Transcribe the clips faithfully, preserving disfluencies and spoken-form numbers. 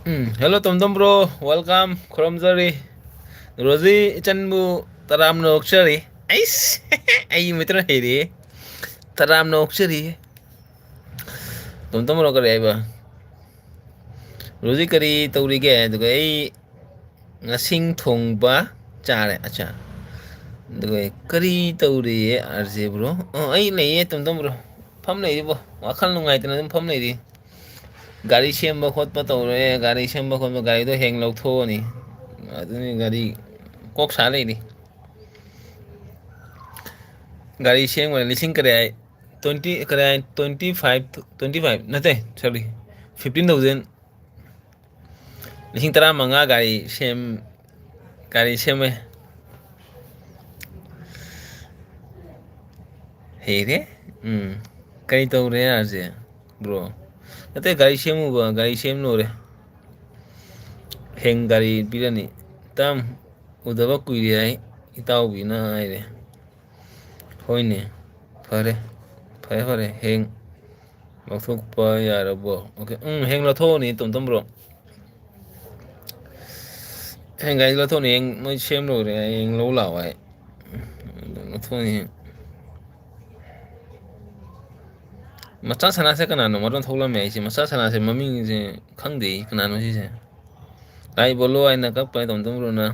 ꯎꯝ, hello, ꯇꯣꯝꯇꯣꯝ bro, welcome, ꯈꯨꯔꯨꯝꯖꯔꯤ꯫ Rosie ꯏꯆꯟꯕꯨ ꯇꯔꯥꯝꯅ ꯑꯣꯛꯆꯔꯤ꯫ ꯑꯩꯁ, ꯑꯩ ꯃꯩꯇꯩꯂꯣꯟ ꯍꯩꯔꯦ꯫ ꯇꯔꯥꯝꯅ ꯑꯣꯛꯆꯔꯤ꯫ ꯇꯣꯝꯇꯣꯝ bro ꯀꯔꯤ ꯍꯥꯏꯕ? ꯔꯣꯖꯤ ꯀꯔꯤ ꯇꯧꯔꯤꯒꯦ? ꯑꯗꯨꯒ ꯑꯩ ꯉꯁꯤꯡ ꯊꯣꯡꯕ ꯆꯥꯔꯦ꯫ ꯑꯠꯆꯥ꯫ ꯑꯗꯨꯒ ꯀꯔꯤ ꯇꯧꯔꯤꯌꯦ RJ bro? ꯑꯣ, ꯑꯩ ꯂꯩꯌꯦ ꯇꯣꯝꯇꯣꯝ bro꯫ ꯐꯝ ꯂꯩꯔꯤꯕꯣ꯫ ꯋꯥꯈꯜ ꯅꯨꯡꯉꯥꯏꯇꯅ ꯑꯗꯨꯝ ꯐꯝ ꯂꯩꯔꯤ꯫ ꯒꯥꯔꯤ ꯁꯦꯝꯕ ꯈꯣꯠꯄ ꯇꯧꯔꯦ꯫ ꯒꯥꯔꯤ ꯁꯦꯝꯕ ꯈꯣꯠꯄ, ꯒꯥꯔꯤꯗꯣ ꯍꯦꯡ ꯂꯧꯊꯣꯛꯑꯅꯤ꯫ ꯑꯗꯨꯅꯤ ꯒꯥꯔꯤ ꯀꯣꯛ ꯁꯥ ꯂꯩꯔꯤ꯫ ꯒꯥꯔꯤ ꯁꯦꯝꯈ꯭ꯔꯦ ꯂꯤꯁꯤꯡ ꯀꯔꯤ ꯍꯥꯏ? Twenty ꯀꯔꯤ ꯍꯥꯏ? Twenty five, twenty five ꯅꯠꯇꯦ, sorry, fifteen thousand꯫ ꯂꯤꯁꯤꯡ ꯇꯔꯥꯃꯉꯥ ꯒꯥꯔꯤ ꯁꯦꯝ-, ꯒꯥꯔꯤ ꯁꯦꯝꯃꯦ꯫ ꯍꯩꯔꯦ? ꯎꯝ꯫ ꯀꯔꯤ ꯇꯧꯔꯦ RJ bro? ꯅꯠꯇꯦ, ꯒꯥꯔꯤ ꯁꯦꯝꯃꯨꯕ, ꯒꯥꯔꯤ ꯁꯦꯝ ꯂꯣꯏꯔꯦ꯫ ꯍꯌꯦꯡ ꯒꯥꯔꯤ ꯄꯤꯔꯅꯤ꯫ ꯇꯥꯝ, ꯎꯗꯕ ꯀꯨꯏꯔꯦ ꯍꯥꯏ, ꯏꯇꯥꯎꯕꯤꯅ ꯍꯥꯏꯔꯦ꯫ ꯍꯣꯏꯅꯦ, ꯐꯔꯦ, ꯐꯔꯦ, ꯐꯔꯦ, ꯍꯌꯦꯡ ꯂꯧꯊꯣꯛꯄ ꯌꯥꯔꯕꯣ? OK, ꯎꯝ, ꯍꯌꯦꯡ ꯂꯧꯊꯣꯛꯑꯅꯤ, ꯇꯣꯝꯇꯣꯝ bro꯫ ꯍꯌꯦꯡ ꯒꯥꯔꯤ ꯂꯧꯊꯣꯛꯑꯅꯤ, ꯍꯌꯦꯡ ꯃꯣꯏ ꯁꯦꯝ ꯂꯣꯏꯔꯦ, ꯍꯌꯦꯡ ꯂꯧ ꯂꯥꯛꯑꯣ ꯍꯥꯏ꯫ ꯂꯧꯊꯣꯛꯑꯅꯤ ꯍꯌꯦꯡ꯫ ꯃꯆꯥ ꯁꯅꯥꯁꯦ ꯀꯅꯥꯅꯣ? ꯃꯔꯣꯟ ꯊꯣꯛꯂꯝꯃꯦ ꯑꯩꯁꯦ꯫ ꯃꯆꯥ ꯁꯅꯥꯁꯦ ꯃꯃꯤꯡꯁꯦ ꯈꯪꯗꯦ ꯑꯩ, ꯀꯅꯥꯅꯣ ꯁꯤꯁꯦ? ꯂꯥꯏ ꯕꯣꯂꯣ ꯍꯥꯏꯅ ꯀꯛꯄ ꯇꯣꯝꯇꯣꯝ ꯕ꯭ꯔꯣꯅ꯫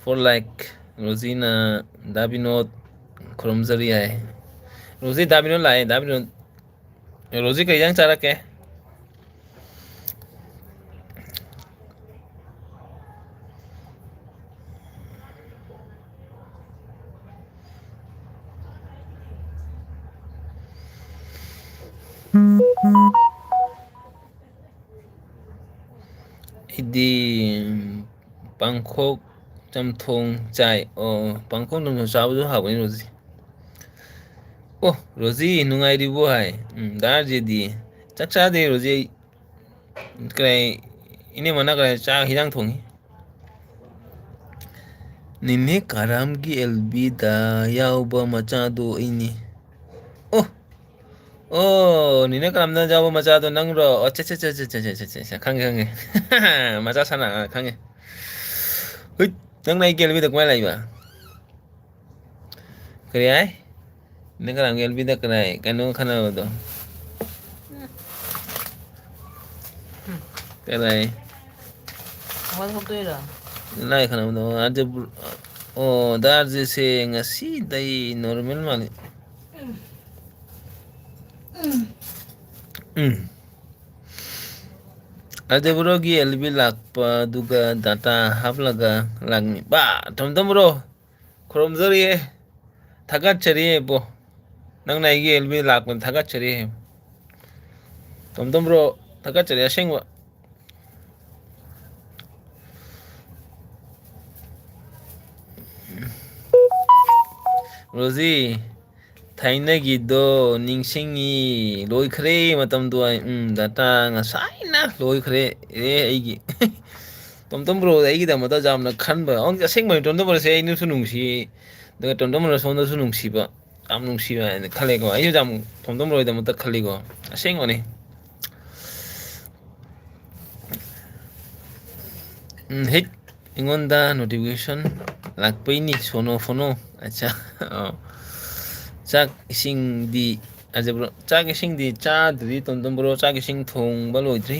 Four like, ꯔꯣꯖꯤꯅ, ꯗꯥ ꯕꯤꯅꯣꯗ ꯈꯨꯔꯨꯝꯖꯔꯤ ꯍꯥꯏ꯫ ꯔꯣꯖꯤ, ꯗꯥ ꯕꯤꯅꯣꯗ ꯂꯥꯛꯑꯦ, ꯗꯥ ꯕꯤꯅꯣꯗ꯫ ꯔꯣꯖꯤ, ꯀꯩ ꯏꯟꯖꯥꯡ ꯆꯥꯔꯛꯀꯦ? ꯑꯩꯗꯤ ꯄꯥꯡꯈꯣꯛ ꯆꯝꯊꯣꯡ ꯆꯥꯏ꯫ ꯑꯣ, ꯄꯥꯡꯈꯣꯛ ꯆꯝꯊꯣꯡ ꯆꯥꯕꯗꯨ ꯍꯥꯎꯕꯅꯤ, ꯔꯣꯖꯤ꯫ ꯑꯣ, ꯔꯣꯖꯤ, ꯅꯨꯡꯉꯥꯏꯔꯤꯕꯣ ꯍꯥꯏ꯫ ꯎꯝ, ꯗꯥ ꯖꯦꯗꯤ, ꯆꯥꯛ ꯆꯥꯗꯦ, ꯔꯣꯖꯤ꯫ ꯑꯩ ꯀꯔꯥꯏ, ꯏꯅꯦ ꯃꯅꯥ ꯀꯔꯥꯏ ꯆꯥꯛ ꯍꯤꯟꯖꯥꯡ ꯊꯣꯡꯉꯤ꯫ ꯅꯦꯅꯦ ꯀꯥꯔꯥꯝꯒꯤ ꯑꯦꯜ ꯕꯤꯗ ꯌꯥꯎꯕ ꯃꯆꯥꯗꯣ ꯑꯩꯅꯤ꯫ ꯑꯣ, ꯑꯣ, ꯅꯤꯅꯦ ꯀꯔꯝꯅ ꯌꯥꯎꯕ ꯃꯆꯥꯗꯣ ꯅꯪꯔꯣ? ꯑꯣ, ꯆꯦ, ꯆꯦ, ꯆꯦ, ꯈꯪꯉꯦ, ꯈꯪꯉꯦ꯫ ꯃꯆꯥ ꯁꯥꯟꯅ, ꯑꯥ, ꯈꯪꯉꯦ꯫ ꯍꯨꯏꯠ, ꯅꯪꯅ ꯑꯩ ꯀꯦꯜꯕꯤꯗ ꯀꯃꯥꯏꯅ ꯂꯥꯛꯏꯕ? ꯀꯔꯤ ꯍꯥꯏ? ꯅꯪ ꯀꯅꯥ ꯀꯦꯜꯕꯤꯗ ꯀꯅꯥ ꯀꯩꯅꯣ ꯈꯟꯅꯕꯗꯣ? ꯀꯅꯥꯏ? ꯋꯥ ꯊꯣꯛꯇꯣꯏꯔꯣ? ꯂꯥꯏ ꯈꯟꯅꯕꯗꯣ, ꯑꯥꯔꯖꯦ ꯕ꯭ꯔꯣ-, ꯑꯣ, ꯗꯥ ꯑꯥꯔꯖꯦꯁꯦ ꯉꯁꯤꯗꯩ ꯅꯣꯔꯃꯦꯜ ꯃꯥꯜꯂꯤ꯫ ꯎꯝ꯫ ꯑꯥꯔꯖꯦ ꯕ꯭ꯔꯣꯒꯤ ꯑꯦꯜ ꯕꯤ ꯂꯥꯛꯄ ꯑꯗꯨꯒ ꯗꯥꯇꯥ ꯍꯥꯞꯂꯒ ꯂꯥꯛꯅꯤ꯫ ꯕꯥ, ꯇꯣꯝ ꯇꯣꯝ ꯕ꯭ꯔꯣ, ꯈꯨꯔꯨꯝꯖꯔꯤꯌꯦ꯫ ꯊꯥꯒꯠꯆꯔꯤꯌꯦ ꯕ꯭ꯔꯣ꯫ ꯅꯪꯅ ꯑꯩꯒꯤ ꯑꯦꯜ ꯕꯤ ꯂꯥꯛꯄꯗ ꯊꯥꯒꯠꯆꯔꯤꯌꯦ꯫ ꯇꯣꯝ ꯇꯣꯝ ꯕ꯭ꯔꯣ, ꯊꯥꯒꯠꯆꯔꯤ ꯑꯁꯦꯡꯕ꯫ ꯔꯣꯖꯤ, ꯊꯥꯏꯅꯒꯤꯗꯣ ꯅꯤꯡꯁꯤꯡꯉꯤ꯫ ꯂꯣꯏꯈ꯭ꯔꯦ ꯃꯇꯝꯗꯣ꯫ ꯑꯩ, ꯎꯝ, ꯗꯥꯇꯥ ꯉꯁꯥꯏꯅ ꯂꯣꯏꯈ꯭ꯔꯦ꯫ ꯑꯦ, ꯑꯩꯒꯤ꯫ ꯇꯣꯝ ꯇꯣꯝ ꯕ꯭ꯔꯣ ꯑꯩꯒꯤꯗꯃꯛꯇ ꯌꯥꯝꯅ ꯈꯟꯕ꯫ ꯑꯁꯦꯡꯕꯅꯤ, ꯇꯣꯝ ꯇꯣꯝ ꯕ꯭ꯔꯣꯁꯦ ꯑꯩꯅꯁꯨ ꯅꯨꯡꯁꯤ, ꯑꯗꯨꯒ ꯇꯣꯝ ꯇꯣꯝ ꯕ꯭ꯔꯣꯅ ꯁꯣꯝꯗꯁꯨ ꯅꯨꯡꯁꯤꯕ, ꯌꯥꯝ ꯅꯨꯡꯁꯤꯕ ꯍꯥꯏꯅ ꯈꯜꯂꯦꯀꯣ꯫ ꯑꯩꯁꯨ ꯌꯥꯝ ꯇꯣꯝ ꯇꯣꯝ ꯕ꯭ꯔꯣꯒꯤꯗꯃꯛꯇ ꯈꯜꯂꯤꯀꯣ꯫ ꯑꯁꯦꯡꯕꯅꯤ꯫ ꯎꯝ, ꯍꯦꯛ ꯑꯩꯉꯣꯟꯗ ꯅꯣꯇꯤꯐꯤꯀꯦꯁꯟ ꯂꯥꯛꯄꯩꯅꯤ, ꯁꯣꯅꯣ ꯐꯣꯅꯣ꯫ ꯑꯠꯆꯥ꯫ ꯑꯣ꯫ ꯆꯥꯛ ꯏꯁꯤꯡꯗꯤ, ꯑꯖ ꯕ꯭ꯔꯣ, ꯆꯥꯛ ꯏꯁꯤꯡꯗꯤ ꯆꯥꯗ꯭ꯔꯤ, ꯇꯣꯝ ꯇꯣꯝ ꯕ꯭ꯔꯣ, ꯆꯥꯛ ꯏꯁꯤꯡ ꯊꯣꯡꯕ ꯂꯣꯏꯗ꯭ꯔꯤ꯫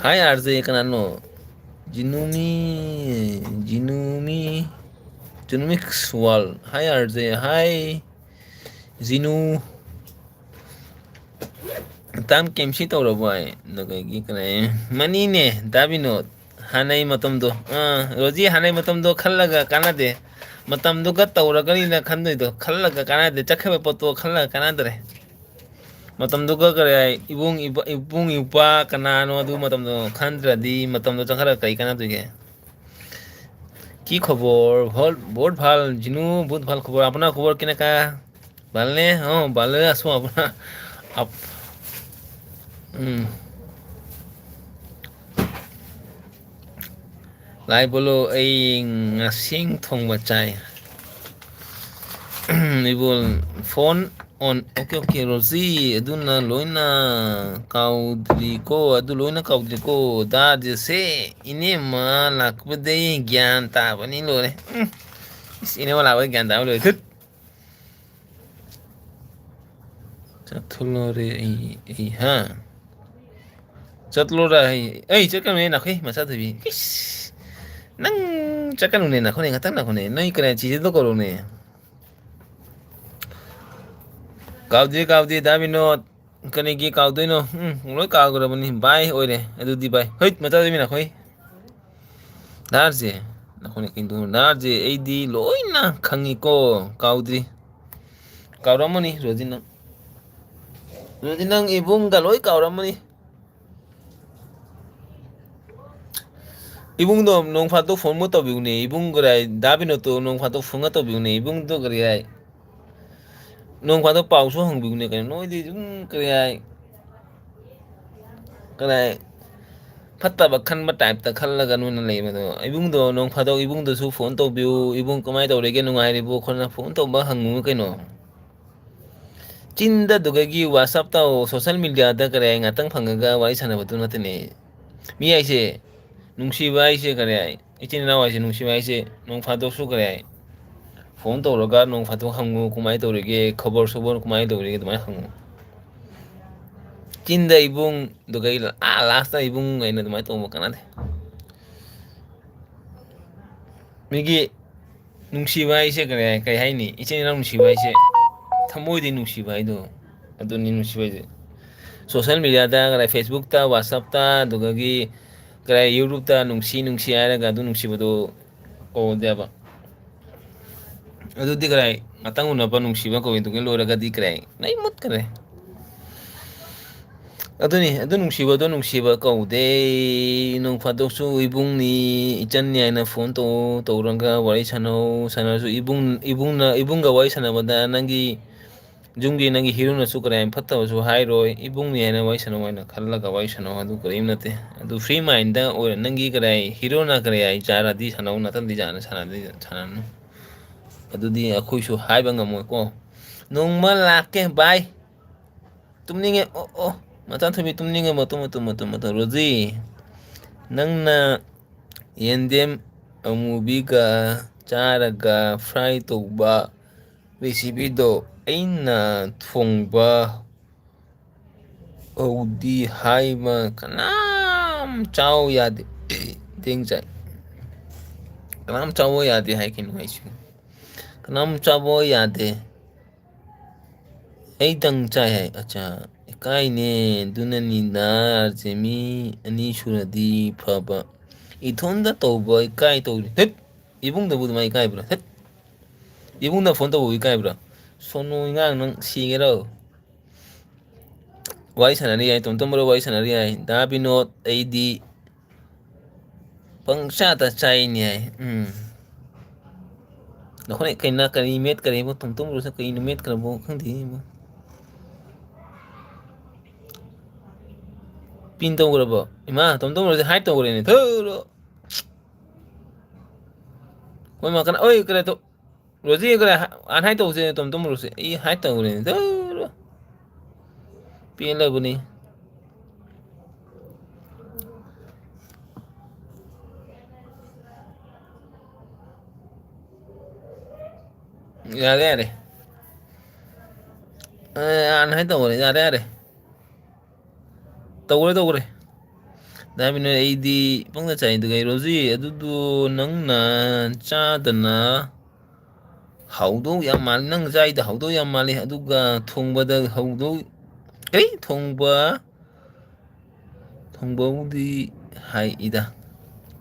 ꯍꯥꯏ ꯑꯥꯔꯖꯦ, ꯀꯅꯥꯅꯣ? ꯖꯤꯅꯨꯃꯤ, ꯖꯤꯅꯨꯃꯤ, ꯖꯤꯅꯨꯃꯤꯛꯁ ꯋꯥꯔꯜ꯫ ꯍꯥꯏ ꯑꯥꯔꯖꯦ, ꯍꯥꯏ ꯖꯤꯅꯨ꯫ ꯇꯥꯝ ꯀꯦꯝꯁꯤ ꯇꯧꯔꯕꯣ ꯑꯩ? ꯑꯗꯨꯗꯒꯤ ꯀꯩꯅꯣ, ꯃꯅꯤꯅꯦ, ꯗꯥ ꯕꯤꯅꯣꯗ꯫ ꯍꯥꯟꯅꯩ ꯃꯇꯝꯗꯣ, ꯑꯥ, ꯔꯣꯖꯤ, ꯍꯥꯟꯅꯩ ꯃꯇꯝꯗꯣ ꯈꯜꯂꯒ ꯀꯥꯟꯅꯗꯦ꯫ ꯃꯇꯝꯗꯨꯒ ꯇꯧꯔꯒꯅꯤꯅ ꯈꯟꯗꯣꯏꯗꯣ ꯈꯜꯂꯒ ꯀꯥꯟꯅꯗꯦ꯫ ꯆꯠꯈꯤꯕ ꯄꯣꯠꯇꯣ ꯈꯜꯂꯒ ꯀꯥꯟꯅꯗ꯭ꯔꯦ꯫ ꯃꯇꯝꯗꯨꯒ ꯀꯔꯤ ꯍꯥꯏ, ꯏꯕꯨꯡ, ꯏꯕ-, ꯏꯕꯨꯡ, ꯏꯄ꯭ꯋꯥ ꯀꯅꯥꯅꯣ ꯑꯗꯨ ꯃꯇꯝꯗꯣ ꯈꯟꯗ꯭ꯔꯗꯤ ꯃꯇꯝꯗꯣ ꯆꯠꯈ꯭ꯔꯒ ꯀꯔꯤ ꯀꯥꯟꯅꯗꯣꯏꯒꯦ? কি খবৰ? বহুত, বহুত ভাল, জিনু, বহুত ভাল খবৰ। আপোনাৰ খবৰ কেনেকা? ভালনে? অ, ভালে আছোঁ। আপোনাৰ, আপ-, উম। ꯂꯥꯏ ꯕꯣꯂꯣ, ꯑꯩ ꯉꯁꯤꯡ ꯊꯣꯡꯕ ꯆꯥꯏ꯫ ꯏꯕꯣꯜ, ꯐꯣꯟ ꯑꯣꯟ, ꯑꯣꯀꯦ, ꯑꯣꯀꯦ, ꯔꯣꯖꯤ, ꯑꯗꯨꯅ ꯂꯣꯏꯅ ꯀꯥꯎꯗ꯭ꯔꯤꯀꯣ, ꯑꯗꯨ ꯂꯣꯏꯅ ꯀꯥꯎꯗ꯭ꯔꯤꯀꯣ, ꯗꯥ ꯖꯦꯁꯦ, ꯏꯅꯦꯝꯃ ꯂꯥꯛꯄꯗꯩ ꯒ꯭ꯌꯥꯟ ꯇꯥꯕꯅꯤ ꯂꯣꯏꯔꯦ꯫ ꯎꯝ꯫ ꯏꯁ, ꯏꯅꯦꯝꯃ ꯂꯥꯛꯄꯗꯩ ꯒ꯭ꯌꯥꯟ ꯇꯥꯕ ꯂꯣꯏꯔꯦ꯫ ꯊꯨꯠ꯫ ꯆꯠꯊꯣꯛꯂꯣꯔꯦ ꯑꯩ, ꯑꯩ, ꯍꯥ? ꯆꯠꯂꯣꯔꯥ ꯑꯩ? ꯑꯩ ꯆꯠꯀꯅꯨꯍꯦ, ꯅꯥꯈꯣꯏ ꯃꯆꯥꯊꯣꯏꯕꯤ꯫ ꯏꯁ! ꯅꯪ ꯆꯠꯀꯅꯨꯅꯦ, ꯅꯥꯈꯣꯏꯅꯦ, ꯉꯥꯛꯇꯪ ꯅꯥꯈꯣꯏꯅꯦ꯫ ꯅꯣꯏ ꯀꯅꯥ ꯆꯤꯆꯦꯗꯣ ꯀꯧꯔꯣꯅꯦ꯫ ꯀꯥꯎꯗꯦ, ꯀꯥꯎꯗꯦ, ꯗꯥ ꯕꯤꯅꯣꯗ꯫ ꯀꯔꯤꯒꯤ ꯀꯥꯎꯗꯣꯏꯅꯣ? ꯎꯝ, ꯂꯣꯏ ꯀꯥꯎꯈ꯭ꯔꯕꯅꯤ꯫ ꯕꯥꯏ ꯑꯣꯏꯔꯦ꯫ ꯑꯗꯨꯗꯤ ꯕꯥꯏ꯫ ꯍꯩꯠ, ꯃꯆꯥꯊꯣꯏꯕꯤ ꯅꯥꯈꯣꯏ꯫ ꯗꯥꯔꯁꯦ, ꯅꯈꯣꯏꯅ ꯀꯩꯗꯧ-, ꯗꯥꯔꯁꯦ ꯑꯩꯗꯤ ꯂꯣꯏꯅ ꯈꯪꯉꯤꯀꯣ, ꯀꯥꯎꯗ꯭ꯔꯤ꯫ ꯀꯥꯎꯔꯝꯃꯅꯤ, ꯔꯣꯖꯤ ꯅꯪ꯫ ꯔꯣꯖꯤ ꯅꯪ ꯏꯕꯨꯡꯒ ꯂꯣꯏ ꯀꯥꯎꯔꯝꯃꯅꯤ꯫ ꯏꯕꯨꯡꯗꯣ ꯅꯣꯡ ꯐꯥꯗꯣꯛ ꯐꯣꯟꯒ ꯇꯧꯕꯤꯌꯨꯅꯦ꯫ ꯏꯕꯨꯡ ꯀꯔꯤ ꯍꯥꯏ? ꯗꯥ ꯕꯤꯅꯣꯠꯇꯣ ꯅꯣꯡ ꯐꯥꯗꯣꯛ ꯐꯣꯟꯒ ꯇꯧꯕꯤꯌꯨꯅꯦ꯫ ꯏꯕꯨꯡꯗꯣ ꯀꯔꯤ ꯍꯥꯏ? ꯅꯣꯡ ꯐꯥꯗꯣꯛ ꯄꯥꯎꯁꯨ ꯍꯪꯕꯤꯌꯨꯅꯦ ꯀꯩꯅꯣ꯫ ꯅꯣꯏꯗꯤ ꯑꯗꯨꯝ ꯀꯔꯤ ꯍꯥꯏ? ꯀꯔꯤ ꯍꯥꯏ? ꯐꯠꯇꯕ ꯈꯟꯕ ꯇꯥꯏꯞꯇ ꯈꯜꯂꯒ ꯅꯣꯏꯅ ꯂꯩꯕꯗꯣ꯫ ꯏꯕꯨꯡꯗꯣ ꯅꯣꯡ ꯐꯥꯗꯣꯛ ꯏꯕꯨꯡꯗꯁꯨ ꯐꯣꯟ ꯇꯧꯕꯤꯌꯨ꯫ "ꯏꯕꯨꯡ ꯀꯃꯥꯏꯅ ꯇꯧꯔꯤꯒꯦ? ꯅꯨꯡꯉꯥꯏꯔꯤꯕꯣ?" ꯈꯣꯠꯅ ꯐꯣꯟ ꯇꯧꯕ ꯍꯪꯉꯨ ꯀꯩꯅꯣ꯫ ꯆꯤꯟꯗ ꯑꯗꯨꯗꯒꯤ WhatsApp-ꯇ, social media-ꯗ ꯀꯔꯤ ꯍꯥꯏ? ꯉꯥꯛꯇꯪ ꯐꯪꯉꯒ ꯋꯥꯔꯤ ꯁꯥꯟꯅꯕꯗꯨ ꯅꯠꯇꯦꯅꯦ꯫ ꯃꯤ ꯍꯥꯏꯁꯦ, ꯅꯨꯡꯁꯤꯕ ꯍꯥꯏꯁꯦ ꯀꯔꯤ ꯍꯥꯏ? ꯏꯆꯤꯟ ꯏꯅꯥꯎ ꯍꯥꯏꯁꯦ, ꯅꯨꯡꯁꯤꯕ ꯍꯥꯏꯁꯦ ꯅꯣꯡ ꯐꯥꯗꯣꯛꯁꯨ ꯀꯔꯤ ꯍꯥꯏ? ꯐꯣꯟ ꯇꯧꯔꯒ ꯅꯣꯡ ꯐꯥꯗꯣꯛ ꯍꯪꯉꯨ, ꯀꯃꯥꯏꯅ ꯇꯧꯔꯤꯒꯦ, ꯈꯕꯔ ꯁꯕꯔ ꯀꯃꯥꯏꯅ ꯇꯧꯔꯤꯒꯦ, ꯑꯗꯨꯃꯥꯏꯅ ꯍꯪꯉꯨ꯫ ꯆꯤꯟꯗ ꯏꯕꯨꯡ, ꯑꯗꯨꯒ ꯑꯩ, ꯑꯥ, last-ꯇ ꯏꯕꯨꯡ ꯍꯥꯏꯅ ꯑꯗꯨꯃꯥꯏꯅ ꯇꯧꯕ ꯀꯥꯟꯅꯗꯦ꯫ ꯃꯤꯒꯤ ꯅꯨꯡꯁꯤꯕ ꯍꯥꯏꯁꯦ ꯀꯔꯤ ꯍꯥꯏ-, ꯀꯔꯤ ꯍꯥꯏꯅꯤ? ꯏꯆꯤꯟ ꯏꯅꯥꯎ ꯅꯨꯡꯁꯤꯕ ꯍꯥꯏꯁꯦ ꯊꯃꯣꯏꯗꯤ ꯅꯨꯡꯁꯤꯕ ꯍꯥꯏꯗꯣ, ꯑꯗꯨꯅꯤ ꯅꯨꯡꯁꯤꯕ ꯍꯥꯏꯁꯦ꯫ Social media-ꯗ, ꯀꯔꯤ, Facebook-ꯇ, WhatsApp-ꯇ, ꯑꯗꯨꯗꯒꯤ, ꯀꯔꯤ, YouTube-ꯇ ꯅꯨꯡꯁꯤ ꯅꯨꯡꯁꯤ ꯍꯥꯏꯔꯒ ꯑꯗꯨ ꯅꯨꯡꯁꯤꯕꯗꯣ ꯀꯧꯗꯦꯕ꯫ ꯑꯗꯨꯗꯤ, ꯀꯔꯤ, ꯉꯥꯛꯇꯪ ꯎꯅꯕ ꯅꯨꯡꯁꯤꯕ ꯀꯧꯏ, ꯑꯗꯨꯒꯤ ꯂꯣꯏꯔꯒꯗꯤ, ꯀꯔꯤ, ꯃꯩ ꯃꯨꯠꯈ꯭ꯔꯦ꯫ ꯑꯗꯨꯅꯤ, ꯑꯗꯨ ꯅꯨꯡꯁꯤꯕꯗꯣ ꯅꯨꯡꯁꯤꯕ ꯀꯧꯗꯦ꯫ ꯅꯣꯡ ꯐꯥꯗꯣꯛꯁꯨ ꯏꯕꯨꯡꯅꯤ, ꯏꯆꯟꯅꯤ ꯍꯥꯏꯅ ꯐꯣꯟ ꯇꯧ-, ꯇꯧꯔꯒ ꯋꯥꯔꯤ ꯁꯥꯟꯅꯧ꯫ ꯁꯥꯟꯅꯔꯁꯨ ꯏꯕꯨꯡ, ꯏꯕꯨꯡꯅ, ꯏꯕꯨꯡꯒ ꯋꯥꯔꯤ ꯁꯥꯟꯅꯕꯗ ꯅꯪꯒꯤ ꯌꯨꯝꯒꯤ, ꯅꯪꯒꯤ ꯍꯤꯔꯣꯅꯁꯨ ꯀꯔꯤ ꯍꯥꯏꯅ ꯐꯠꯇꯕꯁꯨ ꯍꯥꯏꯔꯣꯏ꯫ ꯏꯕꯨꯡꯅꯤ ꯍꯥꯏꯅ ꯋꯥꯔꯤ ꯁꯥꯟꯅꯧ ꯍꯥꯏꯅ ꯈꯜꯂꯒ ꯋꯥꯔꯤ ꯁꯥꯟꯅꯧ, ꯑꯗꯨ ꯀꯔꯤꯝ ꯅꯠꯇꯦ꯫ ꯑꯗꯨ free mind ꯑꯣꯏꯔ ꯅꯪꯒꯤ ꯀꯔꯤ ꯍꯥꯏ, ꯍꯤꯔꯣꯅ ꯀꯔꯤ ꯍꯥꯏ ꯆꯥꯔꯗꯤ ꯁꯥꯟꯅꯧ, ꯅꯠꯇ꯭ꯔꯗꯤ ꯌꯥꯔꯦ, ꯁꯥꯟꯅꯗꯤ ꯁꯥꯟꯅꯅꯨ꯫ ꯑꯗꯨꯗꯤ ꯑꯩꯈꯣꯏꯁꯨ ꯍꯥꯏꯕ ꯉꯝꯃꯣꯏꯀꯣ꯫ ꯅꯣꯡꯃ ꯂꯥꯛꯀꯦ ꯚꯥꯏ꯫ ꯇꯨꯝꯅꯤꯡꯉꯦ꯫ ꯑꯣ, ꯑꯣ꯫ ꯃꯆꯥ ꯊꯣꯏꯕꯤ ꯇꯨꯝꯅꯤꯡꯉꯦ꯫ ꯃꯇꯨꯝ, ꯃꯇꯨꯝ, ꯃꯇꯨꯝ, ꯃꯇꯨꯝ꯫ ꯔꯣꯖꯤ, ꯅꯪꯅ ꯌꯦꯟꯗꯦꯝ ꯑꯃꯨꯕꯤꯒ ꯆꯥꯔꯒ fry ꯇꯧꯕ recipeꯗꯣ ꯑꯩꯅ ꯊꯣꯡꯕ ꯍꯧꯗꯤ ꯍꯥꯏꯕ ꯀꯅꯥꯝ ꯆꯥꯎ ꯌꯥꯗꯦ꯫ ꯇꯦꯡ ꯆꯥꯏ꯫ ꯀꯅꯥꯝ ꯆꯥꯎ ꯌꯥꯗꯦ ꯍꯥꯏ ꯀꯩꯅꯣ ꯍꯥꯏꯁꯤꯕꯨ? ꯀꯅꯥꯝ ꯆꯥꯕ ꯌꯥꯗꯦ꯫ ꯑꯩꯇꯪ ꯆꯥꯏ ꯍꯥꯏ꯫ ꯑꯠꯆꯥ, ꯏꯀꯥꯏꯅꯦ꯫ ꯑꯗꯨꯅꯅꯤꯗ, ꯑꯥꯔꯖꯦ ꯃꯤ ꯑꯅꯤ ꯁꯨꯔꯗꯤ ꯐꯕ꯫ ꯏꯊꯣꯟꯗ ꯇꯧꯕ ꯏꯀꯥꯏ ꯇꯧꯔꯤ꯫ ꯍꯦꯠ! ꯏꯕꯨꯡꯗꯕꯨ ꯑꯗꯨꯃꯥꯏ ꯏꯀꯥꯏꯕ꯭ꯔꯥ? ꯍꯦꯠ! ꯏꯕꯨꯡꯗ phone ꯇꯧꯕꯕꯨ ꯏꯀꯥꯏꯕ꯭ꯔꯥ? ꯁꯣꯅꯨ ꯏꯉꯥꯡ ꯅꯪ ꯁꯤꯒꯦꯔꯣ? ꯋꯥꯔꯤ ꯁꯥꯟꯅꯔꯤ ꯍꯥꯏ, ꯇꯣꯝ ꯇꯣꯝꯕꯔꯣ ꯋꯥꯔꯤ ꯁꯥꯟꯅꯔꯤ ꯍꯥꯏ꯫ ꯗꯥ ꯕꯤꯅꯣꯗ, ꯑꯩꯗꯤ ꯄꯪꯆꯥꯗ ꯆꯥꯏꯅꯦ ꯍꯥꯏ꯫ ꯎꯝ꯫ ꯅꯈꯣꯏ ꯀꯩꯅ ꯀꯔꯤ ꯃꯦꯠ ꯀꯔꯤꯕ ꯇꯨꯝ ꯇꯨꯝ ꯔꯣꯁ ꯀꯩꯅꯣ ꯃꯦꯠ ꯀꯔꯤꯕꯣ ꯈꯪꯗꯦ꯫ ꯄꯤꯟ ꯇꯧꯈ꯭ꯔꯕꯣ? ꯏꯃꯥ ꯇꯨꯝ ꯇꯨꯝ ꯔꯣꯁ hide ꯇꯧꯈ꯭ꯔꯦꯅꯦ꯫ ꯊꯧꯔꯣ꯫ ꯍꯣꯏ ꯃꯥ ꯀꯅꯥ ꯑꯣꯏ ꯀꯔꯤ ꯇꯧ? ꯔꯣꯖꯤ ꯀꯔꯤ unhide ꯇꯧꯁꯦ ꯇꯨꯝ ꯇꯨꯝ ꯔꯣꯁ꯫ ꯑꯩ hide ꯇꯧꯈ꯭ꯔꯦꯅꯦ꯫ ꯊꯧꯔꯣ꯫ ꯄꯦꯜꯂꯕꯅꯤ꯫ ꯌꯥꯔꯦ, ꯌꯥꯔꯦ꯫ ꯑꯦ, unhide ꯇꯧꯈ꯭ꯔꯦ꯫ ꯌꯥꯔꯦ, ꯌꯥꯔꯦ꯫ ꯇꯧꯈ꯭ꯔꯦ, ꯇꯧꯈ꯭ꯔꯦ꯫ ꯗꯥ ꯕꯤꯅꯣꯏ, ꯑꯩꯗꯤ ꯄꯪꯆꯥ ꯆꯥꯏ꯫ ꯑꯗꯨꯒ ꯔꯣꯖꯤ, ꯑꯗꯨꯗꯣ ꯅꯪꯅ ꯆꯥꯗꯅ ꯍꯥꯎꯗꯧ ꯌꯥꯝ ꯃꯥꯜꯂꯤ꯫ ꯅꯪ ꯆꯥꯏꯗ ꯍꯥꯎꯗꯧ ꯌꯥꯝ ꯃꯥꯜꯂꯤ꯫ ꯑꯗꯨꯒ ꯊꯣꯡꯕꯗ ꯍꯥꯎꯗꯧ, ꯀꯔꯤ? ꯊꯣꯡꯕ, ꯊꯣꯡꯕꯕꯨꯗꯤ ꯍꯥꯏ ꯏꯗ꯫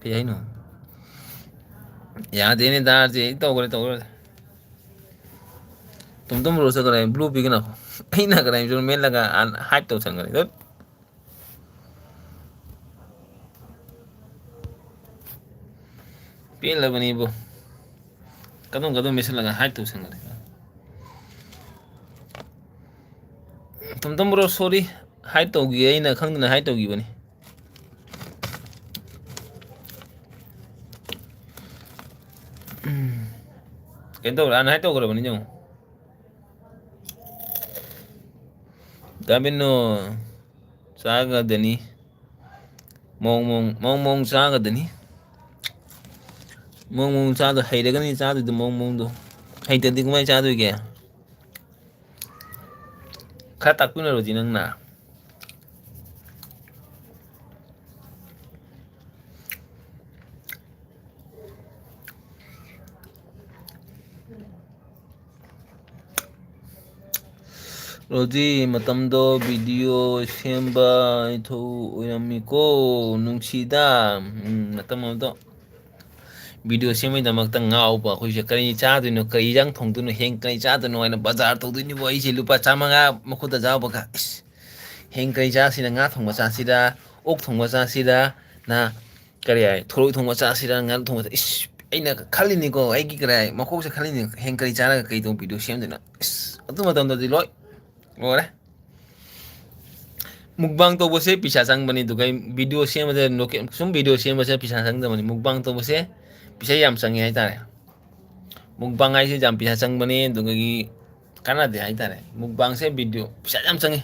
ꯀꯩ ꯍꯥꯏꯅꯣ? ꯌꯥꯗꯦꯅꯦ ꯗꯥꯔꯁꯦ꯫ ꯑꯩ ꯇꯧꯈ꯭ꯔꯦ, ꯇꯧꯈ꯭ꯔꯦ꯫ ꯇꯨꯝ ꯇꯨꯝ ꯔꯣꯁ ꯀꯗꯥꯏ blue ꯄꯤꯒꯅꯣ? ꯑꯩꯅ ꯀꯗꯥꯏ ꯁꯨꯝ ꯃꯦꯠꯂꯒ unhide ꯇꯧꯁꯟꯈ꯭ꯔꯦ꯫ ꯗꯠ꯫ ꯄꯦꯜꯂꯕꯅꯤꯕꯣ꯫ ꯀꯗꯣꯝ ꯀꯗꯣꯝ ꯃꯦꯠꯁꯜꯂꯒ hide ꯇꯧꯁꯟꯈ꯭ꯔꯦ꯫ ꯇꯨꯝ ꯇꯨꯝ ꯔꯣꯁ, sorry꯫ Hide ꯇꯧꯈꯤꯌꯦ, ꯑꯩꯅ ꯈꯪꯗꯅ hide ꯇꯧꯈꯤꯕꯅꯤ꯫ ꯎꯝ꯫ ꯀꯩꯅꯣ ꯇꯧꯔꯦ, unhide ꯇꯧꯈ꯭ꯔꯕꯅꯤ ꯌꯦꯡꯉꯣ꯫ ꯇꯥꯕꯤꯅꯣ, ꯆꯥꯒꯗꯅꯤ꯫ ꯃꯑꯣꯡ ꯃꯑꯣꯡ, ꯃꯑꯣꯡ ꯃꯑꯣꯡ ꯆꯥꯒꯗꯅꯤ꯫ ꯃꯑꯣꯡ ꯃꯑꯣꯡ ꯆꯥꯗ-, ꯍꯩꯔꯒꯅꯤ ꯆꯥꯗꯣꯏꯗꯣ ꯃꯑꯣꯡ ꯃꯑꯣꯡꯗꯣ꯫ ꯍꯩꯇꯗꯤ ꯀꯃꯥꯏꯅ ꯆꯥꯗꯣꯏꯒꯦ? ꯈꯔ ꯇꯥꯛꯄꯤꯅꯔꯣꯗꯤ ꯅꯪꯅ꯫ ꯔꯣꯖꯤ, ꯃꯇꯝꯗꯣ ꯚꯤꯗꯤꯑꯣ ꯁꯦꯝꯕ ꯏꯊꯧ ꯑꯣꯏꯔꯝꯃꯤꯀꯣ, ꯅꯨꯡꯁꯤꯗ꯫ ꯎꯝ, ꯃꯇꯝ ꯑꯃꯗꯣ ꯚꯤꯗꯤꯑꯣ ꯁꯦꯝꯕꯩꯗꯃꯛꯇ ꯉꯥꯎꯕ ꯑꯩꯈꯣꯏꯁꯦ꯫ ꯀꯔꯤ ꯆꯥꯗꯣꯏꯅꯣ, ꯀꯔꯤ ꯏꯟꯖꯥꯡ ꯊꯣꯡꯗꯣꯏꯅꯣ, ꯍꯌꯦꯡ ꯀꯔꯤ ꯆꯥꯗꯣꯏꯅꯣ ꯍꯥꯏꯅ ꯕꯖꯥꯔ ꯇꯧꯗꯣꯏꯅꯤꯕꯣ ꯑꯩꯁꯦ ꯂꯨꯄꯥ ꯆꯥꯝꯃꯉꯥ ꯃꯈꯨꯠꯇ ꯌꯥꯎꯕꯒ꯫ ꯏꯁ, ꯍꯌꯦꯡ ꯀꯔꯤ ꯆꯥꯁꯤꯔ, ꯉꯥ ꯊꯣꯡꯕ ꯆꯥꯁꯤꯔ, ꯑꯣꯛ ꯊꯣꯡꯕ ꯆꯥꯁꯤꯔ, ꯅ ꯀꯔꯤ ꯍꯥꯏ, ꯊꯔꯣꯏ ꯊꯣꯡꯕ ꯆꯥꯁꯤꯔ, ꯉꯥ ꯊꯣꯡꯕ ꯆꯥ-, ꯏꯁ, ꯑꯩꯅ ꯈꯜꯂꯤꯅꯤꯀꯣ, ꯑꯩꯒꯤ ꯀꯔꯤ ꯍꯥꯏ, ꯃꯀꯣꯛꯁꯦ ꯈꯜꯂꯤꯅꯤ, ꯍꯌꯦꯡ ꯀꯔꯤ ꯆꯥꯔꯒ ꯀꯩ ꯇꯧꯕ ꯚꯤꯗꯤꯑꯣ ꯁꯦꯝꯗꯣꯏꯅꯣ? ꯏꯁ, ꯑꯗꯨ ꯃꯇꯝꯗꯗꯤ ꯂꯣꯏ ꯂꯣꯏꯔꯦ꯫ ꯃꯨꯛꯕꯥꯡ ꯇꯧꯕꯁꯦ ꯄꯩꯁꯥ ꯆꯪꯕꯅꯤ, ꯑꯗꯨꯒ ꯚꯤꯗꯤꯑꯣ ꯁꯦꯝꯕꯁꯦ ꯅꯣꯀꯦ-, ꯁꯨꯝ ꯚꯤꯗꯤꯑꯣ ꯁꯦꯝꯕꯁꯦ ꯄꯩꯁꯥ ꯆꯪꯗꯕꯅꯤ꯫ ꯃꯨꯛꯕꯥꯡ ꯇꯧꯕꯁꯦ ꯄꯩꯁꯥ ꯌꯥꯝ ꯆꯪꯉꯦ ꯍꯥꯏꯇꯥꯔꯦ꯫ ꯃꯨꯛꯕꯥꯡ ꯍꯥꯏꯁꯦ ꯌꯥꯝ ꯄꯩꯁꯥ ꯆꯪꯕꯅꯤ, ꯑꯗꯨꯒꯤ ꯀꯥꯟꯅꯗꯦ ꯍꯥꯏꯇꯥꯔꯦ꯫ ꯃꯨꯛꯕꯥꯡꯁꯦ ꯚꯤꯗꯤꯑꯣ ꯄꯩꯁꯥ ꯌꯥꯝ ꯆꯪꯉꯤ꯫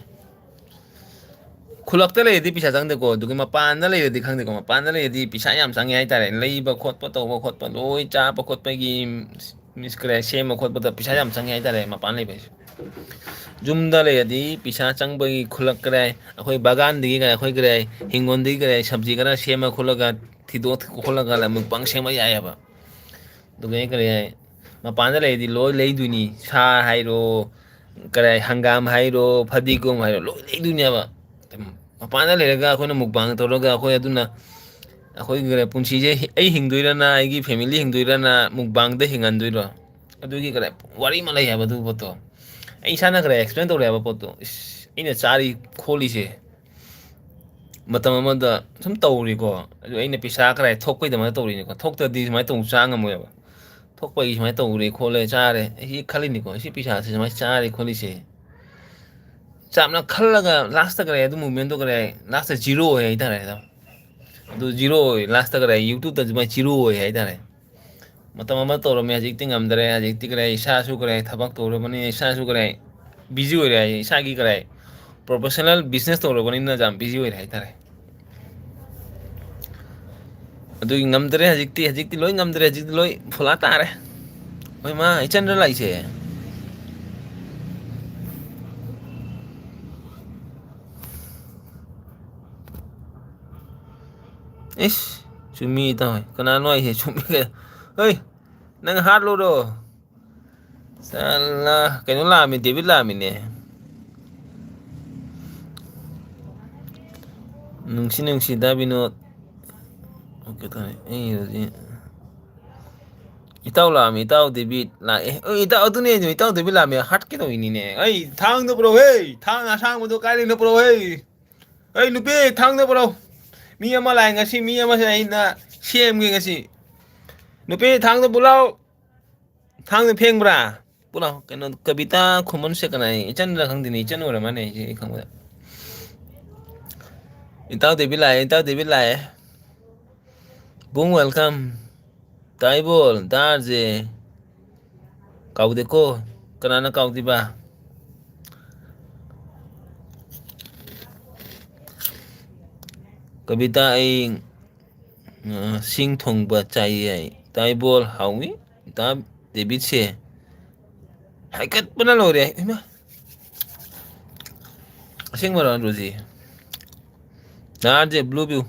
ꯈꯨꯜꯂꯛꯇ ꯂꯩꯔꯗꯤ ꯄꯩꯁꯥ ꯆꯪꯗꯦꯀꯣ, ꯑꯗꯨꯒ ꯃꯄꯥꯟꯗ ꯂꯩꯔꯗꯤ ꯈꯪꯗꯦꯀꯣ꯫ ꯃꯄꯥꯟꯗ ꯂꯩꯔꯗꯤ ꯄꯩꯁꯥ ꯌꯥꯝ ꯆꯪꯉꯦ ꯍꯥꯏꯇꯥꯔꯦ꯫ ꯂꯩꯕ ꯈꯣꯠꯄ ꯇꯧꯕ ꯈꯣꯠꯄ ꯂꯣꯏ ꯆꯥꯕ ꯈꯣꯠꯄꯒꯤ, ꯃꯤꯁ ꯀꯔꯤ ꯁꯦꯝꯕ ꯈꯣꯠꯄꯗ ꯄꯩꯁꯥ ꯌꯥꯝ ꯆꯪꯉꯦ ꯍꯥꯏꯇꯥꯔꯦ ꯃꯄꯥꯟ ꯂꯩꯕ ꯍꯥꯏꯁꯦ꯫ ꯌꯨꯝꯗ ꯂꯩꯔꯗꯤ ꯄꯩꯁꯥ ꯆꯪꯕꯒꯤ ꯈꯨꯜꯂꯛ ꯀꯔꯥꯏ, ꯑꯩꯈꯣꯏ ꯕꯥꯒꯥꯟꯗꯒꯤ ꯀꯔꯥꯏ, ꯑꯩꯈꯣꯏ ꯀꯔꯥꯏ, ꯍꯤꯡꯒꯣꯜꯗꯒꯤ ꯀꯔꯥꯏ, ꯁꯕꯖꯤ ꯈꯔ ꯁꯦꯝꯃ ꯈꯣꯠꯂꯒ ꯊꯤꯗꯣꯛ ꯈꯣꯠꯂꯒ ꯃꯨꯛꯕꯥꯡ ꯁꯦꯝꯕ ꯌꯥꯏꯑꯕ꯫ ꯑꯗꯨꯒ ꯀꯔꯤ ꯍꯥꯏ, ꯃꯄꯥꯟꯗ ꯂꯩꯔꯗꯤ ꯂꯣꯏ ꯂꯩꯗꯣꯏꯅꯤ꯫ ꯁꯥ ꯍꯥꯏꯔꯣ, ꯀꯔꯤ ꯍꯥꯏ, ꯍꯪꯒꯥꯝ ꯍꯥꯏꯔꯣ, ꯐꯗꯤꯒꯣꯝ ꯍꯥꯏꯔꯣ, ꯂꯣꯏ ꯂꯩꯗꯣꯏꯅꯦꯕ꯫ ꯃꯄꯥꯟꯗ ꯂꯩꯔꯒ ꯑꯩꯈꯣꯏꯅ ꯃꯨꯛꯕꯥꯡ ꯇꯧꯔꯒ ꯑꯩꯈꯣꯏ ꯑꯗꯨꯅ ꯑꯩꯈꯣꯏꯒꯤ ꯄꯨꯟꯁꯤꯁꯦ ꯑꯩ ꯍꯤꯡꯗꯣꯏꯔꯅ, ꯑꯩꯒꯤ ꯐꯦꯃꯤꯂꯤ ꯍꯤꯡꯗꯣꯏꯔꯅ ꯃꯨꯛꯕꯥꯡꯗ ꯍꯤꯡꯍꯟꯗꯣꯏꯔꯣ? ꯑꯗꯨꯒꯤ ꯀꯔꯤ ꯋꯥꯔꯤ ꯑꯃ ꯂꯩ ꯍꯥꯏꯕ ꯑꯗꯨ ꯄꯣꯠꯇꯣ꯫ ꯑꯩ ꯏꯁꯥꯅ ꯀꯔꯤ ꯑꯦꯛꯁꯄ꯭ꯂꯦꯟ ꯇꯧꯔꯦ ꯍꯥꯏꯕ ꯄꯣꯠꯇꯣ꯫ ꯏꯁ, ꯑꯩꯅ ꯆꯥꯔꯤ ꯈꯣꯠꯂꯤꯁꯦ ꯃꯇꯝ ꯑꯃꯗ ꯁꯨꯝ ꯇꯧꯔꯤꯀꯣ꯫ ꯑꯗꯨ ꯑꯩꯅ ꯄꯩꯁꯥ ꯀꯔꯥꯏ ꯊꯣꯛꯄꯩꯗꯃꯛꯇ ꯇꯧꯔꯤꯅꯤꯀꯣ꯫ ꯊꯣꯛꯇ꯭ꯔꯗꯤ ꯁꯨꯃꯥꯏꯅ ꯇꯧ ꯆꯥ ꯉꯝꯃꯣꯏꯕ꯫ ꯊꯣꯛꯄꯒꯤ ꯁꯨꯃꯥꯏꯅ ꯇꯧꯔꯦ ꯈꯣꯠꯂꯦ ꯆꯥꯔꯦ꯫ ꯑꯩ ꯈꯜꯂꯤꯅꯤꯀꯣ꯫ ꯁꯤ ꯄꯩꯁꯥꯁꯦ ꯁꯨꯃꯥꯏꯅ ꯆꯥꯔꯦ ꯈꯣꯠꯂꯤꯁꯦ꯫ ꯆꯥꯝꯅ ꯈꯜꯂꯒ ꯂꯥꯁꯇ ꯀꯔꯤ ꯑꯗꯨ ꯃꯨꯚꯃꯦꯟꯗꯣ ꯀꯔꯤ ꯂꯥꯁꯇ ꯖꯤꯔꯣ ꯑꯣꯏ ꯍꯥꯏꯇꯥꯔꯦ꯫ ꯑꯗꯣ ꯑꯗꯨ ꯖꯤꯔꯣ ꯑꯣꯏ, ꯂꯥꯁꯇ ꯀꯔꯤ ꯌꯨꯇ꯭ꯌꯨꯕꯇ ꯑꯗꯨꯃꯥꯏꯅ ꯖꯤꯔꯣ ꯑꯣꯏ ꯍꯥꯏꯇꯥꯔꯦ꯫ ꯃꯇꯝ ꯑꯃ ꯇꯧꯔꯝꯃꯦ, ꯍꯧꯖꯤꯛꯇꯤ ꯉꯝꯗ꯭ꯔꯦ꯫ ꯍꯧꯖꯤꯛꯇꯤ ꯀꯔꯤ ꯏꯁꯥꯁꯨ ꯀꯔꯤ ꯊꯕꯛ ꯇꯧꯔꯕꯅꯤꯅ ꯏꯁꯥꯁꯨ ꯀꯔꯤ ꯕꯤꯖꯤ ꯑꯣꯏꯔꯦ ꯍꯥꯏ, ꯏꯁꯥꯒꯤ ꯀꯔꯤ ꯄ꯭ꯔꯣꯐꯦꯁꯅꯦꯜ ꯕꯤꯖꯤꯅꯦꯁ ꯇꯧꯔꯕꯅꯤꯅ ꯌꯥꯝ ꯕꯤꯖꯤ ꯑꯣꯏꯔꯦ ꯍꯥꯏꯇꯥꯔꯦ꯫ ꯑꯗꯨꯒꯤ ꯉꯝꯗ꯭ꯔꯦ ꯍꯧꯖꯤꯛꯇꯤ, ꯍꯧꯖꯤꯛꯇꯤ ꯂꯣꯏ ꯉꯝꯗ꯭ꯔꯦ, ꯍꯧꯖꯤꯛꯇꯤ ꯂꯣꯏ ꯐꯣꯂꯥ ꯇꯥꯔꯦ꯫ ꯍꯣꯏ ꯃꯥ, ꯏꯆꯟꯗ ꯂꯥꯛꯏꯁꯦ꯫ ꯏꯁ, ꯆꯨꯝꯃꯤ ꯏꯇꯥꯎ꯫ ꯀꯅꯥꯅꯣ ꯍꯥꯏꯁꯦ? ꯆꯨꯝꯃꯤ ꯀꯩ-, ꯍꯣꯏ, ꯅꯪ ꯍꯥꯠꯂꯨꯔꯣ꯫ ꯆꯠꯂ ꯀꯩꯅꯣ ꯂꯥꯛꯑꯝꯃꯤ, ꯗꯦꯕꯤꯠ ꯂꯥꯛꯑꯝꯃꯤꯅꯦ꯫ ꯅꯨꯡꯁꯤ ꯅꯨꯡꯁꯤꯗ ꯕꯤꯅꯣꯗ꯫ ꯑꯣꯀꯦ, ꯇꯧꯔꯦ꯫ ꯑꯩ ꯍꯧꯖꯤꯛ ꯏꯇꯥꯎ ꯂꯥꯛꯑꯝꯃꯤ, ꯏꯇꯥꯎ ꯗꯦꯕꯤꯠ ꯂꯥꯛꯑꯦ꯫ ꯑꯣ, ꯏꯇꯥꯎ, ꯑꯗꯨꯅꯦ, ꯏꯇꯥꯎ ꯗꯦꯕꯤꯠ ꯂꯥꯛꯑꯝꯃꯤ, ꯍꯥꯠꯀꯦ ꯇꯧꯔꯤꯅꯤꯅꯦ꯫ ꯑꯩ ꯊꯥꯡꯗꯣ ꯄꯨꯔꯛꯎ, ꯍꯦ! ꯊꯥꯡ ꯑꯁꯥꯡꯕꯗꯣ ꯀꯥꯏꯗꯩꯅꯣ ꯄꯨꯔꯛꯎ, ꯍꯦ! ꯑꯩ ꯅꯨꯄꯤ, ꯊꯥꯡꯗꯣ ꯄꯨꯔꯛꯎ꯫ ꯃꯤ ꯑꯃ ꯂꯥꯛꯑꯦ ꯉꯁꯤ, ꯃꯤ ꯑꯃꯁꯦ ꯑꯩꯅ ꯁꯦꯝꯒꯦ ꯉꯁꯤ꯫ ꯅꯨꯄꯤ, ꯊꯥꯡꯗꯣ ꯄꯨꯂꯥꯎ꯫ ꯊꯥꯡꯗꯣ ꯐꯦꯡꯕ꯭ꯔꯥ? ꯄꯨꯂꯥꯎ꯫ ꯀꯩꯅꯣ, ꯀꯕꯤꯇꯥ ꯈꯨꯃꯟꯁꯦ ꯀꯅꯥ? ꯏꯆꯟꯔ ꯈꯪꯗꯦꯅꯦ, ꯏꯆꯟ ꯑꯣꯏꯔ ꯃꯥꯜꯂꯦ ꯑꯩꯁꯦ, ꯑꯩ ꯈꯪꯕꯗ꯫ ꯏꯇꯥꯎ ꯗꯦꯕꯤꯠ ꯂꯥꯛꯑꯦ, ꯏꯇꯥꯎ ꯗꯦꯕꯤꯠ ꯂꯥꯛꯑꯦ꯫ ꯕꯨꯡ, welcome꯫ ꯇꯥꯏꯕꯣꯜ, ꯗꯥꯔꯖꯦ꯫ ꯀꯥꯎꯗꯦꯀꯣ꯫ ꯀꯅꯥꯅ ꯀꯥꯎꯗꯣꯏꯕ? ꯀꯕꯤꯇꯥ, ꯑꯩ, ꯑ, ꯁꯤꯡ ꯊꯣꯡꯕ ꯆꯥꯏꯌꯦ ꯑꯩ꯫ ꯇꯥꯏꯕꯣꯜ, ꯍꯥꯎꯏ꯫ ꯏꯇꯥ ꯗꯦꯕꯤꯠꯁꯦ ꯍꯥꯏꯒꯠꯄꯅ ꯂꯣꯏꯔꯦ꯫ ꯏꯃꯥ! ꯑꯁꯦꯡꯕꯔꯣ, ꯔꯣꯖꯤ? ꯗꯥꯔꯖꯦ, blue view꯫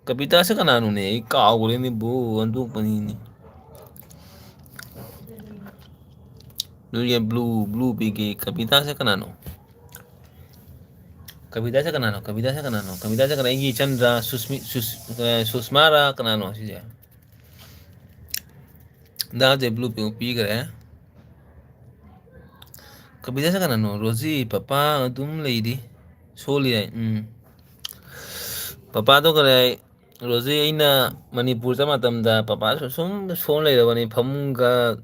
ꯀꯕꯤꯇꯥꯁꯦ ꯀꯅꯥꯅꯣꯅꯦ? ꯑꯩ ꯀꯥꯎꯈ꯭ꯔꯦꯅꯦ, ꯕꯣ ꯑꯣꯟꯊꯣꯛꯄꯅꯤꯅꯦ꯫ ꯅꯣꯏꯒꯤ blue, blue ꯄꯤꯒꯦ꯫ ꯀꯕꯤꯇꯥꯁꯦ ꯀꯅꯥꯅꯣ? ꯀꯕꯤꯇꯥꯁꯦ ꯀꯅꯥꯅꯣ? ꯀꯕꯤꯇꯥꯁꯦ ꯀꯅꯥꯅꯣ? ꯀꯕꯤꯇꯥꯁꯦ ꯀꯅꯥ? ꯑꯩꯒꯤ ꯏꯆꯟꯗ꯭ꯔꯥ, ꯁꯨꯁꯃꯤ-, ꯁꯨꯁ-, ꯑ, ꯁꯨꯁꯃꯥꯔꯥ ꯀꯅꯥꯅꯣ ꯁꯤꯁꯦ? ꯗꯥꯁꯦ blue ꯄꯤ-, ꯄꯤꯈ꯭ꯔꯦ꯫ ꯀꯕꯤꯇꯥꯁꯦ ꯀꯅꯥꯅꯣ? ꯔꯣꯖꯤ, ꯄꯄꯥ ꯑꯗꯨꯝ ꯂꯩꯔꯤ꯫ ꯁꯣꯜꯂꯤ ꯍꯥꯏ꯫ ꯎꯝ꯫ ꯄꯄꯥꯗꯣ ꯀꯔꯤ ꯍꯥꯏ? ꯔꯣꯖꯤ, ꯑꯩꯅ ꯃꯅꯤꯄꯨꯔ ꯆꯠꯄ ꯃꯇꯝꯗ ꯄꯄꯥꯁꯨ ꯁꯨꯝ ꯁꯣꯟ ꯂꯩꯔꯕꯅꯤ꯫ ꯐꯃꯨꯡꯒ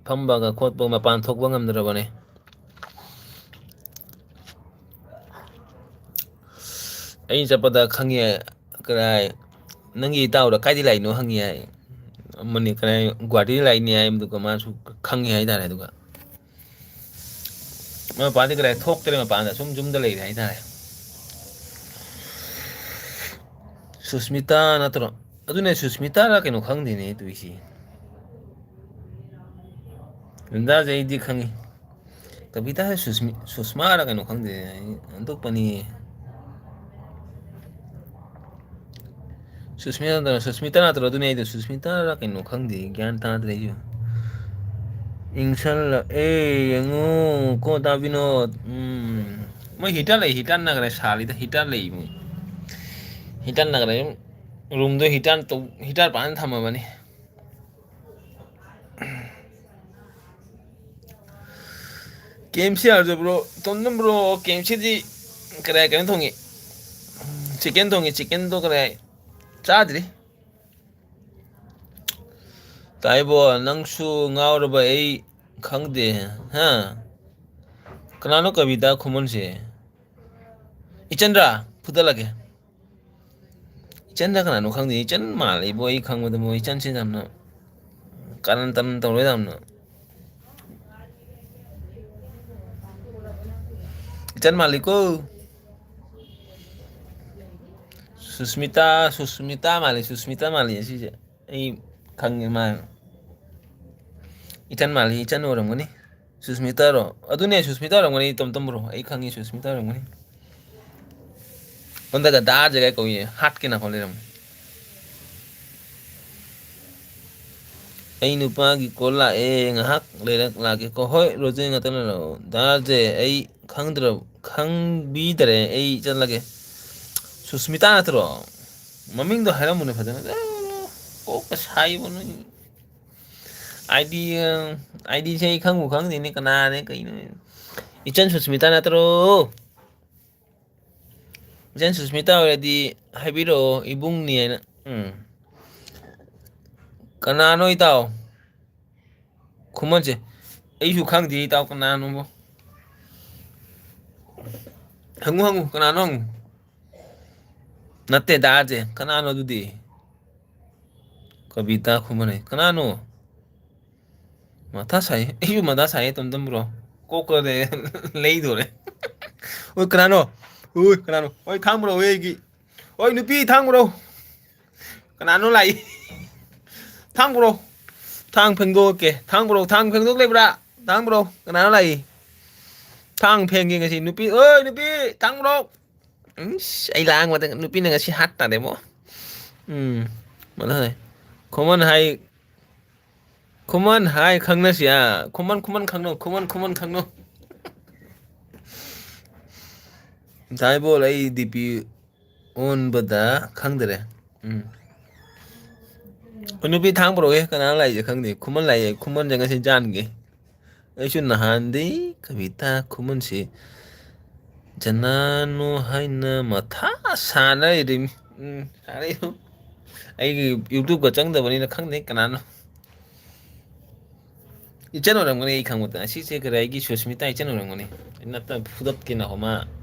ꯐꯝꯕꯒ ꯈꯣꯠꯄ, ꯃꯄꯥꯟ ꯊꯣꯛꯄ ꯉꯝꯗ꯭ꯔꯕꯅꯤ꯫ ꯑꯩꯅ ꯆꯠꯄꯗ ꯈꯪꯉꯦ, ꯀꯔꯥꯏ, "ꯅꯪꯒꯤ ꯏꯇꯥꯎꯗ ꯀꯥꯏꯗꯩ ꯂꯥꯛꯏꯅꯣ?" ꯍꯪꯉꯤ ꯍꯥꯏ꯫ ꯑꯃꯅꯤ ꯀꯔꯥꯏ, "ꯒꯨꯍꯥꯇꯤꯗꯩ ꯂꯥꯛꯏꯅꯦ" ꯍꯥꯏ꯫ ꯑꯗꯨꯒ ꯃꯥꯁꯨ ꯈꯪꯉꯤ ꯍꯥꯏꯇꯥꯔꯦ꯫ ꯑꯗꯨꯒ ꯃꯄꯥꯟꯗꯤ ꯀꯗꯥꯏ ꯊꯣꯛꯇ꯭ꯔꯦ, ꯃꯄꯥꯟꯗ ꯁꯨꯝ ꯌꯨꯝꯗ ꯂꯩꯔꯦ ꯍꯥꯏꯇꯥꯔꯦ꯫ ꯁꯨꯁꯃꯤꯇꯥ ꯅꯠꯇ꯭ꯔꯣ? ꯑꯗꯨꯅꯦ, ꯁꯨꯁꯃꯤꯇꯥꯔ ꯀꯩꯅꯣ ꯈꯪꯗꯦꯅꯦ ꯇꯧꯏꯁꯤ꯫ ꯔꯤꯟꯗꯥꯁꯦ ꯑꯩꯗꯤ ꯈꯪꯉꯤ꯫ ꯀꯕꯤꯇꯥꯁꯦ ꯁꯨꯁꯃꯤ-, ꯁꯨꯁꯃꯥꯔ ꯀꯩꯅꯣ ꯈꯪꯗꯦ, ꯑꯩ ꯑꯣꯟꯊꯣꯛꯄꯅꯤ꯫ ꯁꯨꯁꯃꯤꯇꯥ ꯅꯠꯇ꯭ꯔꯣ? ꯁꯨꯁꯃꯤꯇꯥ ꯅꯠꯇ꯭ꯔꯣ? ꯑꯗꯨꯅꯦ ꯑꯩꯗꯣ, ꯁꯨꯁꯃꯤꯇꯥꯔ ꯀꯩꯅꯣ ꯈꯪꯗꯦ, ꯒ꯭ꯌꯥꯟ ꯇꯥꯗ꯭ꯔꯦ ꯑꯩꯁꯨ꯫ ꯏꯪꯁꯜꯂꯛꯑꯦ, ꯌꯦꯡꯉꯨ ꯀꯣ, ꯗꯥ ꯕꯤꯅꯣꯗ꯫ ꯎꯝ, ꯃꯣꯏ heater ꯂꯩ, heaterꯅ ꯈꯔ ꯁꯥꯔꯤꯗ, heater ꯂꯩ ꯃꯣꯏ꯫ Heaterꯅ ꯈꯔ ꯑꯗꯨꯝ roomꯗꯣ heater ꯇꯧ-, heater ꯄꯥꯟ ꯊꯝꯃꯕꯅꯤ꯫ ꯀꯦ ꯑꯦꯝ ꯁꯤ ꯍꯥꯏꯔꯁꯨ bro, ꯇꯣꯝꯇꯣꯝ bro, ꯀꯦ ꯑꯦꯝ ꯁꯤꯗꯤ ꯀꯗꯥꯏ ꯀꯩꯅꯣ ꯊꯣꯡꯉꯤ? Chicken ꯊꯣꯡꯉꯤ, chickenꯗꯣ ꯀꯗꯥꯏ ꯆꯥꯗ꯭ꯔꯤ꯫ ꯇꯥꯏꯕꯣ, ꯅꯪꯁꯨ ꯉꯥꯎꯔꯕ ꯑꯩ ꯈꯪꯗꯦ, ꯍꯥ? ꯀꯅꯥꯅꯣ ꯀꯕꯤꯇꯥ ꯈꯨꯃꯟꯁꯦ? ꯏꯆꯟꯗ꯭ꯔꯥ, ꯐꯨꯗꯠꯂꯒꯦ꯫ ꯏꯆꯟꯗ ꯀꯅꯥꯅꯣ ꯈꯪꯗꯦ, ꯏꯆꯟ ꯃꯥꯜꯂꯦ ꯏꯕꯣ, ꯑꯩ ꯈꯪꯕꯗ ꯃꯣꯏ ꯏꯆꯟꯁꯦ ꯌꯥꯝꯅ ꯀꯥꯔꯟ ꯇꯥꯔꯟ ꯇꯧꯔꯦ ꯌꯥꯝꯅ꯫ ꯏꯆꯟ ꯃꯥꯜꯂꯤꯀꯣ꯫ ꯁꯨꯁꯃꯤꯇꯥ, ꯁꯨꯁꯃꯤꯇꯥ ꯃꯥꯜꯂꯤ, ꯁꯨꯁꯃꯤꯇꯥ ꯃꯥꯜꯂꯤ ꯑꯁꯤꯁꯦ꯫ ꯑꯩ ꯈꯪꯉꯦ ꯃꯥ꯫ ꯏꯆꯟ ꯃꯥꯜꯂꯤ, ꯏꯆꯟ ꯑꯣꯏꯔꯝꯒꯅꯤ꯫ ꯁꯨꯁꯃꯤꯇꯥꯔꯣ? ꯑꯗꯨꯅꯦ, ꯁꯨꯁꯃꯤꯇꯥ ꯑꯣꯏꯔꯝꯒꯅꯤ, ꯇꯣꯝꯇꯣꯝ bro꯫ ꯑꯩ ꯈꯪꯉꯤ, ꯁꯨꯁꯃꯤꯇꯥ ꯑꯣꯏꯔꯝꯒꯅꯤ꯫ ꯑꯣꯟꯗꯒ ꯗꯥ ꯖꯒꯥ ꯀꯧꯏꯌꯦ, ꯍꯥꯠꯀꯦ ꯅꯥꯀꯣ ꯂꯩꯔꯝꯃꯦ꯫ ꯑꯩ ꯅꯨꯄꯥꯒꯤ call ꯂꯥꯛꯑꯦ, ꯉꯥꯏꯍꯥꯛ ꯂꯩꯔ ꯂꯥꯛꯀꯦꯀꯣ꯫ ꯍꯣꯏ, ꯔꯣꯖꯦ, ꯉꯥꯛꯇꯪ ꯂꯩꯔꯛꯑꯣ꯫ ꯗꯥ ꯖꯦ, ꯑꯩ ꯈꯪꯗ꯭ꯔ-, ꯈꯪꯕꯤꯗꯔꯦ, ꯑꯩ ꯆꯠꯂꯒꯦ꯫ ꯁꯨꯁꯃꯤꯇꯥ ꯅꯠꯇ꯭ꯔꯣ? ꯃꯃꯤꯡꯗꯣ ꯍꯥꯏꯔꯝꯃꯨꯅꯦ ꯐꯖꯅ꯫ ꯀꯣꯛꯀ ꯁꯥꯏꯕ ꯅꯣꯏ꯫ ID, ꯑ, IDꯁꯦ ꯑꯩ ꯈꯪꯕꯨ ꯈꯪꯗꯦꯅꯦ, ꯀꯅꯥꯅꯦ ꯀꯩꯅꯣ? ꯏꯆꯟ ꯁꯨꯁꯃꯤꯇꯥ ꯅꯠꯇ꯭ꯔꯣ? ꯏꯆꯟ ꯁꯨꯁꯃꯤꯇꯥ ꯑꯣꯏꯔꯗꯤ ꯍꯥꯏꯕꯤꯔꯛꯑꯣ, ꯏꯕꯨꯡꯅꯤ ꯍꯥꯏꯅ꯫ ꯎꯝ꯫ ꯀꯅꯥꯅꯣ ꯏꯇꯥꯎ? ꯈꯨꯃꯟꯁꯦ꯫ ꯑꯩꯁꯨ ꯈꯪꯗꯦ ꯏꯇꯥꯎ, ꯀꯅꯥꯅꯣꯕꯣ? ꯍꯪꯉꯨ, ꯍꯪꯉꯨ, ꯀꯅꯥꯅꯣ ꯍꯪꯉꯨ꯫ ꯅꯠꯇꯦ, ꯗꯥꯁꯦ꯫ ꯀꯅꯥꯅꯣ ꯑꯗꯨꯗꯤ? ꯀꯕꯤꯇꯥ ꯈꯨꯃꯟ ꯍꯥꯏ꯫ ꯀꯅꯥꯅꯣ? ꯃꯊꯥ ꯁꯥꯏ꯫ ꯑꯩꯁꯨ ꯃꯊꯥ ꯁꯥꯏꯌꯦ, ꯇꯣꯝꯇꯣꯝ bro꯫ ꯄꯣꯛꯀꯗꯦ ꯂꯩꯗꯣꯔꯦ꯫ ꯑꯣꯏ, ꯀꯅꯥꯅꯣ? ꯑꯣꯏ, ꯀꯅꯥꯅꯣ? ꯑꯣꯏ, ꯊꯥꯡ ꯄꯨꯔꯛꯑꯣ ꯑꯩꯒꯤ꯫ ꯑꯣꯏ, ꯅꯨꯄꯤ, ꯊꯥꯡ ꯄꯨꯔꯛꯑꯣ꯫ ꯀꯅꯥꯅꯣ ꯂꯥꯛꯏ? ꯊꯥꯡ ꯄꯨꯔꯛꯑꯣ꯫ ꯊꯥꯡ ꯐꯦꯡꯗꯣꯛꯀꯦ꯫ ꯊꯥꯡ ꯄꯨꯔꯛꯑꯣ꯫ ꯊꯥꯡ ꯐꯦꯡꯗꯣꯛ ꯂꯩꯕ꯭ꯔꯥ? ꯊꯥꯡ ꯄꯨꯔꯛꯑꯣ꯫ ꯀꯅꯥꯅꯣ ꯂꯥꯛꯏ? ꯊꯥꯡ ꯐꯦꯡꯒꯦ ꯉꯁꯤ꯫ ꯅꯨꯄꯤ, ꯑꯣꯏ, ꯅꯨꯄꯤ, ꯊꯥꯡ ꯄꯨꯔꯛꯑꯣ꯫ ꯏꯁ, ꯑꯩ ꯂꯥꯡꯕꯗ ꯅꯨꯄꯤꯅ ꯉꯁꯤ ꯍꯥꯠ ꯇꯥꯔꯦꯕꯣ꯫ ꯎꯝ, ꯃꯊꯪ꯫ ꯈꯨꯃꯟ ꯍꯥꯏ, ꯈꯨꯃꯟ ꯍꯥꯏ ꯈꯪꯅꯁꯤ, ꯑꯥ, ꯈꯨꯃꯟ, ꯈꯨꯃꯟ ꯈꯪꯅꯧ, ꯈꯨꯃꯟ, ꯈꯨꯃꯟ ꯈꯪꯅꯧ꯫ ꯗꯥꯏꯕꯣꯜ, ꯑꯩ ꯗꯤ ꯄꯤ ꯑꯣꯟꯕꯗ ꯈꯪꯗꯔꯦ꯫ ꯎꯝ꯫ ꯅꯨꯄꯤ ꯊꯥꯡ ꯄꯨꯔꯛꯑꯣꯍꯦ, ꯀꯅꯥꯅꯣ ꯂꯥꯛꯏꯁꯦ ꯈꯪꯗꯦ꯫ ꯈꯨꯃꯟ ꯂꯥꯛꯑꯦ, ꯈꯨꯃꯟꯁꯦ ꯉꯁꯤ ꯖꯥꯟꯒꯦ꯫ ꯑꯩꯁꯨ ꯅꯍꯥꯟꯗꯩ ꯀꯕꯤꯇꯥ ꯈꯨꯃꯟꯁꯦ ꯖꯅꯥꯅꯨ ꯍꯥꯏꯅ ꯃꯊꯥ ꯁꯥꯅ ꯂꯩꯔꯤꯃꯤ꯫ ꯎꯝ, ꯁꯥꯔꯛꯏꯕ꯫ ꯑꯩꯒꯤ YouTube-ꯀ ꯆꯪꯗꯕꯅꯤꯅ ꯈꯪꯗꯦ ꯀꯅꯥꯅꯣ꯫ ꯏꯆꯟ ꯑꯣꯏꯔꯝꯒꯅꯤ ꯑꯩ ꯈꯪꯕꯗ꯫ ꯑꯁꯤꯁꯦ ꯀꯔꯤ, ꯑꯩꯒꯤ ꯁꯨꯁꯃꯤꯇꯥ ꯏꯆꯟ ꯑꯣꯏꯔꯝꯒꯅꯤ꯫ ꯅꯠꯇ ꯐꯨꯗꯠꯀꯦ ꯅꯥꯀꯣ, ꯃꯥ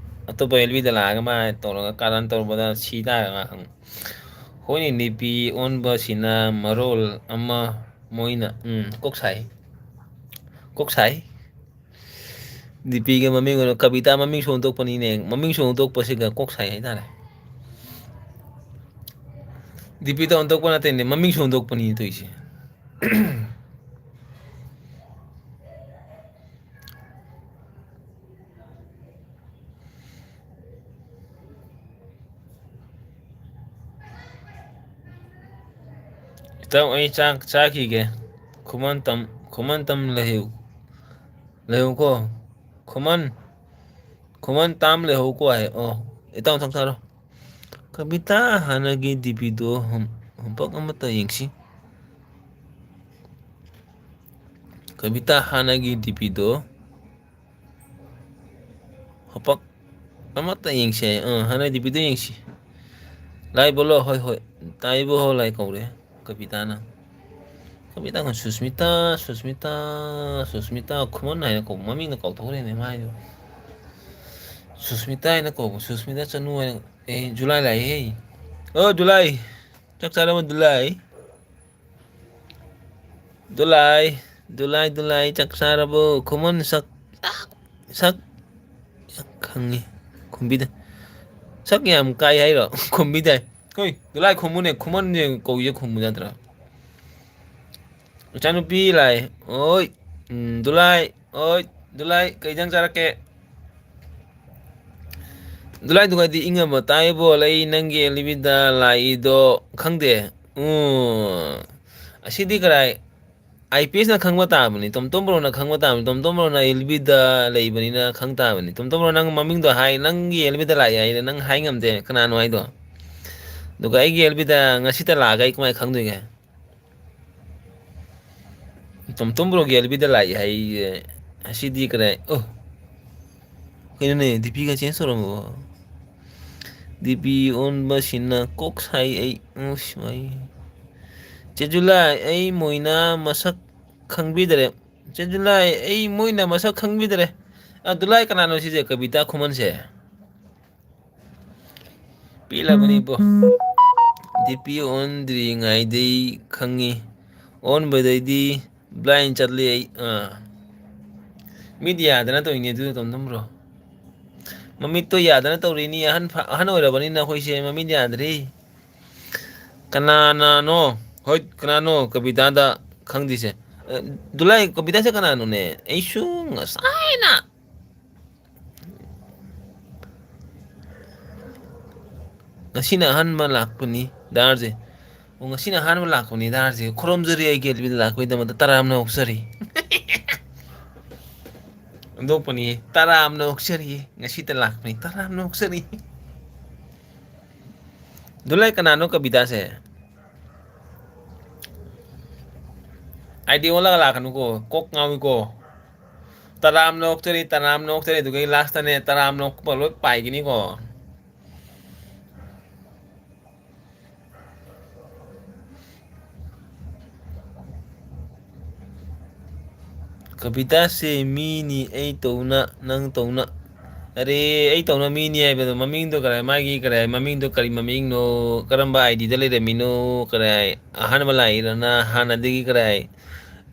ꯑꯇꯣꯞꯄ ꯑꯦꯜꯕꯤꯗ ꯂꯥꯛꯑꯒ ꯃꯥ ꯇꯧꯔꯒ ꯀꯥꯔꯟ ꯇꯧꯔꯛꯄꯗ ꯁꯤ ꯇꯥꯔꯦ ꯃꯥ ꯈꯪ꯫ ꯍꯣꯏꯅꯦ, ꯅꯨꯄꯤ ꯑꯣꯟꯕꯁꯤꯅ ꯃꯔꯣꯜ ꯑꯃ ꯃꯣꯏꯅ, ꯎꯝ, ꯀꯣꯛ ꯁꯥꯏ꯫ ꯀꯣꯛ ꯁꯥꯏ꯫ ꯗꯤ ꯄꯤꯒ ꯃꯃꯤꯡ ꯑꯣꯏꯅ ꯀꯕꯤꯇꯥ ꯃꯃꯤꯡꯁꯨ ꯑꯣꯟꯊꯣꯛꯄꯅꯤꯅꯦ꯫ ꯃꯃꯤꯡꯁꯨ ꯑꯣꯟꯊꯣꯛꯄꯁꯤꯒ ꯀꯣꯛ ꯁꯥꯏ ꯍꯥꯏꯇꯥꯔꯦ꯫ ꯗꯤ ꯄꯤꯗ ꯑꯣꯟꯊꯣꯛꯄ ꯅꯠꯇꯦꯅꯦ, ꯃꯃꯤꯡꯁꯨ ꯑꯣꯟꯊꯣꯛꯄꯅꯤ ꯇꯧꯔꯤꯁꯦ꯫ ꯏꯇꯥꯎ, ꯑꯩ ꯆꯥꯛ ꯆꯥꯈꯤꯒꯦ꯫ ꯈꯨꯃꯟ ꯇꯝ, ꯈꯨꯃꯟ ꯇꯝ ꯂꯩꯌꯨ, ꯂꯩꯌꯨꯀꯣ꯫ ꯈꯨꯃꯟ, ꯈꯨꯃꯟ ꯇꯥꯝ ꯂꯩꯍꯧꯀꯣ ꯍꯥꯏ꯫ ꯑꯣ, ꯏꯇꯥꯎ ꯆꯥꯛ ꯆꯥꯔꯣ꯫ ꯀꯕꯤꯇꯥ ꯍꯥꯟꯅꯒꯤ ꯗꯤ ꯄꯤꯗꯣ ꯍꯣꯝ-, ꯍꯣꯝꯄꯛ ꯑꯃꯇ ꯌꯦꯡꯁꯤ꯫ ꯀꯕꯤꯇꯥ ꯍꯥꯟꯅꯒꯤ ꯗꯤ ꯄꯤꯗꯣ ꯍꯣꯝꯄꯛ ꯑꯃꯇ ꯌꯦꯡꯁꯤ ꯍꯥꯏ꯫ ꯑꯥ, ꯍꯥꯟꯅꯒꯤ ꯗꯤ ꯄꯤꯗꯣ ꯌꯦꯡꯁꯤ꯫ ꯂꯥꯏ ꯕꯣꯂꯣ, ꯍꯣꯏ, ꯍꯣꯏ꯫ ꯇꯥꯏꯕꯣ ꯍꯣ ꯂꯥꯏ ꯀꯧꯔꯦ꯫ ꯀꯕꯤꯇꯥꯅ꯫ ꯀꯕꯤꯇꯥ ꯀꯧ-, ꯁꯨꯁꯃꯤꯇꯥ, ꯁꯨꯁꯃꯤꯇꯥ, ꯁꯨꯁꯃꯤꯇꯥ ꯈꯨꯃꯟ ꯍꯥꯏꯅ ꯀꯧꯕ, ꯃꯃꯤꯡꯅ ꯀꯥꯎꯊꯣꯛꯈ꯭ꯔꯦꯅꯦ ꯃꯥꯏꯗꯣ꯫ ꯁꯨꯁꯃꯤꯇꯥ ꯍꯥꯏꯅ ꯀꯧꯕ, ꯁꯨꯁꯃꯤꯇꯥ ꯆꯅꯨ ꯍꯥꯏꯅ, ꯑꯦ, ꯖꯨꯂꯥꯏ ꯂꯥꯛꯏꯍꯦ꯫ ꯑꯣ, ꯖꯨꯂꯥꯏ꯫ ꯆꯥꯛ ꯆꯥꯔꯕꯣ, ꯖꯨꯂꯥꯏ? ꯖꯨꯂꯥꯏ, ꯖꯨꯂꯥꯏ, ꯖꯨꯂꯥꯏ, ꯆꯥꯛ ꯆꯥꯔꯕꯣ? ꯈꯨꯃꯟ ꯁꯛ ꯇꯥꯛ꯫ ꯁꯛ ꯌꯥꯝ ꯈꯪꯉꯤ꯫ ꯈꯨꯝꯕꯤꯗꯦ꯫ ꯁꯛ ꯌꯥꯝ ꯀꯥꯏ ꯍꯥꯏꯔꯣ? ꯈꯨꯝꯕꯤꯗꯦ꯫ ꯍꯣꯏ, ꯗꯨꯂꯥꯏ ꯈꯨꯝꯃꯨꯅꯦ, ꯈꯨꯃꯟꯁꯦ ꯀꯧꯏꯁꯦ ꯈꯨꯝꯃꯨ ꯅꯠꯇ꯭ꯔꯥ? ꯏꯆꯥꯅꯨꯄꯤ ꯂꯥꯛꯑꯦ꯫ ꯑꯣꯏ꯫ ꯎꯝ, ꯗꯨꯂꯥꯏ꯫ ꯑꯣꯏ꯫ ꯗꯨꯂꯥꯏ, ꯀꯩ ꯏꯟꯖꯥꯡ ꯆꯥꯔꯛꯀꯦ? ꯗꯨꯂꯥꯏ ꯗꯨꯒꯥꯏꯗꯤ ꯏꯪ ꯑꯃ ꯇꯥꯏꯕꯣꯜ, ꯑꯩ ꯅꯪꯒꯤ ꯑꯦꯜ ꯕꯤꯗ ꯂꯥꯛꯏꯗꯣ ꯈꯪꯗꯦ꯫ ꯎꯝ, ꯑꯁꯤꯗꯤ ꯀꯔꯥꯏ? ꯑꯥꯏ ꯄꯤ ꯑꯦꯁꯅ ꯈꯪꯕ ꯇꯥꯕꯅꯤ, ꯇꯣꯝꯇꯣꯝ ꯕ꯭ꯔꯣꯅ ꯈꯪꯕ ꯇꯥꯕꯅꯤ, ꯇꯣꯝꯇꯣꯝ ꯕ꯭ꯔꯣꯅ ꯑꯦꯜ ꯕꯤꯗ ꯂꯩꯕꯅꯤꯅ ꯈꯪ ꯇꯥꯕꯅꯤ꯫ ꯇꯣꯝꯇꯣꯝ ꯕ꯭ꯔꯣ, ꯅꯪ ꯃꯃꯤꯡꯗꯣ ꯍꯥꯏ, ꯅꯪꯒꯤ ꯑꯦꯜ ꯕꯤꯗ ꯂꯥꯛꯑꯦ ꯍꯥꯏꯅ ꯅꯪ ꯍꯥꯏ ꯉꯝꯗꯦ ꯀꯅꯥꯅꯣ ꯍꯥꯏꯗꯣ꯫ ꯑꯗꯨꯒ ꯑꯩꯒꯤ ꯑꯦꯜ ꯕꯤꯗ ꯉꯁꯤꯇ ꯂꯥꯛꯑꯒ ꯑꯩ ꯀꯃꯥꯏꯅ ꯈꯪꯗꯣꯏꯒꯦ? ꯇꯣꯝꯇꯣꯝ ꯕ꯭ꯔꯣꯒꯤ ꯑꯦꯜ ꯕꯤꯗ ꯂꯥꯛꯑꯦ ꯍꯥꯏꯌꯦ꯫ ꯑꯁꯤꯗꯤ ꯀꯗꯥꯏ? ꯑꯣ, ꯀꯩꯅꯣꯅꯦ, ꯗꯤ ꯄꯤꯒ ꯆꯦꯟꯖ ꯇꯧꯔꯝꯃꯕꯣ? ꯗꯤ ꯄꯤ ꯑꯣꯟꯕꯁꯤꯅ ꯀꯣꯛ ꯁꯥꯏ ꯑꯩ꯫ ꯎꯁ, ꯃꯩ꯫ ꯆꯦ ꯖꯨꯂꯥꯏ, ꯑꯩ ꯃꯣꯏꯅ ꯃꯁꯛ ꯈꯪꯕꯤꯗꯔꯦ꯫ ꯆꯦ ꯖꯨꯂꯥꯏ, ꯑꯩ ꯃꯣꯏꯅ ꯃꯁꯛ ꯈꯪꯕꯤꯗꯔꯦ꯫ ꯑ, ꯗꯨꯂꯥꯏ ꯀꯅꯥꯅꯣ ꯁꯤꯁꯦ? ꯀꯕꯤꯇꯥ ꯈꯨꯃꯟꯁꯦ? ꯄꯦꯜꯂꯕꯅꯤꯕꯣ꯫ ꯗꯤ ꯄꯤ ꯑꯣꯟꯗ꯭ꯔꯤꯉꯩꯗꯩ ꯈꯪꯉꯤ꯫ ꯑꯣꯟꯕꯗꯩꯗꯤ ꯕ꯭ꯂꯥꯏꯟ ꯆꯠꯂꯤ ꯑꯩ꯫ ꯑꯥ꯫ ꯃꯤꯠ ꯌꯥꯗꯅ ꯇꯧꯔꯤꯅꯦ ꯑꯗꯨ ꯇꯣꯝꯇꯣꯝ ꯕ꯭ꯔꯣ꯫ ꯃꯃꯤꯠꯇꯣ ꯌꯥꯗꯅ ꯇꯧꯔꯤꯅꯤ꯫ ꯑꯍꯟ ꯐ-, ꯑꯍꯟ ꯑꯣꯏꯔꯕꯅꯤꯅ ꯑꯩꯈꯣꯏꯁꯦ ꯃꯃꯤꯠ ꯌꯥꯗ꯭ꯔꯦ꯫ ꯀꯅꯥꯅꯅꯣ? ꯍꯣꯏ, ꯀꯅꯥꯅꯣ ꯀꯕꯤꯇꯥꯗ ꯈꯪꯗ꯭ꯔꯤꯁꯦ? ꯑ, ꯗꯨꯂꯥꯏ ꯀꯕꯤꯇꯥꯁꯦ ꯀꯅꯥꯅꯣꯅꯦ? ꯑꯩꯁꯨ ꯉꯁꯥꯏꯅ ꯉꯁꯤꯅ ꯑꯍꯥꯟꯕ ꯂꯥꯛꯄꯅꯤ ꯗꯥꯔꯁꯦ꯫ ꯑꯣ, ꯉꯁꯤꯅ ꯑꯍꯥꯟꯕ ꯂꯥꯛꯄꯅꯤ ꯗꯥꯔꯁꯦ꯫ ꯈꯨꯔꯨꯝꯖꯔꯤ ꯑꯩꯒꯤ ꯑꯦꯜ ꯕꯤꯗ ꯂꯥꯛꯄꯒꯤꯗꯃꯛꯇ ꯇꯔꯥꯝꯅ ꯑꯣꯛꯆꯔꯤ꯫ ꯍꯟꯗꯣꯛꯄꯅꯤ, ꯇꯔꯥꯝꯅ ꯑꯣꯛꯆꯔꯤ꯫ ꯉꯁꯤꯇ ꯂꯥꯛꯄꯅꯤ, ꯇꯔꯥꯝꯅ ꯑꯣꯛꯆꯔꯤ꯫ ꯗꯨꯂꯥꯏ ꯀꯅꯥꯅꯣ ꯀꯕꯤꯇꯥꯁꯦ? ꯑꯥꯏ ꯗꯤ ꯑꯣꯜꯂꯒ ꯂꯥꯛꯀꯅꯨꯀꯣ, ꯀꯣꯛ ꯉꯥꯎꯏꯀꯣ꯫ ꯇꯔꯥꯝꯅ ꯑꯣꯛꯆꯔꯤ, ꯇꯔꯥꯝꯅ ꯑꯣꯛꯆꯔꯤ, ꯑꯗꯨꯒ ꯂꯥꯁꯇꯅꯦ ꯇꯔꯥꯝꯅ ꯑꯣꯛꯄ ꯂꯣꯏ ꯄꯥꯏꯒꯅꯤꯀꯣ꯫ ꯀꯕꯤꯇꯥꯁꯦ ꯃꯤꯅꯤ, ꯑꯩ ꯇꯧꯅ, ꯅꯪ ꯇꯧꯅ꯫ ꯑꯔꯦ, ꯑꯩ ꯇꯧꯅ ꯃꯤꯅꯤ ꯍꯥꯏꯕꯗꯣ ꯃꯃꯤꯡꯗꯣ ꯀꯔꯥꯏ, ꯃꯥꯒꯤ ꯀꯔꯥꯏ, ꯃꯃꯤꯡꯗꯣ ꯀꯔꯤ ꯃꯃꯤꯡꯅꯣ? ꯀꯔꯝꯕ ꯑꯥꯏ ꯗꯤꯗ ꯂꯩꯔꯝꯃꯤꯅꯣ? ꯀꯔꯥꯏ ꯑꯍꯥꯟꯕ ꯂꯥꯛꯏꯔꯅ ꯍꯥꯟꯅꯗꯒꯤ ꯀꯔꯥꯏ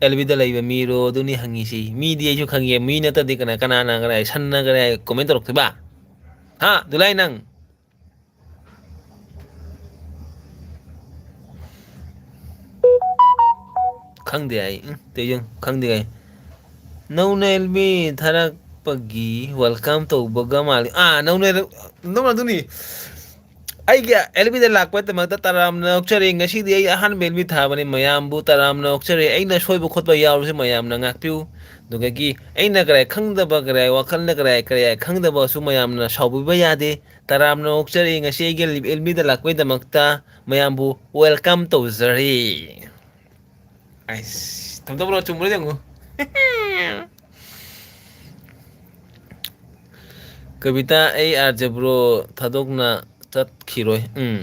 ꯑꯦꯜ ꯕꯤꯗ ꯂꯩꯕ ꯃꯤꯔꯣ? ꯑꯗꯨꯅꯤ ꯍꯪꯉꯤꯁꯤ꯫ ꯃꯤꯗꯤ ꯑꯩꯁꯨ ꯈꯪꯉꯦ꯫ ꯃꯤ ꯅꯠꯇꯗꯤ ꯀꯅꯥ, ꯀꯅꯥꯅ ꯀꯅꯥ ꯁꯟꯅ ꯀꯅꯥ ꯀꯣꯃꯦꯟ ꯇꯧꯔꯛꯇꯣꯏꯕ? ꯍꯥ? ꯗꯨꯂꯥꯏ ꯅꯪ? ꯈꯪꯗꯦ ꯑꯩ꯫ ꯎꯝ, ꯇꯧꯏꯁꯦ ꯌꯦꯡꯉꯨ꯫ ꯈꯪꯗꯦ ꯑꯩ꯫ ꯅꯧꯅ ꯑꯦꯜ ꯕꯤ ꯊꯥꯔꯛꯄꯒꯤ ꯋꯦꯜꯀꯝ ꯇꯧꯕꯒ ꯃꯥꯜꯂꯤ꯫ ꯑꯥ, ꯅꯧꯅ, ꯅꯧꯅ ꯑꯗꯨꯅꯤ꯫ ꯑꯩꯒꯤ ꯑꯦꯜ ꯕꯤꯗ ꯂꯥꯛꯄꯒꯤꯗꯃꯛꯇ ꯇꯔꯥꯝꯅ ꯑꯣꯛꯆꯔꯤ꯫ ꯉꯁꯤꯗꯤ ꯑꯩ ꯑꯍꯥꯟꯕ ꯑꯦꯜ ꯕꯤ ꯊꯥꯕꯅꯤ꯫ ꯃꯌꯥꯝꯕꯨ ꯇꯔꯥꯝꯅ ꯑꯣꯛꯆꯔꯤ꯫ ꯑꯩꯅ ꯁꯣꯏꯕ ꯈꯣꯠꯄ ꯌꯥꯎꯔꯁꯨ ꯃꯌꯥꯝꯅ ꯉꯥꯛꯄꯤꯌꯨ꯫ ꯑꯗꯨꯗꯒꯤ ꯑꯩꯅ ꯀꯔꯥꯏ ꯈꯪꯗꯕ, ꯀꯔꯥꯏ ꯋꯥꯈꯜꯅ ꯀꯔꯥꯏ, ꯀꯔꯥꯏ ꯈꯪꯗꯕꯁꯨ ꯃꯌꯥꯝꯅ ꯁꯥꯎꯕꯤꯕ ꯌꯥꯗꯦ꯫ ꯇꯔꯥꯝꯅ ꯑꯣꯛꯆꯔꯤ꯫ ꯉꯁꯤ ꯑꯩꯒꯤ ꯑꯦꯜ ꯕꯤꯗ ꯂꯥꯛꯄꯒꯤꯗꯃꯛꯇ ꯃꯌꯥꯝꯕꯨ ꯋꯦꯜꯀꯝ ꯇꯧꯖꯔꯤ꯫ ꯑꯩꯁ, ꯇꯝ ꯇꯝ ꯕ꯭ꯔꯣ, ꯆꯨꯝꯕ꯭ꯔꯥ ꯌꯦꯡꯉꯨ꯫ ꯀꯕꯤꯇꯥ, ꯑꯩ ꯑꯥꯔ ꯖꯦ ꯕ꯭ꯔꯣ ꯊꯥꯗꯣꯛꯅ ꯆꯠꯈꯤꯔꯣꯏ꯫ ꯎꯝ꯫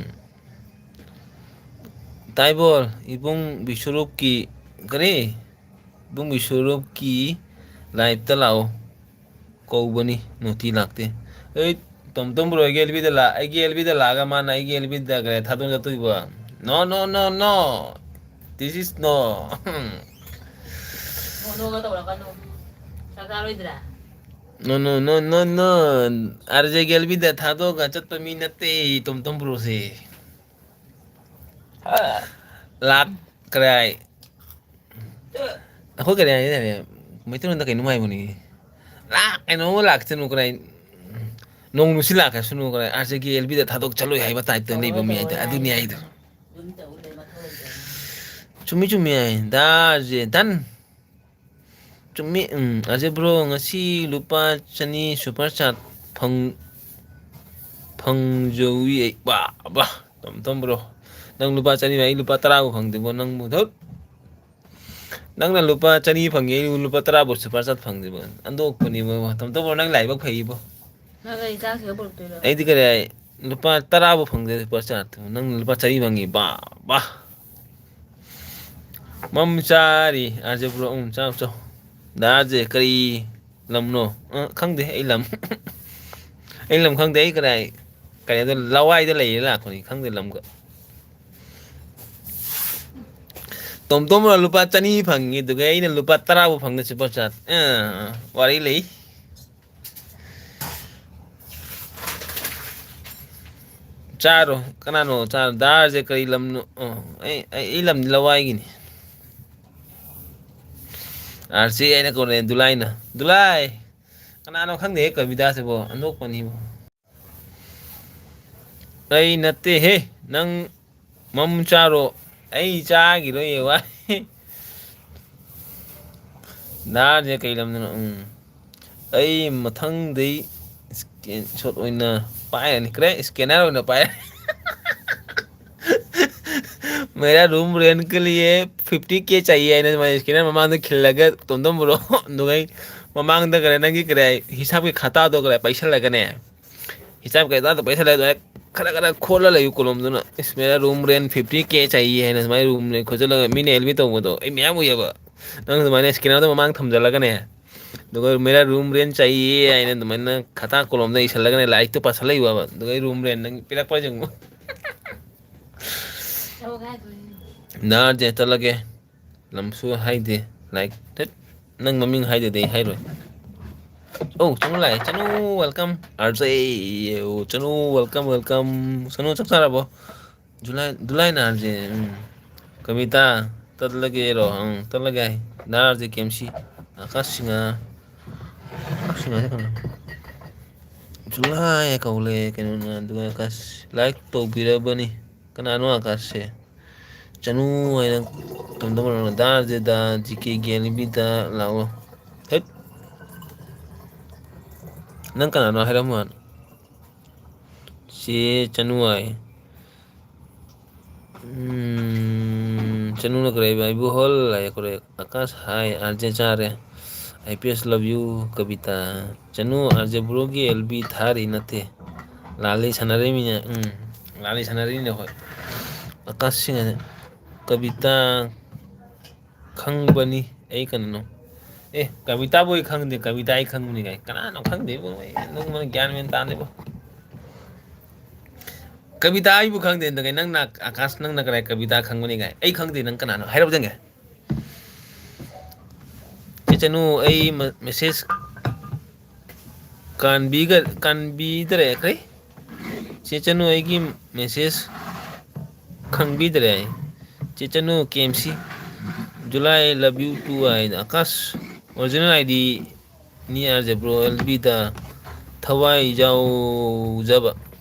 ꯇꯥꯏꯕꯣꯜ, ꯏꯕꯨꯡ ꯕꯤꯁꯣꯔꯨꯞꯀꯤ, ꯀꯔꯤ? ꯏꯕꯨꯡ ꯕꯤꯁꯣꯔꯨꯞꯀꯤ ꯂꯥꯏꯞꯇ ꯂꯥꯛꯑꯣ꯫ ꯀꯧꯕꯅꯤ, ꯅꯣꯇꯤ ꯂꯥꯛꯇꯦ꯫ ꯑꯩ ꯇꯣꯝ ꯇꯣꯝ ꯕ꯭ꯔꯣ, ꯑꯩꯒꯤ ꯑꯦꯜ ꯕꯤꯗ ꯂꯥꯛ-, ꯑꯩꯒꯤ ꯑꯦꯜ ꯕꯤꯗ ꯂꯥꯛꯑꯒ ꯃꯥꯅ ꯑꯩꯒꯤ ꯑꯦꯜ ꯕꯤꯗ ꯀꯔꯤ ꯊꯥꯗꯣꯛꯑ ꯆꯠꯇꯣꯏꯕ? No, no, no, no. This is no. ꯅꯣ ꯅꯣꯒ ꯇꯧꯔꯛꯀꯅꯨ꯫ ꯆꯥꯛ ꯆꯥꯔꯣꯏꯗ꯭ꯔꯥ? No, no, no, no, no. R ꯖꯦꯒꯤ ꯑꯦꯜ ꯕꯤꯗ ꯊꯥꯗꯣꯛꯑꯒ ꯆꯠꯄ ꯃꯤ ꯅꯠꯇꯦ ꯇꯣꯝ ꯇꯣꯝ ꯕ꯭ꯔꯣꯁꯦ꯫ ꯂꯥꯛꯈ꯭ꯔꯦ꯫ ꯑꯩꯈꯣꯏ ꯀꯔꯤ ꯍꯥꯏꯅꯤ? ꯃꯩꯇꯩꯂꯣꯟꯗ ꯀꯩꯅꯣꯝ ꯍꯥꯏꯕꯅꯤ꯫ ꯂꯥꯛ-, ꯀꯩꯅꯣꯝꯃ ꯂꯥꯛꯁꯅꯨ ꯀꯔꯥꯏ, ꯅꯣꯡ ꯅꯨꯡꯁꯤꯠ ꯂꯥꯛꯈ꯭ꯔꯁꯅꯨ ꯀꯔꯥꯏ, ꯑꯥꯔ ꯖꯦꯒꯤ ꯑꯦꯜ ꯕꯤꯗ ꯊꯥꯗꯣꯛ ꯆꯠꯂꯣꯏ ꯍꯥꯏꯕ ꯇꯥꯏꯞꯇ ꯂꯩꯕ ꯃꯤ ꯍꯥꯏꯇꯥꯔꯦ꯫ ꯑꯗꯨꯅꯤ ꯍꯥꯏꯗꯣ꯫ ꯆꯨꯝꯃꯤ, ꯆꯨꯝꯃꯤ ꯍꯥꯏ꯫ ꯗꯥ ꯑꯥꯔ ꯖꯦ, done꯫ ꯆꯨꯝꯃꯤ, ꯎꯝ꯫ ꯑꯥꯔ ꯖꯦ ꯕ꯭ꯔꯣ, ꯉꯁꯤ ꯂꯨꯄꯥ ꯆꯅꯤ ꯁꯨꯄꯔ ꯆꯥꯠ ꯐꯪ-, ꯐꯪꯖꯧꯏ ꯑꯩ꯫ ꯕꯥ, ꯕꯥ, ꯇꯣꯝ ꯇꯣꯝ ꯕ꯭ꯔꯣ꯫ ꯅꯪ ꯂꯨꯄꯥ ꯆꯅꯤ, ꯑꯩ ꯂꯨꯄꯥ ꯇꯔꯥꯕꯨ ꯐꯪꯗꯦꯕꯣ, ꯅꯪꯕꯨ ꯙꯨꯠ꯫ ꯅꯪꯅ ꯂꯨꯄꯥ ꯆꯅꯤ ꯐꯪꯉꯤ, ꯑꯩ ꯂꯨꯄꯥ ꯇꯔꯥꯕꯨ ꯁꯨꯄꯔ ꯆꯥꯠ ꯐꯪꯗꯦꯕꯣ꯫ ꯑꯟꯗꯣꯛꯄꯅꯤꯕꯣ, ꯇꯣꯝ ꯇꯣꯝ ꯕ꯭ꯔꯣ, ꯅꯪ ꯂꯥꯏꯕꯛ ꯐꯩꯕꯣ꯫ ꯅꯪ ꯑꯩ ꯆꯥꯛ ꯊꯤꯕ ꯄꯨꯔꯛꯇꯣꯏꯔꯣ? ꯑꯩꯗꯤ ꯀꯔꯤ ꯍꯥꯏ, ꯂꯨꯄꯥ ꯇꯔꯥꯕꯨ ꯐꯪꯗꯦ ꯁꯨꯄꯔ ꯆꯥꯠ꯫ ꯅꯪ ꯂꯨꯄꯥ ꯆꯅꯤ ꯐꯪꯉꯤ, ꯕꯥ, ꯕꯥ꯫ ꯃꯝ ꯆꯥꯔꯤ, ꯑꯥꯔ ꯖꯦ ꯕ꯭ꯔꯣ, ꯎꯝ, ꯆꯥꯎ, ꯆꯥꯎ꯫ ꯗꯥ ꯑꯥꯔ ꯖꯦ, ꯀꯔꯤ ꯂꯝꯅꯣ? ꯑ, ꯈꯪꯗꯦ, ꯑꯩ ꯂꯝ꯫ ꯑꯩ ꯂꯝ ꯈꯪꯗꯦ, ꯑꯩ ꯀꯗꯥꯏ, ꯀꯩꯅꯣꯗ, ꯂꯋꯥꯏꯗ ꯂꯩꯌꯦ ꯂꯥꯛꯄꯅꯤ, ꯈꯪꯗꯦ ꯂꯝꯒ꯫ ꯇꯣꯝ ꯇꯣꯝꯅ ꯂꯨꯄꯥ ꯆꯅꯤ ꯐꯪꯉꯤ, ꯑꯗꯨꯒ ꯑꯩꯅ ꯂꯨꯄꯥ ꯇꯔꯥꯕꯨ ꯐꯪꯗꯦ ꯁꯨꯄꯔ ꯆꯥꯠ꯫ ꯑꯥ, ꯋꯥꯔꯤ ꯂꯩ꯫ ꯆꯥꯔꯣ꯫ ꯀꯅꯥꯅꯣ? ꯆꯥꯔꯣ꯫ ꯗꯥꯔꯁꯦ ꯀꯔꯤ ꯂꯝꯅꯣ? ꯑꯣ, ꯑꯩ, ꯑꯩ, ꯑꯩ ꯂꯝꯗꯤ ꯂꯋꯥꯏꯒꯤꯅꯤ꯫ ꯑꯥꯔ ꯁꯤ ꯑꯩꯅ ꯀꯧꯔꯦ ꯗꯨꯂꯥꯏꯅ꯫ ꯗꯨꯂꯥꯏ! ꯀꯅꯥꯅꯣ ꯈꯪꯗꯦꯍꯦ ꯀꯕꯤꯇꯥꯁꯤꯕꯣ꯫ ꯑꯟꯗꯣꯛꯄꯅꯤꯕꯣ꯫ ꯑꯩ ꯅꯠꯇꯦꯍꯦ꯫ ꯅꯪ ꯃꯝ ꯆꯥꯔꯣ꯫ ꯑꯩ ꯆꯥꯈꯤꯔꯣꯏꯌꯦ, ꯋꯥ꯫ ꯗꯥꯔꯁꯦ ꯀꯩ ꯂꯝꯗꯅꯣ? ꯎꯝ꯫ ꯑꯩ ꯃꯊꯪꯗꯩ screenshot ꯑꯣꯏꯅ ꯄꯥꯏꯔꯅꯤ꯫ ꯀꯔꯦ? Scanner ꯑꯣꯏꯅ ꯄꯥꯏꯔꯅꯤ꯫ "मेरा रूम रेंट के लिए फिफ्टी के चाहिए" ꯍꯥꯏꯅ ꯁꯨꯃꯥꯏꯅ scanner ꯃꯃꯥꯡꯗ ꯈꯤꯜꯂꯒ ꯇꯣꯝꯗꯣꯝ ꯕ꯭ꯔꯣ, ꯑꯗꯨꯒ ꯑꯩ ꯃꯃꯥꯡꯗ ꯀꯔꯦ, ꯅꯪꯒꯤ ꯀꯔꯦ, ꯍꯤꯁꯥꯞꯀꯤ ꯈꯇꯥꯗꯣ ꯀꯔꯦ ꯄꯩꯁꯜꯂꯒꯅꯦ, ꯍꯤꯁꯥꯞ ꯀꯩꯀꯥꯗꯣ ꯄꯩꯁꯜꯂꯒ ꯑꯗꯨꯃꯥꯏꯅ ꯈꯔ ꯈꯔ ꯈꯣꯠꯂ ꯂꯩꯌꯨ ꯀꯣꯂꯣꯝꯗꯨꯅ꯫ "इस मेरा रूम रेंट फिफ्टी के चाहिए" ꯍꯥꯏꯅ ꯁꯨꯃꯥꯏꯅ ꯔꯨꯝ ꯔꯦꯟ ꯈꯣꯠꯆꯜꯂꯒ ꯃꯤꯅ ꯑꯦꯜꯕꯤ ꯇꯧꯕꯗꯣ ꯑꯩ ꯃꯌꯥꯝ ꯎꯏꯌꯦꯕ꯫ ꯅꯪ ꯑꯗꯨꯃꯥꯏꯅ scannerꯗꯣ ꯃꯃꯥꯡ ꯊꯝꯖꯜꯂꯒꯅꯦ, ꯑꯗꯨꯒ "मेरा रूम रेंट चाहिए" ꯍꯥꯏꯅ ꯑꯗꯨꯃꯥꯏꯅ ꯈꯇꯥ ꯀꯣꯂꯣꯝꯗ ꯏꯁꯜꯂꯒꯅꯦ, ꯂꯥꯏꯔꯤꯛꯇꯣ ꯄꯥꯁꯜꯂꯛꯏꯕ꯫ ꯑꯗꯨꯒ ꯑꯩ ꯔꯨꯝ ꯔꯦꯟ ꯅꯪ ꯄꯤꯔꯛꯄ꯭ꯔꯥ ꯌꯦꯡꯉꯨ꯫ ꯅꯥꯔꯁꯦ ꯆꯠꯂꯒꯦ꯫ ꯂꯝꯁꯨ ꯍꯥꯏꯗꯦ꯫ ꯂꯥꯏꯛ ꯇꯠ꯫ ꯅꯪ ꯃꯃꯤꯡ ꯍꯥꯏꯗꯗꯤ ꯑꯩ ꯍꯥꯏꯔꯣꯏ꯫ ꯑꯧ, ꯆꯅꯨ ꯂꯥꯛꯑꯦ꯫ ꯆꯅꯨ, welcome꯫ ꯑꯥꯔ ꯖꯦ, ꯑꯧ, ꯆꯅꯨ, welcome, welcome꯫ ꯆꯅꯨ, ꯆꯥꯛ ꯆꯥꯔꯕꯣ? ꯖꯨꯂꯥꯏ, ꯖꯨꯂꯥꯏ ꯅꯥꯔꯁꯦ, ꯎꯝ꯫ ꯀꯕꯤꯇꯥ, ꯇꯠꯂꯒꯦꯔꯣ? ꯎꯝ, ꯇꯠꯂꯒꯦ ꯍꯥꯏ꯫ ꯅꯥꯔꯁꯦ ꯀꯦ ꯑꯦꯝ ꯁꯤ꯫ ꯑꯀꯥꯁ ꯁꯤꯡꯍ꯫ ꯑꯀꯥꯁ ꯁꯤꯡꯍꯁꯦ ꯀꯅꯥ? ꯖꯨꯂꯥꯏ ꯀꯧꯂꯦ, ꯀꯩꯅꯣꯅ, ꯑꯗꯨꯒ ꯑꯀꯥꯁ ꯂꯥꯏꯛ ꯇꯧꯕꯤꯔꯕꯅꯤ꯫ ꯀꯅꯥꯅꯣ ꯑꯀꯥꯁꯁꯦ? ꯆꯅꯨ ꯍꯥꯏꯅ ꯇꯝꯗꯧ ꯃꯥꯜꯂꯦ꯫ ꯗꯥ ꯔꯥꯖꯦꯟꯗ, ꯖꯤ ꯀꯦ ꯒꯦꯂꯤꯕꯤꯗ ꯂꯥꯛꯑꯣ꯫ ꯍꯦꯠ! ꯅꯪ ꯀꯅꯥꯅꯣ ꯍꯥꯏꯔꯝꯃꯣ ꯍꯥꯟꯅ꯫ ꯆꯦ ꯆꯅꯨ ꯍꯥꯏ꯫ ꯎꯝ, ꯆꯅꯨꯅ ꯀꯔꯤ ꯍꯥꯏꯕ? ꯏꯕꯣꯍꯜ ꯍꯥꯏ, ꯀꯔꯤ? ꯑꯀꯥꯁ ꯍꯥꯏ, ꯑꯥꯔ ꯖꯦ ꯆꯥꯔꯦ꯫ I P S love you, Kabita. ꯆꯅꯨ, ꯑꯥꯔ ꯖꯦ ꯕ꯭ꯔꯣꯒꯤ ꯑꯦꯜ ꯕꯤ ꯊꯥꯔꯤ ꯅꯠꯇꯦ꯫ ꯂꯥꯜꯂꯤ ꯁꯥꯟꯅꯔꯤꯃꯤꯅꯦ꯫ ꯎꯝ, ꯂꯥꯜꯂꯤ ꯁꯥꯟꯅꯔꯤꯅꯦ ꯑꯩꯈꯣꯏ꯫ ꯑꯀꯥꯁ ꯁꯤꯡ ꯍꯥꯏꯅ꯫ ꯀꯕꯤꯇꯥ ꯈꯪꯕꯅꯤ ꯑꯩ ꯀꯩꯅꯣꯅꯣ꯫ ꯑꯦ, ꯀꯕꯤꯇꯥꯕꯨ ꯑꯩ ꯈꯪꯗꯦ, ꯀꯕꯤꯇꯥ ꯑꯩ ꯈꯪꯕꯅꯤ ꯀꯥꯏ꯫ ꯀꯅꯥꯅꯣ ꯈꯪꯗꯦꯕꯣ, ꯑꯩ ꯅꯪ ꯒ꯭ꯌꯥꯟ ꯃꯦꯟ ꯇꯥꯗꯦꯕꯣ꯫ ꯀꯕꯤꯇꯥ ꯑꯩꯕꯨ ꯈꯪꯗꯦ꯫ ꯑꯗꯨꯒ ꯅꯪꯅ, ꯑꯀꯥꯁ, ꯅꯪꯅ ꯀꯗꯥꯏ ꯀꯕꯤꯇꯥ ꯈꯪꯕꯅꯤ ꯀꯥꯏ? ꯑꯩ ꯈꯪꯗꯦ꯫ ꯅꯪ ꯀꯅꯥꯅꯣ? ꯍꯥꯏꯔꯛꯑꯣ ꯆꯪꯒꯦ꯫ ꯆꯦ ꯆꯅꯨ, ꯑꯩ ꯃꯦꯁꯦꯖ ꯀꯥꯟꯕꯤꯒ-, ꯀꯥꯟꯕꯤꯗꯔꯦ꯫ ꯀꯔꯤ? ꯆꯦ ꯆꯅꯨ, ꯑꯩꯒꯤ ꯃꯦꯁꯦꯖ ꯈꯪꯕꯤꯗꯔꯦ꯫ ꯆꯦ ꯆꯅꯨ, ꯀꯦ M C, July, love you too ꯍꯥꯏꯅ꯫ ꯑꯀꯥꯁ, ꯑꯣꯔꯤꯖꯤꯅꯦꯜ ꯑꯥꯏ ꯗꯤ ꯅꯤ ꯑꯥꯔ ꯖꯦ ꯕ꯭ꯔꯣ, ꯑꯦꯜ ꯕꯤꯗ ꯊꯋꯥꯏ ꯌꯥꯎꯖꯕ꯫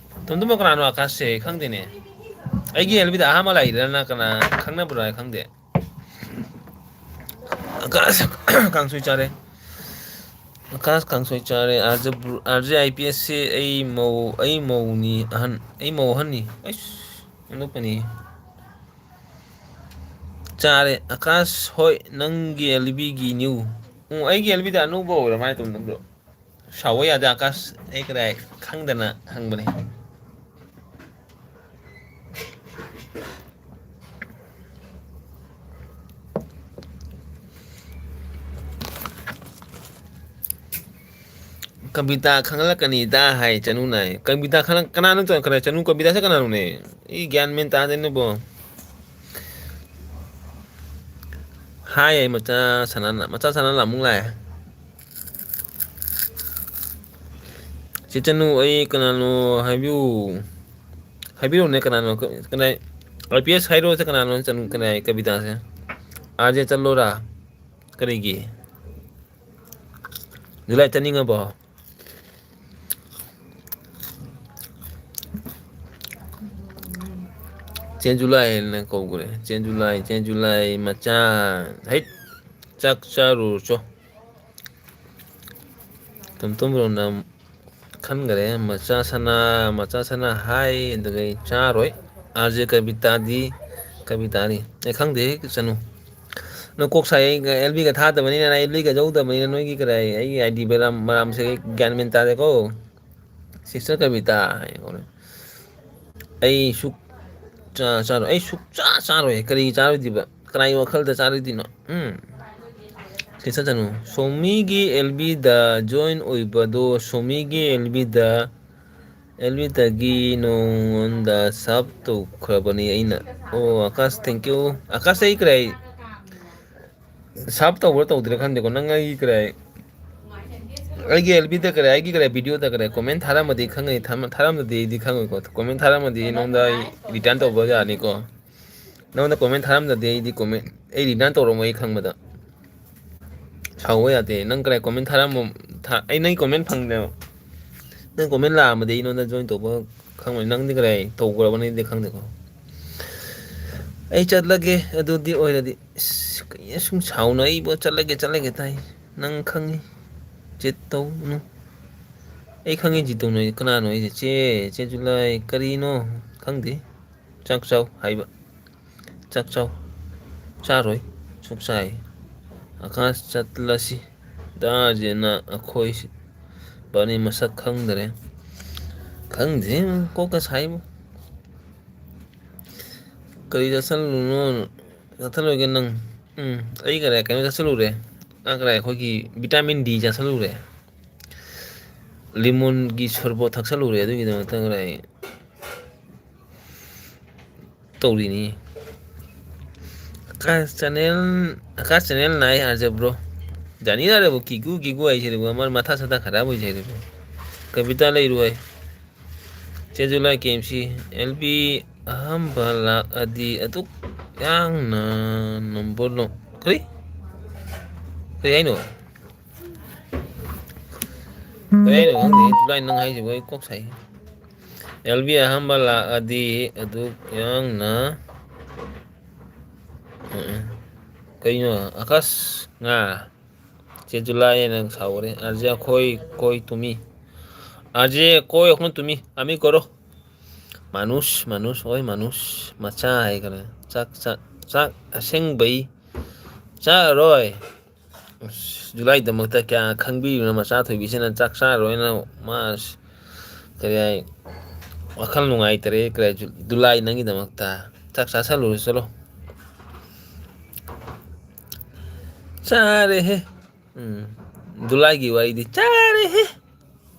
ꯇꯣꯝ ꯇꯣꯝꯕ, ꯀꯅꯥꯅꯣ ꯑꯀꯥꯁꯁꯦ? ꯈꯪꯗꯦꯅꯦ꯫ ꯑꯩꯒꯤ ꯑꯦꯜ ꯕꯤꯗ ꯑꯍꯥꯟꯕ ꯂꯥꯛꯏꯔꯅ ꯀꯅꯥ ꯈꯪꯅꯕ꯭ꯔꯥ ꯈꯪꯗꯦ꯫ ꯑꯀꯥꯁ ꯀꯥꯡꯁꯣꯏ ꯆꯥꯔꯦ꯫ ꯑꯀꯥꯁ ꯀꯥꯡꯁꯣꯏ ꯆꯥꯔꯦ꯫ R J bro, R J I P ꯑꯦꯁꯁꯦ ꯑꯩ ꯃꯧ, ꯑꯩ ꯃꯧꯅꯤ ꯑꯍꯟ, ꯑꯩ ꯃꯧ ꯑꯍꯟꯅꯤ꯫ ꯑꯩꯁ, ꯑꯣꯟꯊꯣꯛꯄꯅꯤ꯫ ꯆꯥꯔꯦ꯫ ꯑꯀꯥꯁ, ꯍꯣꯏ, ꯅꯪꯒꯤ ꯑꯦꯜ ꯕꯤꯒꯤ ꯅ꯭ꯌꯨ꯫ ꯎꯝ, ꯑꯩꯒꯤ ꯑꯦꯜ ꯕꯤꯗ ꯑꯅꯧꯕ ꯑꯣꯏꯔ ꯃꯥꯜꯂꯦ, ꯇꯣꯝ ꯇꯣꯝꯕ꯭ꯔꯣ꯫ ꯁꯥꯎꯕ ꯌꯥꯗꯦ, ꯑꯀꯥꯁ꯫ ꯑꯩ ꯀꯗꯥꯏ ꯈꯪꯗꯅ ꯍꯪꯕꯅꯦ꯫ ꯀꯕꯤꯇꯥ ꯈꯪꯍꯜꯂꯛꯀꯅꯤꯗ ꯍꯥꯏ ꯆꯅꯨꯅ ꯍꯥꯏ꯫ ꯀꯕꯤꯇꯥ ꯈꯪꯍꯜꯂꯛ-, ꯀꯅꯥꯅꯣ ꯇꯧ-, ꯀꯅꯥ ꯆꯅꯨ ꯀꯕꯤꯇꯥꯁꯦ ꯀꯅꯥꯅꯣꯅꯦ? ꯑꯩ ꯒ꯭ꯌꯥꯟ ꯃꯦꯟ ꯇꯥꯗꯦꯅꯦꯕꯣ꯫ ꯍꯥꯏ ꯑꯩ ꯃꯆꯥ ꯁꯅꯥꯅ, ꯃꯆꯥ ꯁꯅꯥꯅ ꯑꯃꯨꯛ ꯂꯥꯛꯑꯦ꯫ ꯆꯦ ꯆꯅꯨ, ꯑꯩ ꯀꯅꯥꯅꯣ ꯍꯥꯏꯕꯤꯌꯨ꯫ ꯍꯥꯏꯕꯤꯔꯛꯎꯅꯦ ꯀꯅꯥꯅꯣ, ꯀ-, ꯀꯅꯥ, ꯑꯥꯏ ꯄꯤ ꯑꯦꯁ ꯍꯥꯏꯔꯣꯁꯦ ꯀꯅꯥꯅꯣ ꯆꯅꯨ, ꯀꯅꯥ ꯀꯕꯤꯇꯥꯁꯦ? R J ꯆꯠꯂꯣꯔꯥ? ꯀꯔꯤꯒꯤ? ꯖꯨꯂꯥꯏ ꯆꯠꯅꯤꯡꯉꯕꯣ? ꯆꯦꯟꯖꯨꯂꯥꯏ ꯍꯥꯏꯅ ꯀꯧꯈ꯭ꯔꯦ꯫ ꯆꯦꯟꯖꯨꯂꯥꯏ, ꯆꯦꯟꯖꯨꯂꯥꯏ ꯃꯆꯥ꯫ ꯍꯩꯠ! ꯆꯥꯛ ꯆꯥꯔꯨꯔꯣ ꯆꯣ꯫ ꯇꯣꯝ ꯇꯣꯝ ꯕ꯭ꯔꯣꯅ ꯈꯟꯈꯔꯦ꯫ ꯃꯆꯥ ꯁꯅꯥ, ꯃꯆꯥ ꯁꯅꯥ ꯍꯥꯏ, ꯑꯗꯨꯒ ꯑꯩ ꯆꯥꯔꯣꯏ꯫ ꯑꯥꯔ ꯖꯦ ꯀꯕꯤꯇꯥꯗꯤ, ꯀꯕꯤꯇꯥꯅꯤ꯫ ꯑꯩ ꯈꯪꯗꯦꯍꯦ, ꯆꯅꯨ꯫ ꯅꯪ ꯀꯣꯛ ꯁꯥꯏ, ꯑꯩ ꯑꯦꯜ ꯕꯤꯒ ꯊꯥꯗꯕꯅꯤꯅ, ꯑꯦꯜ ꯕꯤꯒ ꯌꯧꯗꯕꯅꯤꯅ, ꯅꯣꯏꯒꯤ ꯀꯗꯥꯏ, ꯑꯩꯒꯤ ꯑꯥꯏ ꯗꯤ ꯕꯦꯔꯥꯝ ꯃꯔꯥꯝꯁꯦ ꯑꯩ ꯒ꯭ꯌꯥꯟ ꯃꯦꯟ ꯇꯥꯗꯦꯀꯣ꯫ ꯁꯤꯁꯇꯔ ꯀꯕꯤꯇꯥ ꯍꯥꯏ꯫ ꯑꯩ ꯁꯨꯛ ꯆꯥ-, ꯆꯥꯔꯣꯏ꯫ ꯑꯩ ꯁꯨꯛꯆꯥ ꯆꯥꯔꯣꯏ꯫ ꯀꯔꯤ ꯆꯥꯔꯣꯏꯗꯣꯏꯕ? ꯀꯅꯥꯒꯤ ꯋꯥꯈꯜꯗ ꯆꯥꯔꯣꯏꯗꯣꯏꯅꯣ? ꯎꯝ? ꯁꯤꯁꯇꯔ ꯆꯅꯨ, ꯁꯣꯃꯤꯒꯤ ꯑꯦꯜ ꯕꯤꯗ join ꯑꯣꯏꯕꯗꯣ, ꯁꯣꯃꯤꯒꯤ ꯑꯦꯜ ꯕꯤꯗ ꯑꯦꯜꯕꯤꯗꯒꯤ ꯅꯉꯣꯟꯗ ꯁꯞ ꯇꯧꯈ꯭ꯔꯕꯅꯤ ꯑꯩꯅ꯫ ꯑꯣ, ꯑꯀꯥꯁ, thank you꯫ ꯑꯀꯥꯁ, ꯑꯩ ꯀꯔꯥꯏ ꯁꯞ ꯇꯧꯕ꯭ꯔꯥ ꯇꯧꯗ꯭ꯔꯥ ꯈꯪꯗꯦꯀꯣ꯫ ꯅꯪ ꯑꯩꯒꯤ ꯀꯔꯥꯏ, ꯑꯩꯒꯤ ꯑꯦꯜꯕꯤꯗ ꯀꯔꯥꯏ, ꯑꯩꯒꯤ ꯀꯔꯥꯏ ꯚꯤꯗꯤꯑꯣꯗ ꯀꯔꯥꯏ ꯀꯣꯃꯦꯟ ꯊꯥꯔꯝꯃꯗꯤ ꯈꯪꯒꯅꯤ, ꯊꯥꯔꯝ-, ꯊꯥꯔꯝꯗꯗꯤ ꯑꯩꯗꯤ ꯈꯪꯉꯣꯏꯀꯣ꯫ ꯀꯣꯃꯦꯟ ꯊꯥꯔꯝꯃꯗꯤ ꯅꯉꯣꯟꯗ ꯑꯩ ꯔꯤꯇꯔꯟ ꯇꯧꯕ ꯌꯥꯅꯤꯀꯣ꯫ ꯅꯉꯣꯟꯗ ꯀꯣꯃꯦꯟ ꯊꯥꯔꯝꯗꯗꯤ ꯑꯩꯗꯤ ꯀꯣꯃꯦꯟ, ꯑꯩ ꯔꯤꯇꯔꯟ ꯇꯧꯔꯝꯃꯣꯏ ꯑꯩ ꯈꯪꯕꯗ꯫ ꯁꯥꯎꯕ ꯌꯥꯗꯦ꯫ ꯅꯪ ꯀꯔꯥꯏ ꯀꯣꯃꯦꯟ ꯊꯥꯔꯝꯃꯣ-, ꯊꯥ-, ꯑꯩ ꯅꯪꯒꯤ ꯀꯣꯃꯦꯟ ꯐꯪꯗꯦꯕ꯫ ꯅꯪ ꯀꯣꯃꯦꯟ ꯂꯥꯛꯑꯝꯃꯗꯤ ꯑꯩꯉꯣꯟꯗ ꯖꯣꯏꯟ ꯇꯧꯕ ꯈꯪꯉꯣꯏ꯫ ꯅꯪꯗꯤ ꯀꯔꯥꯏ ꯇꯧꯈ꯭ꯔꯕꯅꯤꯗꯤ ꯈꯪꯗꯦꯀꯣ꯫ ꯑꯩ ꯆꯠꯂꯒꯦ ꯑꯗꯨꯗꯤ ꯑꯣꯏꯔꯗꯤ꯫ ꯏꯁ, ꯀꯩꯅꯣ ꯁꯨꯝ ꯁꯥꯎꯅ ꯑꯩꯕꯨ ꯆꯠꯂꯒꯦ, ꯆꯠꯂꯒꯦ ꯇꯥꯏ꯫ ꯅꯪ ꯈꯪꯉꯤ꯫ ꯆꯤꯠ ꯇꯧꯅꯨ꯫ ꯑꯩ ꯈꯪꯉꯤ ꯆꯤꯠ ꯇꯧꯅꯨ꯫ ꯀꯅꯥꯅꯣ ꯑꯩꯁꯦ? ꯆꯦ, ꯆꯦ ꯖꯨꯂꯥꯏ ꯀꯔꯤꯅꯣ? ꯈꯪꯗꯦ꯫ ꯆꯥꯛ ꯆꯥꯎ ꯍꯥꯏꯕ꯫ ꯆꯥꯛ ꯆꯥꯎ꯫ ꯆꯥꯔꯣꯏ꯫ ꯁꯨꯛ ꯆꯥꯏ꯫ ꯑꯀꯥꯁ ꯆꯠꯂꯁꯤ꯫ ꯗꯥ ꯖꯦꯅ ꯑꯩꯈꯣꯏ ꯕꯥꯅꯤ ꯃꯁꯛ ꯈꯪꯗꯔꯦ꯫ ꯈꯪꯗꯦ, ꯀꯣꯛꯀ ꯁꯥꯏꯕꯨ꯫ ꯀꯔꯤ ꯆꯥꯁꯜꯂꯨꯅꯣ? ꯆꯥꯁꯜꯂꯣꯏꯒꯦ ꯅꯪ꯫ ꯎꯝ, ꯑꯩ ꯀꯔꯥꯏ ꯀꯩꯅꯣ ꯆꯥꯁꯜꯂꯨꯔꯦ꯫ ꯑꯥ, ꯀꯔꯥꯏ ꯑꯩꯈꯣꯏꯒꯤ vitamin D ꯆꯥꯁꯜꯂꯨꯔꯦ꯫ ꯂꯤꯃꯣꯟꯒꯤ ꯁꯣꯔꯕꯣꯠ ꯊꯛꯆꯜꯂꯨꯔꯦ, ꯑꯗꯨꯒꯤꯗꯃꯛꯇ ꯀꯔꯥꯏ ꯇꯧꯔꯤꯅꯤ꯫ ꯑꯀꯥꯁ ꯆꯦꯅꯦꯜ, ꯑꯀꯥꯁ ꯆꯦꯅꯦꯜ ꯅꯥꯏ ꯍꯥꯏꯖꯕ꯭ꯔꯣ? ꯖꯥꯅꯤ ꯌꯥꯔꯦꯕꯣ, ꯀꯤꯒꯨ ꯀꯤꯒꯨ ꯍꯥꯏꯁꯤꯗꯕꯨ, ꯑꯃ ꯃꯊꯥ ꯁꯊꯥ ꯈꯔꯕ ꯑꯣꯏꯖꯩꯗꯕꯨ꯫ ꯀꯕꯤꯇꯥ ꯂꯩꯔꯣꯏ꯫ ꯆꯦ ꯖꯨꯂꯥꯏ ꯀꯦ ꯑꯦꯝ ꯁꯤ, ꯑꯦꯜ ꯕꯤ ꯑꯍꯥꯟꯕ ꯂꯥꯛꯑꯗꯤ ꯑꯗꯨꯛ ꯌꯥꯡꯅ ꯅꯝꯕꯔ ꯂꯣ-, ꯀꯔꯤ? ꯀꯔꯤ ꯍꯥꯏꯅꯣ? ꯀꯔꯤ ꯍꯥꯏꯅꯣ ꯈꯪꯗꯦ, ꯖꯨꯂꯥꯏ ꯅꯪ ꯍꯥꯏꯁꯤꯕꯨ ꯑꯩ ꯀꯣꯛ ꯁꯥꯏ꯫ ꯑꯦꯜ ꯕꯤ ꯑꯍꯥꯟꯕ ꯂꯥꯛꯑꯗꯤ ꯑꯗꯨꯛ ꯌꯥꯡꯅ, ꯎꯝ, ꯎꯝ꯫ ꯀꯩꯅꯣ, ꯑꯀꯥꯁ ꯉꯥ? ꯆꯦ ꯖꯨꯂꯥꯏ ꯅꯪ ꯁꯥꯎꯈ꯭ꯔꯦ꯫ ꯑꯥꯔ ꯖꯦ ꯑꯩꯈꯣꯏ ꯀꯣꯏ ꯇꯨꯃꯤ꯫ ꯑꯥꯔ ꯖꯦ ꯀꯣꯏ ꯑꯩꯈꯣꯏ ꯇꯨꯃꯤ꯫ ꯑꯃꯤ ꯀꯣꯔꯣ꯫ ꯃꯥꯅꯨꯁ, ꯃꯥꯅꯨꯁ, ꯑꯣꯏ ꯃꯥꯅꯨꯁ꯫ ꯃꯆꯥ ꯍꯥꯏꯈ꯭ꯔꯦ꯫ ꯆꯥꯛ, ꯆꯥꯛ, ꯆꯥꯛ ꯑꯁꯦꯡꯕꯩ ꯆꯥꯔꯔꯣꯏ꯫ ꯑꯁ, ꯖꯨꯂꯥꯏꯗꯃꯛꯇ ꯀꯌꯥ ꯈꯪꯕꯤꯔꯤꯕꯅꯣ? ꯃꯆꯥ ꯊꯣꯏꯕꯤꯁꯤꯅ ꯆꯥꯛ ꯆꯥꯔꯣꯏꯅ ꯃꯥ, ꯑꯁ, ꯀꯔꯤ ꯍꯥꯏ, ꯋꯥꯈꯜ ꯅꯨꯡꯉꯥꯏꯇꯔꯦ, ꯀꯔꯤ ꯍꯥꯏ, ꯖꯨ-, ꯖꯨꯂꯥꯏ ꯅꯪꯒꯤꯗꯃꯛꯇ꯫ ꯆꯥꯛ ꯆꯥꯁꯜꯂꯨꯔꯣ, ꯆꯠꯂꯣ꯫ ꯆꯥꯔꯦꯍꯦ꯫ ꯎꯝ, ꯖꯨꯂꯥꯏꯒꯤ ꯋꯥꯔꯤꯗꯤ ꯆꯥꯔꯦꯍꯦ꯫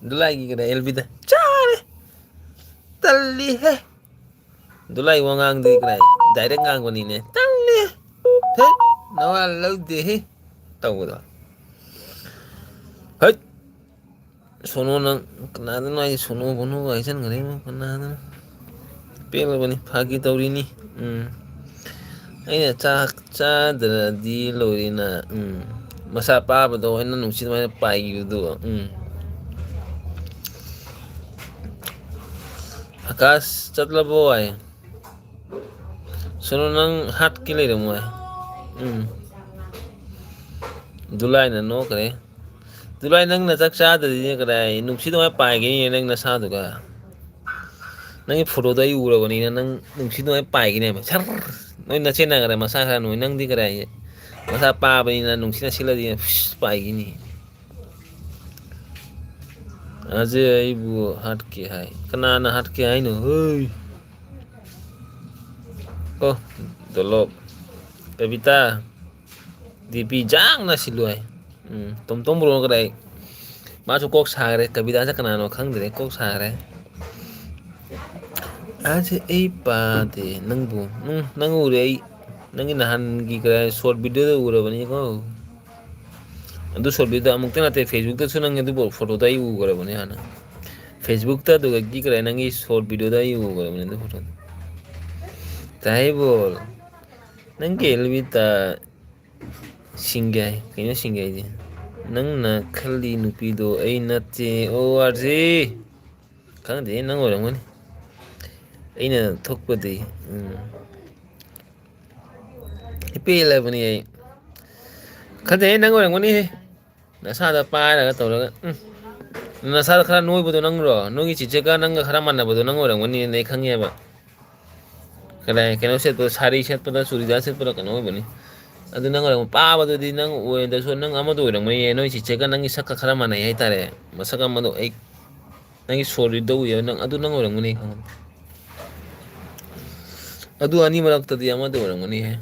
ꯖꯨꯂꯥꯏꯒꯤ ꯀꯔꯤ, ꯑꯦꯜ ꯕꯤꯗ ꯆꯥꯔꯦ꯫ ꯇꯜꯂꯤꯍꯦ꯫ ꯗꯨꯂꯥꯏ ꯋꯥꯉꯥꯡꯗꯤ ꯀꯅꯥꯏ? Direct ꯉꯥꯡꯕꯅꯤꯅꯦ꯫ ꯇꯜꯂꯤ꯫ ꯍꯦ, ꯅꯋꯥ ꯂꯧꯗꯦꯍꯦ꯫ ꯇꯧꯕꯗꯣ꯫ ꯍꯩꯠ! ꯁꯣꯅꯣ ꯅꯪ, ꯀꯅꯥꯗꯅꯣ ꯑꯩ ꯁꯣꯅꯣ ꯕꯣꯅꯣꯒ ꯍꯥꯏꯖꯟꯈ꯭ꯔꯦ ꯏꯕꯨꯡꯉꯣ, ꯀꯅꯥꯗꯅꯣ? ꯄꯦꯜꯂꯕꯅꯤ, ꯐꯥꯒꯤ ꯇꯧꯔꯤꯅꯤ꯫ ꯎꯝ꯫ ꯑꯩꯅ ꯆꯥꯛ ꯆꯥꯗ꯭ꯔꯗꯤ ꯂꯣꯏꯔꯦꯅ꯫ ꯎꯝ꯫ ꯃꯁꯥ ꯄꯥꯕꯗꯣ ꯑꯩꯅ ꯅꯨꯡꯁꯤꯠ ꯑꯗꯨꯃꯥꯏꯅ ꯄꯥꯏꯈꯤꯕꯗꯣ꯫ ꯎꯝ꯫ ꯑꯀꯥꯁ ꯆꯠꯂꯕꯣ ꯍꯥꯏ? ꯁꯣꯅꯣ ꯅꯪ ꯍꯥꯠꯀꯦ ꯂꯩꯔꯝꯃꯣꯏ꯫ ꯎꯝ꯫ ꯗꯨꯂꯥꯏꯅ ꯅꯣꯛꯈ꯭ꯔꯦ꯫ ꯗꯨꯂꯥꯏ ꯅꯪꯅ ꯆꯥꯛ ꯆꯥꯗ꯭ꯔꯗꯤ ꯀꯗꯥꯏ ꯅꯨꯡꯁꯤꯠ ꯑꯗꯨꯃꯥꯏꯅ ꯄꯥꯏꯒꯅꯤ ꯅꯪ ꯅꯁꯥꯗꯨꯒ꯫ ꯅꯪꯒꯤ photoꯗꯣ ꯑꯩ ꯎꯔꯕꯅꯤꯅ ꯅꯪ ꯅꯨꯡꯁꯤꯠ ꯑꯗꯨꯃꯥꯏꯅ ꯄꯥꯏꯒꯅꯦꯕ꯫ ꯁꯔ! ꯅꯣꯏ ꯅꯆꯦꯟꯅꯈ꯭ꯔꯦ ꯃꯁꯥ ꯈꯔ ꯅꯣꯏ꯫ ꯅꯪꯗꯤ ꯀꯗꯥꯏ ꯃꯁꯥ ꯄꯥꯕꯅꯤꯅ ꯅꯨꯡꯁꯤꯠꯅ ꯁꯤꯠꯂꯗꯤ ꯐꯤꯁ ꯄꯥꯏꯒꯤꯅꯤ꯫ ꯑꯖꯦ ꯑꯩꯕꯨ ꯍꯥꯠꯀꯦ ꯍꯥꯏ꯫ ꯀꯅꯥꯅ ꯍꯥꯠꯀꯦ ꯍꯥꯏꯅꯣ? ꯍꯣꯏ꯫ ꯑꯣ, ꯗꯣꯂꯣꯞ꯫ ꯀꯕꯤꯇꯥ꯫ DP ꯖꯥꯡꯅ ꯁꯤꯜꯂꯨ ꯍꯥꯏ꯫ ꯎꯝ, ꯇꯣꯝ ꯇꯣꯝ ꯕ꯭ꯔꯣꯅ ꯀꯗꯥꯏ? ꯃꯥꯁꯨ ꯀꯣꯛ ꯁꯥꯈ꯭ꯔꯦ꯫ ꯀꯕꯤꯇꯥꯁꯦ ꯀꯅꯥꯅꯣ ꯈꯪꯗ꯭ꯔꯦ꯫ ꯀꯣꯛ ꯁꯥꯈ꯭ꯔꯦ꯫ ꯑꯁꯦ ꯑꯩ ꯄꯥꯗꯦ ꯅꯪꯕꯨ꯫ ꯎꯝ, ꯅꯪ ꯎꯔꯦ ꯑꯩ꯫ ꯅꯪꯒꯤ ꯅꯍꯥꯟꯒꯤ ꯀꯗꯥꯏ short videoꯗ ꯎꯔꯕꯅꯤꯀꯣ꯫ ꯑꯗꯨ short videoꯗ ꯑꯃꯨꯛꯇ ꯅꯠꯇꯦ, Facebookꯇꯁꯨ ꯅꯪ ꯑꯗꯨꯕꯨ photoꯗ ꯑꯩ ꯎꯈ꯭ꯔꯕꯅꯦ ꯍꯥꯟꯅ꯫ Facebookꯇ ꯑꯗꯨꯒ ꯀꯤ ꯀꯗꯥꯏ ꯅꯪꯒꯤ short videoꯗ ꯑꯩ ꯎꯈ꯭ꯔꯕꯅꯦ ꯑꯗꯨ photoꯗ꯫ ꯇꯥꯏꯕꯣꯜ, ꯅꯪꯒꯤ ꯑꯦꯜꯕꯤꯇ ꯁꯤꯡꯒꯦ ꯍꯥꯏ꯫ ꯀꯩꯅꯣ ꯁꯤꯡꯒꯦ ꯍꯥꯏꯗꯤ? ꯅꯪꯅ ꯈꯜꯂꯤ ꯅꯨꯄꯤꯗꯣ ꯑꯩ ꯅꯠꯇꯦ꯫ ꯑꯣ, ꯑꯥꯔꯖꯦ꯫ ꯈꯪꯗꯦ, ꯅꯪ ꯑꯣꯏꯔꯝꯒꯅꯤ꯫ ꯑꯩꯅ ꯊꯣꯛꯄꯗꯤ, ꯎꯝ꯫ ꯄꯦꯜꯂꯕꯅꯤ ꯑꯩ꯫ ꯈꯪꯗꯦ, ꯅꯪ ꯑꯣꯏꯔꯝꯒꯅꯤꯍꯦ꯫ ꯅꯁꯥꯗ ꯄꯥꯏꯔꯒ ꯇꯧꯔꯒ, ꯎꯝ꯫ ꯅꯁꯥꯗ ꯈꯔ ꯅꯣꯏꯕꯗꯣ ꯅꯪꯔꯣ? ꯅꯣꯏꯒꯤ ꯆꯤꯆꯦꯒ ꯅꯪꯒ ꯈꯔ ꯃꯥꯟꯅꯕꯗꯣ ꯅꯪ ꯑꯣꯏꯔꯝꯒꯅꯤꯅ ꯑꯩ ꯈꯪꯉꯦꯕ꯫ ꯀꯗꯥꯏ, ꯀꯩꯅꯣ ꯁꯦꯠꯄꯗ, ꯁꯥꯔꯤ ꯁꯦꯠꯄꯗ, ꯆꯨꯔꯤꯗꯥꯔ ꯁꯦꯠꯄꯗ ꯀꯩꯅꯣ ꯑꯣꯏꯕꯅꯤ꯫ ꯑꯗꯨ ꯅꯪ ꯑꯣꯏꯔꯝ-, ꯄꯥꯕꯗꯨꯗꯤ ꯅꯪ ꯑꯣꯏꯔꯗꯁꯨ ꯅꯪ ꯑꯃꯗꯣ ꯑꯣꯏꯔꯝꯒꯅꯤꯌꯦ꯫ ꯅꯣꯏ ꯆꯤꯆꯦꯒ ꯅꯪꯒꯤ ꯁꯛꯀ ꯈꯔ ꯃꯥꯟꯅꯩ ꯍꯥꯏꯇꯥꯔꯦ꯫ ꯃꯁꯛ ꯑꯃꯗꯣ ꯑꯩ, ꯅꯪꯒꯤ ꯁꯣꯔꯤꯗꯣ ꯎꯏꯌꯦ, ꯅꯪ, ꯑꯗꯨ ꯅꯪ ꯑꯣꯏꯔꯝꯒꯅꯤ ꯈꯪꯉꯦ꯫ ꯑꯗꯨ ꯑꯅꯤ ꯃꯔꯛꯇꯗꯤ ꯑꯃꯗꯤ ꯑꯣꯏꯔꯝꯒꯅꯤꯍꯦ꯫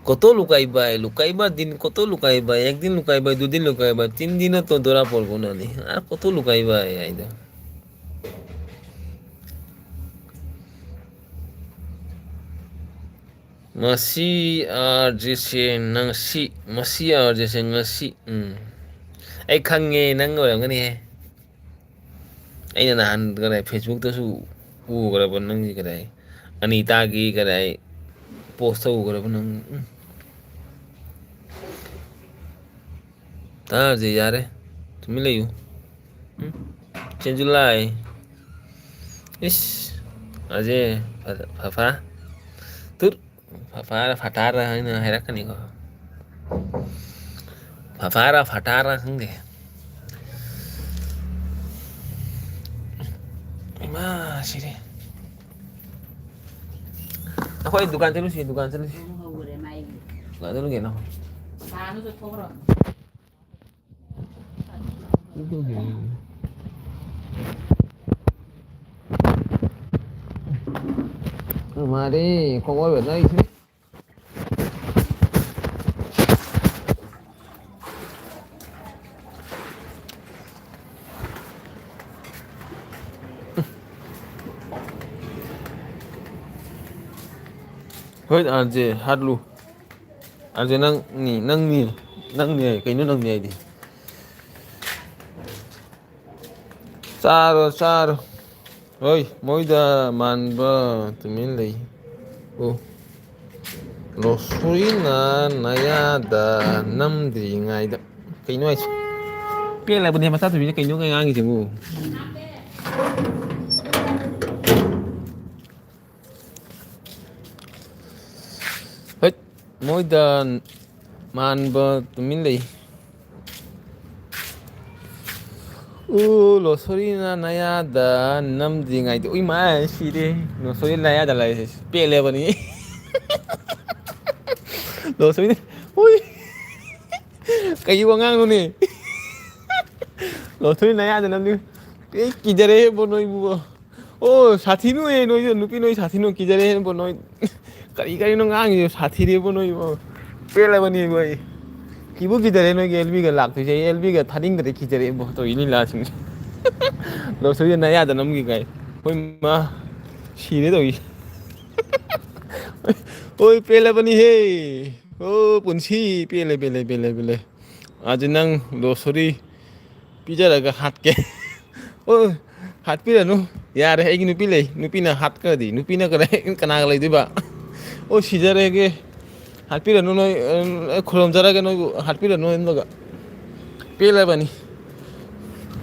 কত লুকাইবাই, লুকাইবার দিন কত লুকাইবাই, একদিন লুকাইবাই, দুদিন লুকাইবাই, তিন দিনও তো ধরা পড়বো না নি। আর কত লুকাইবাই, এই তো। ꯃꯁꯤ ꯑꯥꯔ ꯖꯦꯁꯦ ꯉꯁꯤ, ꯃꯁꯤ ꯑꯥꯔ ꯖꯦꯁꯦ ꯉꯁꯤ꯫ ꯎꯝ꯫ ꯑꯩ ꯈꯪꯉꯦ, ꯅꯪ ꯑꯣꯏꯔꯝꯒꯅꯤꯍꯦ꯫ ꯑꯩꯅ ꯅꯍꯥꯟ ꯀꯗꯥꯏ Facebook-ꯇꯁꯨ ꯎꯈ꯭ꯔꯕ ꯅꯪꯒꯤ ꯀꯗꯥꯏ ꯑꯅꯤꯇꯥꯒꯤ ꯀꯗꯥꯏ post-ꯇ ꯎꯈ꯭ꯔꯕ ꯅꯪ꯫ ꯎꯝ꯫ ꯇꯥꯔꯁꯦ ꯌꯥꯔꯦ꯫ ꯇꯨꯃꯤꯟ ꯂꯩꯌꯨ꯫ ꯎꯝ? ꯆꯦꯟꯖꯤꯜꯂꯛꯑꯦ꯫ ꯏꯁ! ꯑꯖꯦ ꯐ-, ꯐꯐꯥ꯫ ꯇꯨꯠ! ꯐꯐꯥꯔ ꯐꯇꯥꯔ ꯍꯥꯏꯅ ꯍꯥꯏꯔꯛꯀꯅꯤꯀꯣ꯫ ꯐꯐꯥꯔ ꯐꯇꯥꯔ ꯈꯪꯗꯦ꯫ ꯏꯃꯥ ꯁꯤꯔꯦ꯫ ꯑꯩꯈꯣꯏ ꯗꯨꯀꯥꯟ ꯆꯠꯂꯨꯁꯤ, ꯗꯨꯀꯥꯟ ꯆꯠꯂꯨꯁꯤ꯫ ꯍꯧꯈꯔꯦ ꯃꯥꯏꯒꯤ꯫ ꯗꯨꯀꯥꯟ ꯆꯠꯂꯨꯒꯦ ꯅꯪ꯫ ꯄꯥꯅꯁꯨ ꯊꯣꯛꯈ꯭ꯔꯣ꯫ ꯃꯥꯔꯦ, ꯈꯣꯡꯉꯣꯏ ꯕꯦꯅꯥ ꯏꯁꯤꯡ꯫ ꯍꯣꯏ, ꯑꯥꯔꯖꯦ, ꯍꯥꯠꯂꯨ꯫ ꯑꯥꯔꯖꯦ, ꯅꯪꯅꯤ, ꯅꯪꯅꯤ, ꯅꯪꯅꯤ ꯍꯥꯏ꯫ ꯀꯩꯅꯣ ꯅꯪꯅꯤ ꯍꯥꯏꯗꯤ? ꯆꯥꯔꯣ, ꯆꯥꯔꯣ꯫ ꯍꯣꯏ, ꯃꯣꯏꯗ ꯃꯥꯟꯕ ꯇꯨꯃꯤꯟ ꯂꯩ꯫ ꯑꯣ꯫ ꯂꯣꯁꯨꯔꯤꯅ ꯅꯌꯥꯗ ꯅꯝꯗ꯭ꯔꯤꯉꯩꯗ꯫ ꯀꯩꯅꯣ ꯍꯥꯏꯁꯦ? ꯄꯦꯜꯂꯕꯅꯦ ꯃꯆꯥ ꯊꯣꯏꯕꯤꯅ ꯀꯩꯅꯣ ꯉꯥꯡꯉꯤꯁꯤꯕꯨ? ꯍꯩꯠ, ꯃꯣꯏꯗ ꯃꯥꯟꯕ ꯇꯨꯃꯤꯟ ꯂꯩ꯫ ꯎ, ꯂꯣꯁꯣꯔꯤꯅ ꯅꯌꯥꯗ ꯅꯝꯗ꯭ꯔꯤꯉꯩꯗ, ꯎꯏ ꯃꯥ, ꯁꯤꯔꯦ꯫ ꯂꯣꯁꯣꯔꯤ ꯅꯌꯥꯗ ꯂꯩ, ꯄꯦꯜꯂꯦꯕꯅꯤ꯫ ꯂꯣꯁꯣꯔꯤꯅ, ꯎꯏ꯫ ꯀꯩ ꯋꯥꯉꯥꯡꯅꯣꯅꯦ? ꯂꯣꯁꯣꯔꯤ ꯅꯌꯥꯗ ꯅꯝꯗ꯭ꯔꯤ-, ꯑꯩ ꯀꯤꯖꯔꯦꯕꯣ ꯅꯣꯏꯕꯨ꯫ ꯑꯣ, ꯁꯥꯊꯤꯅꯨꯍꯦ ꯅꯣꯏꯁꯨ, ꯅꯨꯄꯤ ꯅꯣꯏ ꯁꯥꯊꯤꯅꯨ, ꯀꯤꯖꯔꯦꯍꯦ ꯅꯣꯏ꯫ ꯀꯔꯤ ꯀꯔꯤꯅꯣ ꯉꯥꯡꯉꯤꯁꯦ, ꯁꯥꯊꯤꯔꯦꯕꯣ ꯅꯣꯏꯕꯣ꯫ ꯄꯦꯜꯂꯕꯅꯤꯕꯣ ꯑꯩ꯫ ꯀꯤꯕꯨ ꯀꯤꯖꯔꯦ ꯅꯣꯏꯒꯤ ꯑꯦꯜ ꯕꯤꯒ ꯂꯥꯛꯇꯣꯏꯁꯦ꯫ ꯑꯩ ꯑꯦꯜ ꯕꯤꯒ ꯊꯥꯅꯤꯡꯗ꯭ꯔꯦ, ꯀꯤꯖꯔꯦꯕꯣ ꯇꯧꯔꯤ ꯂꯤꯂꯥꯁꯤꯡꯁꯦ꯫ ꯂꯣꯁꯣꯏꯁꯦ ꯅꯌꯥꯗ ꯅꯝꯈꯤ ꯀꯥꯏ꯫ ꯍꯣꯏ ꯃꯥ, ꯁꯤꯔꯦ ꯇꯧꯔꯤ꯫ ꯑꯣꯏ, ꯄꯦꯜꯂꯕꯅꯤꯍꯦ꯫ ꯑꯣ, ꯄꯨꯟꯁꯤ ꯄꯦꯜꯂꯦ, ꯄꯦꯜꯂꯦ, ꯄꯦꯜꯂꯦ, ꯄꯦꯜꯂꯦ꯫ ꯑꯗꯨ ꯅꯪ ꯂꯣꯁꯣꯔꯤ ꯄꯤꯖꯔꯒ ꯍꯥꯠꯀꯦ꯫ ꯑꯣ, ꯍꯥꯠꯄꯤꯔꯅꯨ꯫ ꯌꯥꯔꯦ, ꯑꯩꯒꯤ ꯅꯨꯄꯤ ꯂꯩ꯫ ꯅꯨꯄꯤꯅ ꯍꯥꯠꯈ꯭ꯔꯗꯤ, ꯅꯨꯄꯤꯅ ꯀꯅꯥ-, ꯀꯅꯥꯒ ꯂꯩꯗꯣꯏꯕ? ꯑꯣ, ꯁꯤꯖꯔꯒꯦ꯫ ꯍꯥꯠꯄꯤꯔꯅꯨ ꯅꯣꯏ, ꯑ, ꯑꯩ ꯈꯨꯔꯨꯝꯖꯔꯒꯦ ꯅꯣꯏꯕꯨ꯫ ꯍꯥꯠꯄꯤꯔꯅꯨ ꯑꯗꯨꯒ꯫ ꯄꯦꯜꯂꯕꯅꯤ꯫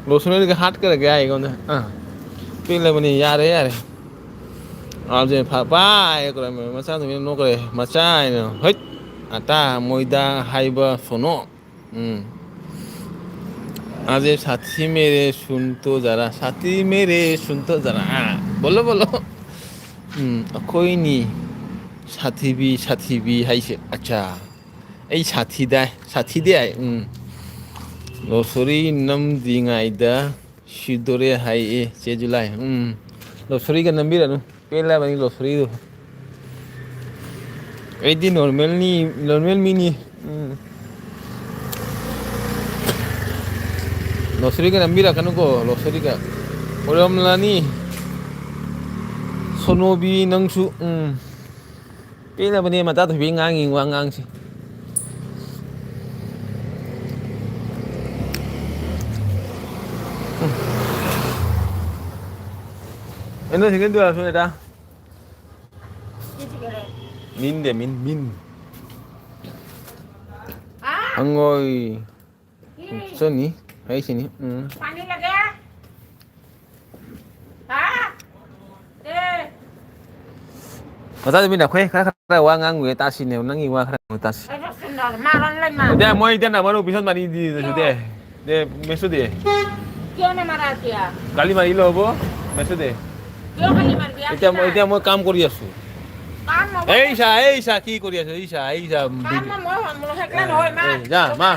ꯂꯣꯁꯣꯔꯤꯒ ꯍꯥꯠꯈ꯭ꯔꯒꯦ ꯍꯥꯏ ꯑꯩꯉꯣꯟꯗ꯫ ꯑꯥ꯫ ꯄꯦꯜꯂꯕꯅꯤ, ꯌꯥꯔꯦ, ꯌꯥꯔꯦ꯫ ꯑꯗꯨꯅ ꯐ-, ꯄꯥꯏ ꯇꯧꯔꯝꯃꯦ꯫ ꯃꯆꯥꯅꯨꯄꯤꯅ ꯅꯣꯛꯈ꯭ꯔꯦ꯫ ꯃꯆꯥ ꯍꯥꯏꯅ, "ꯍꯩꯠ, ꯑꯇꯥ ꯃꯣꯏꯗꯥ ꯍꯥꯏꯕ ꯁꯣꯅꯣ꯫ ꯎꯝ꯫ ꯑꯖꯦ ꯁꯥꯊꯤ ꯃꯦꯔꯦ ꯁꯨꯟꯇꯣ ꯖꯥꯔꯥ, ꯁꯥꯊꯤ ꯃꯦꯔꯦ ꯁꯨꯟꯇꯣ ꯖꯥꯔꯥ꯫ ꯑꯥ, ꯕꯣꯂꯣ, ꯕꯣꯂꯣ꯫ ꯎꯝ, ꯑꯩꯈꯣꯏꯅꯤ ꯁꯥꯊꯤꯕꯤ, ꯁꯥꯊꯤꯕꯤ ꯍꯥꯏꯁꯦ꯫ ꯑꯠꯆꯥ꯫ ꯑꯩ ꯁꯥꯊꯤꯗꯥꯏ, ꯁꯥꯊꯤꯗꯦ ꯍꯥꯏ꯫ ꯎꯝ꯫ ꯂꯣꯁꯣꯔꯤ ꯅꯝꯗ꯭ꯔꯤꯉꯩꯗ ꯁꯤꯗꯣꯔꯦ ꯍꯥꯏꯌꯦ, ꯆꯦ ꯖꯨꯂꯥꯏ꯫ ꯎꯝ꯫ ꯂꯣꯁꯣꯔꯤꯒ ꯅꯝꯕꯤꯔꯅꯨ꯫ ꯄꯦꯜꯂꯕꯅꯤ ꯂꯣꯁꯣꯔꯤꯗꯨ꯫ ꯑꯩꯗꯤ ꯅꯣꯔꯃꯦꯜꯅꯤ, ꯅꯣꯔꯃꯦꯜ ꯃꯤꯅꯤ꯫ ꯎꯝ꯫ ꯂꯣꯁꯣꯔꯤꯒ ꯅꯝꯕꯤꯔꯛꯀꯅꯨꯀꯣ, ꯂꯣꯁꯣꯔꯤꯒ꯫ ꯑꯣꯏꯔꯝꯂꯅꯤ꯫ ꯁꯣꯅꯣꯕꯤ ꯅꯪꯁꯨ꯫ ꯎꯝ꯫ ꯄꯦꯜꯂꯕꯅꯦ ꯃꯆꯥ ꯊꯣꯏꯕꯤ ꯉꯥꯡꯉꯤ ꯋꯥꯉꯥꯡꯁꯦ꯫ ꯎꯝ꯫ ꯑꯩꯅ ꯁꯤꯒꯤ ꯗꯨꯀꯥꯟ ꯁꯨ ꯂꯩꯇꯥ? ꯃꯤꯟꯗꯦ, ꯃꯤꯟ, ꯃꯤꯟ꯫ ꯍꯪꯉꯣꯏ꯫ ꯆꯠꯅꯤ, ꯑꯩ ꯁꯤꯅꯤ꯫ ꯎꯝ꯫ ꯃꯆꯥꯅꯨꯄꯤꯅ ꯑꯩꯈꯣꯏ ꯈꯔ ꯈꯔ ꯋꯥ ꯉꯥꯡꯉꯨꯌꯦ, ꯇꯥꯁꯤꯅꯦ, ꯅꯪꯒꯤ ꯋꯥ ꯈꯔ ꯉꯥꯡꯉꯨ ꯇꯥꯁꯤ꯫ ꯏꯗꯦ, ꯃꯣꯏ ꯏꯗꯦꯅ ꯃꯔꯨ ꯄꯤꯁꯟ ꯃꯥꯅꯤ ꯗꯤ, ꯗꯦ, ꯗꯦ, ꯃꯦꯁꯨ ꯗꯦ꯫ ꯀꯥꯂꯤ ꯃꯥꯔꯤ ꯂꯣꯕꯣ, ꯃꯦꯁꯨ ꯗꯦ꯫ এতিয়া মই, এতিয়া মই কাম কৰি আছো। এই চা, এই চা, কি কৰি আছো? এই চা, এই চা। এই, এই, যা, মা।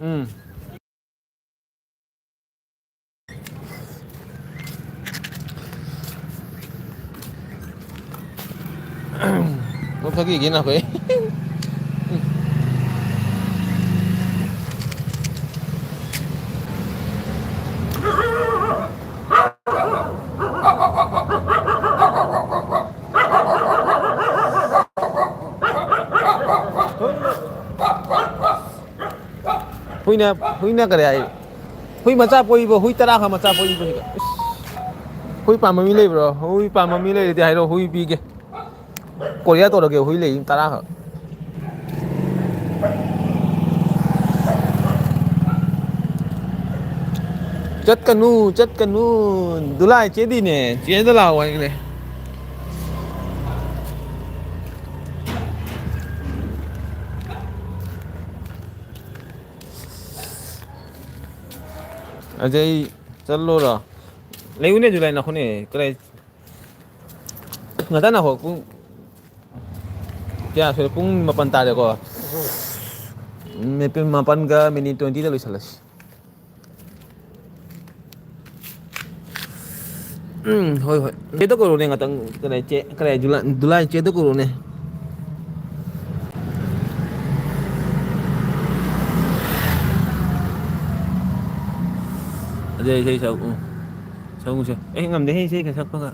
উম। ꯂꯧꯊꯣꯛꯈꯤꯒꯦ ꯅꯈꯣꯏ꯫ ꯍꯨꯏꯅ, ꯍꯨꯏꯅ ꯀꯔꯤ ꯍꯥꯏ? ꯍꯨꯏ ꯃꯆꯥ ꯄꯣꯛꯏꯕꯣ? ꯍꯨꯏ ꯇꯔꯥ ꯈꯛ ꯃꯆꯥ ꯄꯣꯛꯏꯕꯣ ꯁꯤꯗ? ꯏꯁ! ꯍꯨꯏ ꯄꯥꯝꯕ ꯃꯤ ꯂꯩꯕ꯭ꯔꯣ? ꯍꯨꯏ ꯄꯥꯝꯕ ꯃꯤ ꯂꯩꯔꯗꯤ ꯍꯥꯏꯔꯣ, ꯍꯨꯏ ꯄꯤꯒꯦ꯫ ꯀꯣꯔꯤꯌꯥ ꯇꯧꯔꯒꯦ, ꯍꯨꯏ ꯂꯩ ꯇꯔꯥ ꯈꯛ꯫ ꯆꯠꯀꯅꯨ, ꯆꯠꯀꯅꯨ꯫ ꯗꯨꯂꯥꯏ ꯆꯦꯗꯤꯅꯦ, ꯆꯦꯗ ꯂꯥꯛꯑꯣ ꯍꯥꯏꯈ꯭ꯔꯦ꯫ ꯑꯖꯩ, ꯆꯠꯂꯣꯔꯣ? ꯂꯩꯌꯨꯅꯦ, ꯖꯨꯂꯥꯏ ꯅꯈꯣꯅꯦ꯫ ꯀꯗꯥꯏ? ꯉꯥꯛꯇꯪ ꯉꯥꯏꯈꯣ, ꯄꯨꯡ ꯀꯌꯥ ꯁꯨꯔꯦ? ꯄꯨꯡ ꯃꯥꯄꯟ ꯇꯥꯔꯦꯀꯣ꯫ ꯃꯤꯅꯤꯠ ꯃꯥꯄꯟꯒ ꯃꯤꯅꯤꯠ ꯇ꯭ꯋꯦꯟꯇꯤꯗ ꯂꯣꯏꯁꯤꯜꯂꯁꯤ꯫ ꯎꯝ, ꯍꯣꯏ, ꯍꯣꯏ꯫ ꯆꯦꯗ ꯀꯧꯔꯣꯅꯦ ꯉꯥꯛꯇꯪ꯫ ꯀꯗꯥꯏ ꯆꯦ-, ꯀꯗꯥꯏ ꯖꯨꯂꯥꯏ, ꯖꯨꯂꯥꯏ ꯆꯦꯗ ꯀꯧꯔꯣꯅꯦ꯫ ꯑꯗꯨ ꯏꯁꯩ ꯁꯛꯎ꯫ ꯁꯛꯎꯁꯦ꯫ ꯑꯩ ꯉꯝꯗꯦꯍꯦ ꯏꯁꯩꯒ ꯁꯛꯄꯒ꯫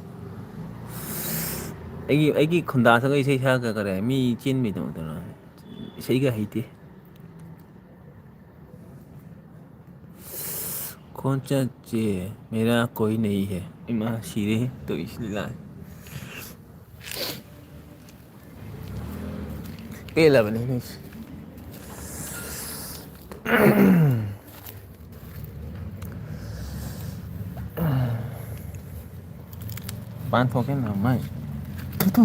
ꯑꯩꯒꯤ, ꯑꯩꯒꯤ ꯈꯨꯟꯗꯥ ꯁꯛꯑꯒ ꯏꯁꯩ ꯁꯛꯑꯒ ꯀꯔꯤ ꯃꯤ ꯆꯦꯟꯕꯩꯗꯃꯛꯇꯔꯣ? ꯏꯁꯩꯒ ꯍꯩꯇꯦ꯫ ꯈꯣꯟꯆꯠꯁꯦ ꯃꯦꯔꯥ ꯀꯣꯏ ꯅꯍꯤ ꯍꯦ꯫ ꯏꯃꯥ ꯁꯤꯔꯦ ꯇꯧꯏꯁꯤ ꯂꯤꯂꯥ꯫ ꯄꯦꯜꯂꯕꯅꯤ ꯃꯤꯁꯦ꯫ ꯄꯥꯟ ꯊꯣꯛꯀꯦ ꯅꯃꯥꯏ꯫ ꯊꯨ, ꯊꯨ꯫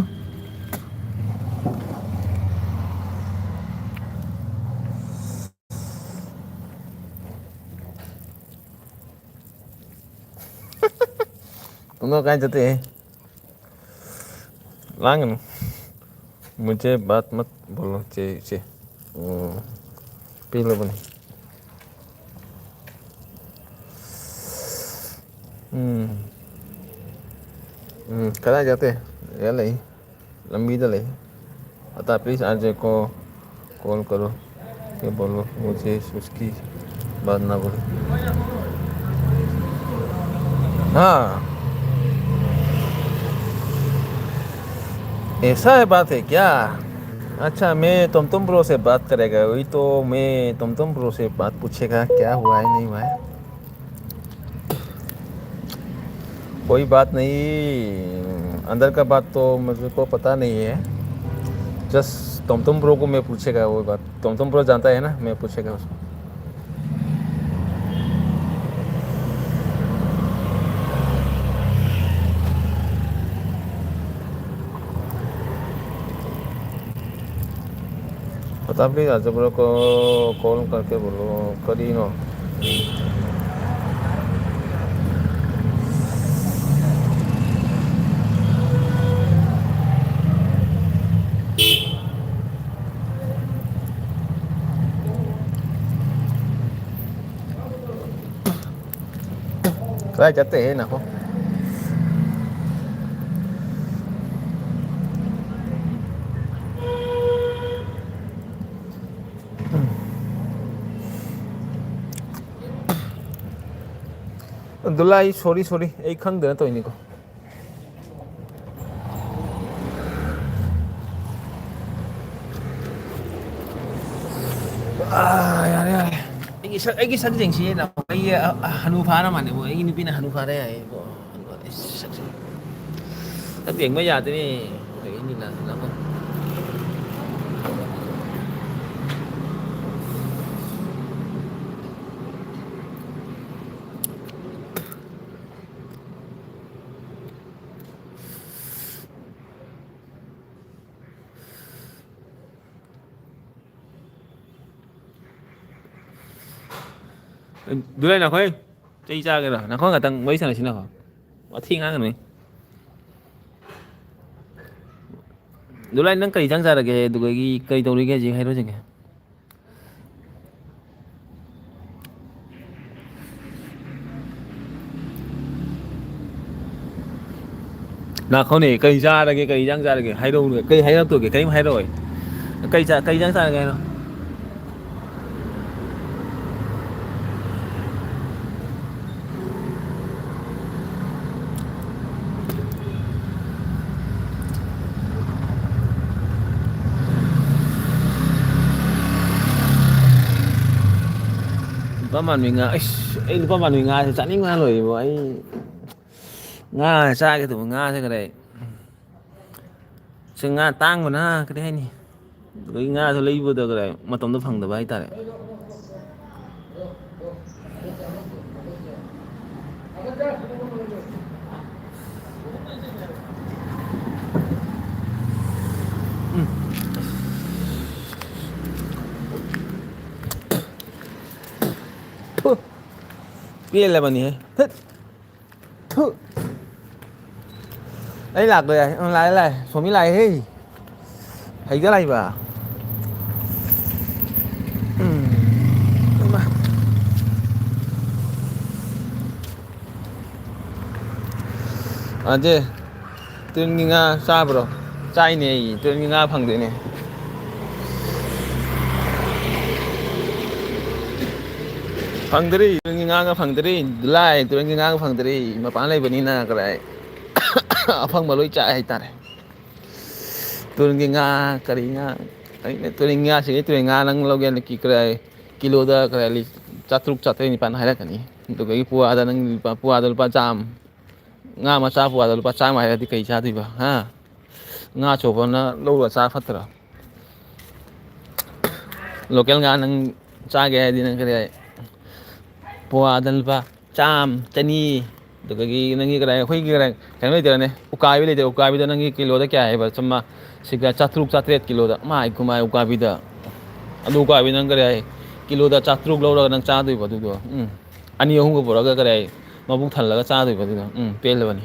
तुम लोग कहाँ जाते हैं? लांगन। मुझे बात मत बोलो, चे, चे। ओ, पी लो बने। हम्म। हम्म, कहाँ जाते हैं? ये नहीं। ꯂꯝꯕꯤꯗ ꯂꯩ꯫ अता प्लीज आरजे को कॉल करो, ये बोलो मुझे उसकी बात ना बोलो। हाँ, ऐसा है बात है क्या? अच्छा, मैं टमटम ब्रो से बात करेगा, वही तो। मैं टमटम ब्रो से बात पूछेगा, क्या हुआ है, नहीं हुआ है। कोई बात नहीं, अंदर का बात तो मुझे को पता नहीं है। जस्ट टमटम ब्रो को मैं पूछेगा वो बात। टमटम ब्रो जानता है ना, मैं पूछेगा उसको। पता भी राजा ब्रो को कॉल करके बोलो, करी नो। ꯀꯗꯥꯏ ꯆꯠꯇꯦꯍꯦ ꯅꯥꯈꯣ꯫ ꯑꯗꯨ ꯂꯥꯏ, ꯁꯣꯔꯤ, ꯁꯣꯔꯤ, ꯑꯩ ꯈꯪꯗꯅ ꯇꯧꯔꯤꯅꯤꯀꯣ꯫ ꯑꯥ, ꯌꯥꯔꯦ, ꯌꯥꯔꯦ꯫ ꯑꯩꯒꯤ ꯁꯛ, ꯑꯩꯒꯤ ꯁꯛ ꯌꯦꯡꯁꯤ꯫ ꯑꯩ, ꯑ, ꯑ, ꯍꯅꯨ ꯐꯥꯔ ꯃꯥꯜꯂꯦꯕꯣ꯫ ꯑꯩꯒꯤ ꯅꯨꯄꯤꯅ ꯍꯅꯨ ꯐꯥꯔꯦ ꯍꯥꯏꯌꯦꯕꯣ꯫ ꯑꯩ ꯁꯛꯁꯦ꯫ ꯁꯛ ꯌꯦꯡꯕ ꯌꯥꯗꯦꯅꯦ꯫ ꯀꯩꯒꯤꯅꯣ ꯂꯥꯛ-, ꯂꯥꯛ-, ꯗꯨꯂꯥꯏ, ꯅꯈꯣꯏ ꯆꯩ ꯆꯥꯒꯦꯔꯥ? ꯅꯈꯣꯏ ꯉꯥꯛꯇꯪ ꯋꯥꯔꯤ ꯁꯥꯟꯅꯁꯤ, ꯅꯈꯣ꯫ ꯋꯥꯊꯤ ꯉꯥꯡꯒꯅꯨ꯫ ꯗꯨꯂꯥꯏ, ꯅꯪ ꯀꯔꯤ ꯏꯟꯖꯥꯡ ꯆꯥꯔꯒꯦ? ꯑꯗꯨꯗꯒꯤ ꯀꯔꯤ ꯇꯧꯔꯤꯒꯦ ꯍꯧꯖꯤꯛ? ꯍꯥꯏꯔꯣ ꯍꯧꯖꯤꯛ꯫ ꯅꯥꯈꯣꯅꯦ, ꯀꯔꯤ ꯆꯥꯔꯒꯦ, ꯀꯔꯤ ꯏꯟꯖꯥꯡ ꯆꯥꯔꯒꯦ? ꯍꯥꯏꯔꯛꯎꯅꯦ꯫ ꯀꯔꯤ ꯍꯥꯏꯔꯛꯇꯣꯏꯒꯦ? ꯀꯔꯤꯝ ꯍꯥꯏꯔꯛꯑꯣꯏ꯫ ꯀꯔꯤ ꯆꯥ-, ꯀꯔꯤ ꯏꯟꯖꯥꯡ ꯆꯥꯔꯒꯦ ꯍꯥꯏꯔꯣ? ꯂꯨꯄꯥ ꯃꯥꯟꯕꯤ ꯉꯥ, ꯑꯩꯁ, ꯑꯩ ꯂꯨꯄꯥ ꯃꯥꯟꯕꯤ ꯉꯥꯁꯦ ꯆꯥꯅꯤꯡꯕꯅ ꯂꯣꯏꯔꯦꯕꯣ꯫ ꯑꯩ ꯉꯥ ꯆꯥꯒꯦ ꯇꯧꯕ ꯉꯥꯁꯦ ꯀꯗꯥꯏ? ꯁꯤ ꯉꯥ ꯇꯥꯡꯕꯅ ꯀꯔꯤ ꯍꯥꯏꯅꯤ? ꯑꯗꯨꯗꯒꯤ ꯉꯥꯁꯨ ꯂꯩꯕꯗ ꯀꯗꯥꯏ ꯃꯇꯝꯗꯣ ꯐꯪꯗꯕ ꯍꯥꯏꯇꯥꯔꯦ꯫ ꯎꯝ꯫ ꯊꯨ꯫ ꯄꯦꯜꯂꯕꯅꯤꯍꯦ꯫ ꯊꯨꯠ꯫ ꯊꯨ꯫ ꯑꯩ ꯂꯥꯛꯄ ꯌꯥꯏ꯫ ꯑ, ꯂꯥꯛꯑꯦ, ꯂꯥꯛꯑꯦ꯫ ꯁꯣꯃꯤ ꯂꯥꯛꯑꯦꯍꯦ꯫ ꯍꯩꯗ ꯂꯥꯛꯏꯕ꯫ ꯎꯝ꯫ ꯏꯃꯥ꯫ ꯑꯗꯦ, ꯇꯨꯔꯦꯟꯒꯤ ꯉꯥ ꯆꯥꯕ꯭ꯔꯣ? ꯆꯥꯏꯅꯦ ꯑꯩ꯫ ꯇꯨꯔꯦꯟꯒꯤ ꯉꯥ ꯐꯪꯗꯦꯅꯦ꯫ ꯐꯪꯗ꯭ꯔꯤ, ꯇꯨꯔꯦꯟꯒꯤ ꯉꯥꯒ ꯐꯪꯗ꯭ꯔꯤ꯫ ꯂꯥꯏ, ꯇꯨꯔꯦꯟꯒꯤ ꯉꯥꯒ ꯐꯪꯗ꯭ꯔꯤ꯫ ꯃꯄꯥꯟ ꯂꯩꯕꯅꯤꯅ ꯀꯗꯥꯏ ꯑꯐꯪꯕ ꯂꯣꯏ ꯆꯥꯏ ꯍꯥꯏꯇꯥꯔꯦ꯫ ꯇꯨꯔꯦꯟꯒꯤ ꯉꯥ, ꯀꯔꯤ ꯉꯥ? ꯑꯩꯅ ꯇꯨꯔꯦꯟ ꯉꯥꯁꯤꯗꯤ ꯇꯨꯔꯦꯟ ꯉꯥ ꯅꯪ ꯂꯧꯒꯦꯅ ꯀꯤ-, ꯀꯗꯥꯏ ꯀꯤꯂꯣꯗ ꯀꯗꯥꯏ ꯂꯤ-, ꯆꯥꯇ꯭ꯔꯨꯛ, ꯆꯥꯇ꯭ꯔꯦꯠ, ꯅꯤꯄꯥꯟ ꯍꯥꯏꯔꯛꯀꯅꯤ꯫ ꯑꯗꯨꯗꯒꯤ ꯄꯋꯥꯗ ꯅꯪ ꯂꯨꯄꯥ, ꯄꯋꯥꯗ ꯂꯨꯄꯥ ꯆꯥꯝꯃ꯫ ꯉꯥ ꯃꯆꯥ ꯄꯋꯥꯗ ꯂꯨꯄꯥ ꯆꯥꯝꯃ ꯍꯥꯏꯔꯗꯤ ꯀꯩ ꯆꯥꯗꯣꯏꯕ? ꯍꯥ? ꯉꯥ ꯑꯆꯧꯕꯅ ꯂꯧꯔ ꯆꯥ ꯐꯠꯇ꯭ꯔꯣ? ꯂꯣꯀꯦꯜ ꯉꯥ ꯅꯪ ꯆꯥꯒꯦ ꯍꯥꯏꯔꯗꯤ ꯅꯪ ꯀꯔꯤ ꯍꯥꯏ? ꯄꯋꯥꯗ ꯂꯨꯄꯥ ꯆꯥꯝꯃ, ꯆꯅꯤ, ꯑꯗꯨꯗꯒꯤ ꯅꯪꯒꯤ ꯀꯔꯤ ꯍꯥꯏ? ꯑꯩꯈꯣꯏꯒꯤ ꯀꯔꯤ ꯍꯥꯏ? ꯀꯩꯅꯣ ꯂꯩꯇ꯭ꯔꯅꯦ? ꯎꯀꯥꯕꯤ ꯂꯩꯇ꯭ꯔꯦ? ꯎꯀꯥꯕꯤꯗꯣ ꯅꯪꯒꯤ ꯀꯤꯂꯣꯗ ꯀꯌꯥ ꯍꯥꯏꯕ? ꯆꯨꯝꯃ, ꯁꯤꯒ ꯆꯥꯇ꯭ꯔꯨꯛ, ꯆꯥꯇ꯭ꯔꯦꯠ ꯀꯤꯂꯣꯗ꯫ ꯃꯥꯏ ꯀꯨꯃꯥꯏ ꯎꯀꯥꯕꯤꯗ꯫ ꯑꯗꯨ ꯎꯀꯥꯕꯤ ꯅꯪ ꯀꯔꯤ ꯍꯥꯏ? ꯀꯤꯂꯣꯗ ꯆꯥꯇ꯭ꯔꯨꯛ ꯂꯧꯔꯒ ꯅꯪ ꯆꯥꯗꯣꯏꯕ ꯑꯗꯨꯗꯣ? ꯎꯝ꯫ ꯑꯅꯤ ꯑꯍꯨꯝꯒ ꯄꯨꯔꯛꯑꯒ ꯀꯔꯤ ꯍꯥꯏ? ꯃꯕꯨꯛ ꯊꯜꯂꯒ ꯆꯥꯗꯣꯏꯕ ꯑꯗꯨꯗꯣ? ꯎꯝ, ꯄꯦꯜꯂꯕꯅꯤ꯫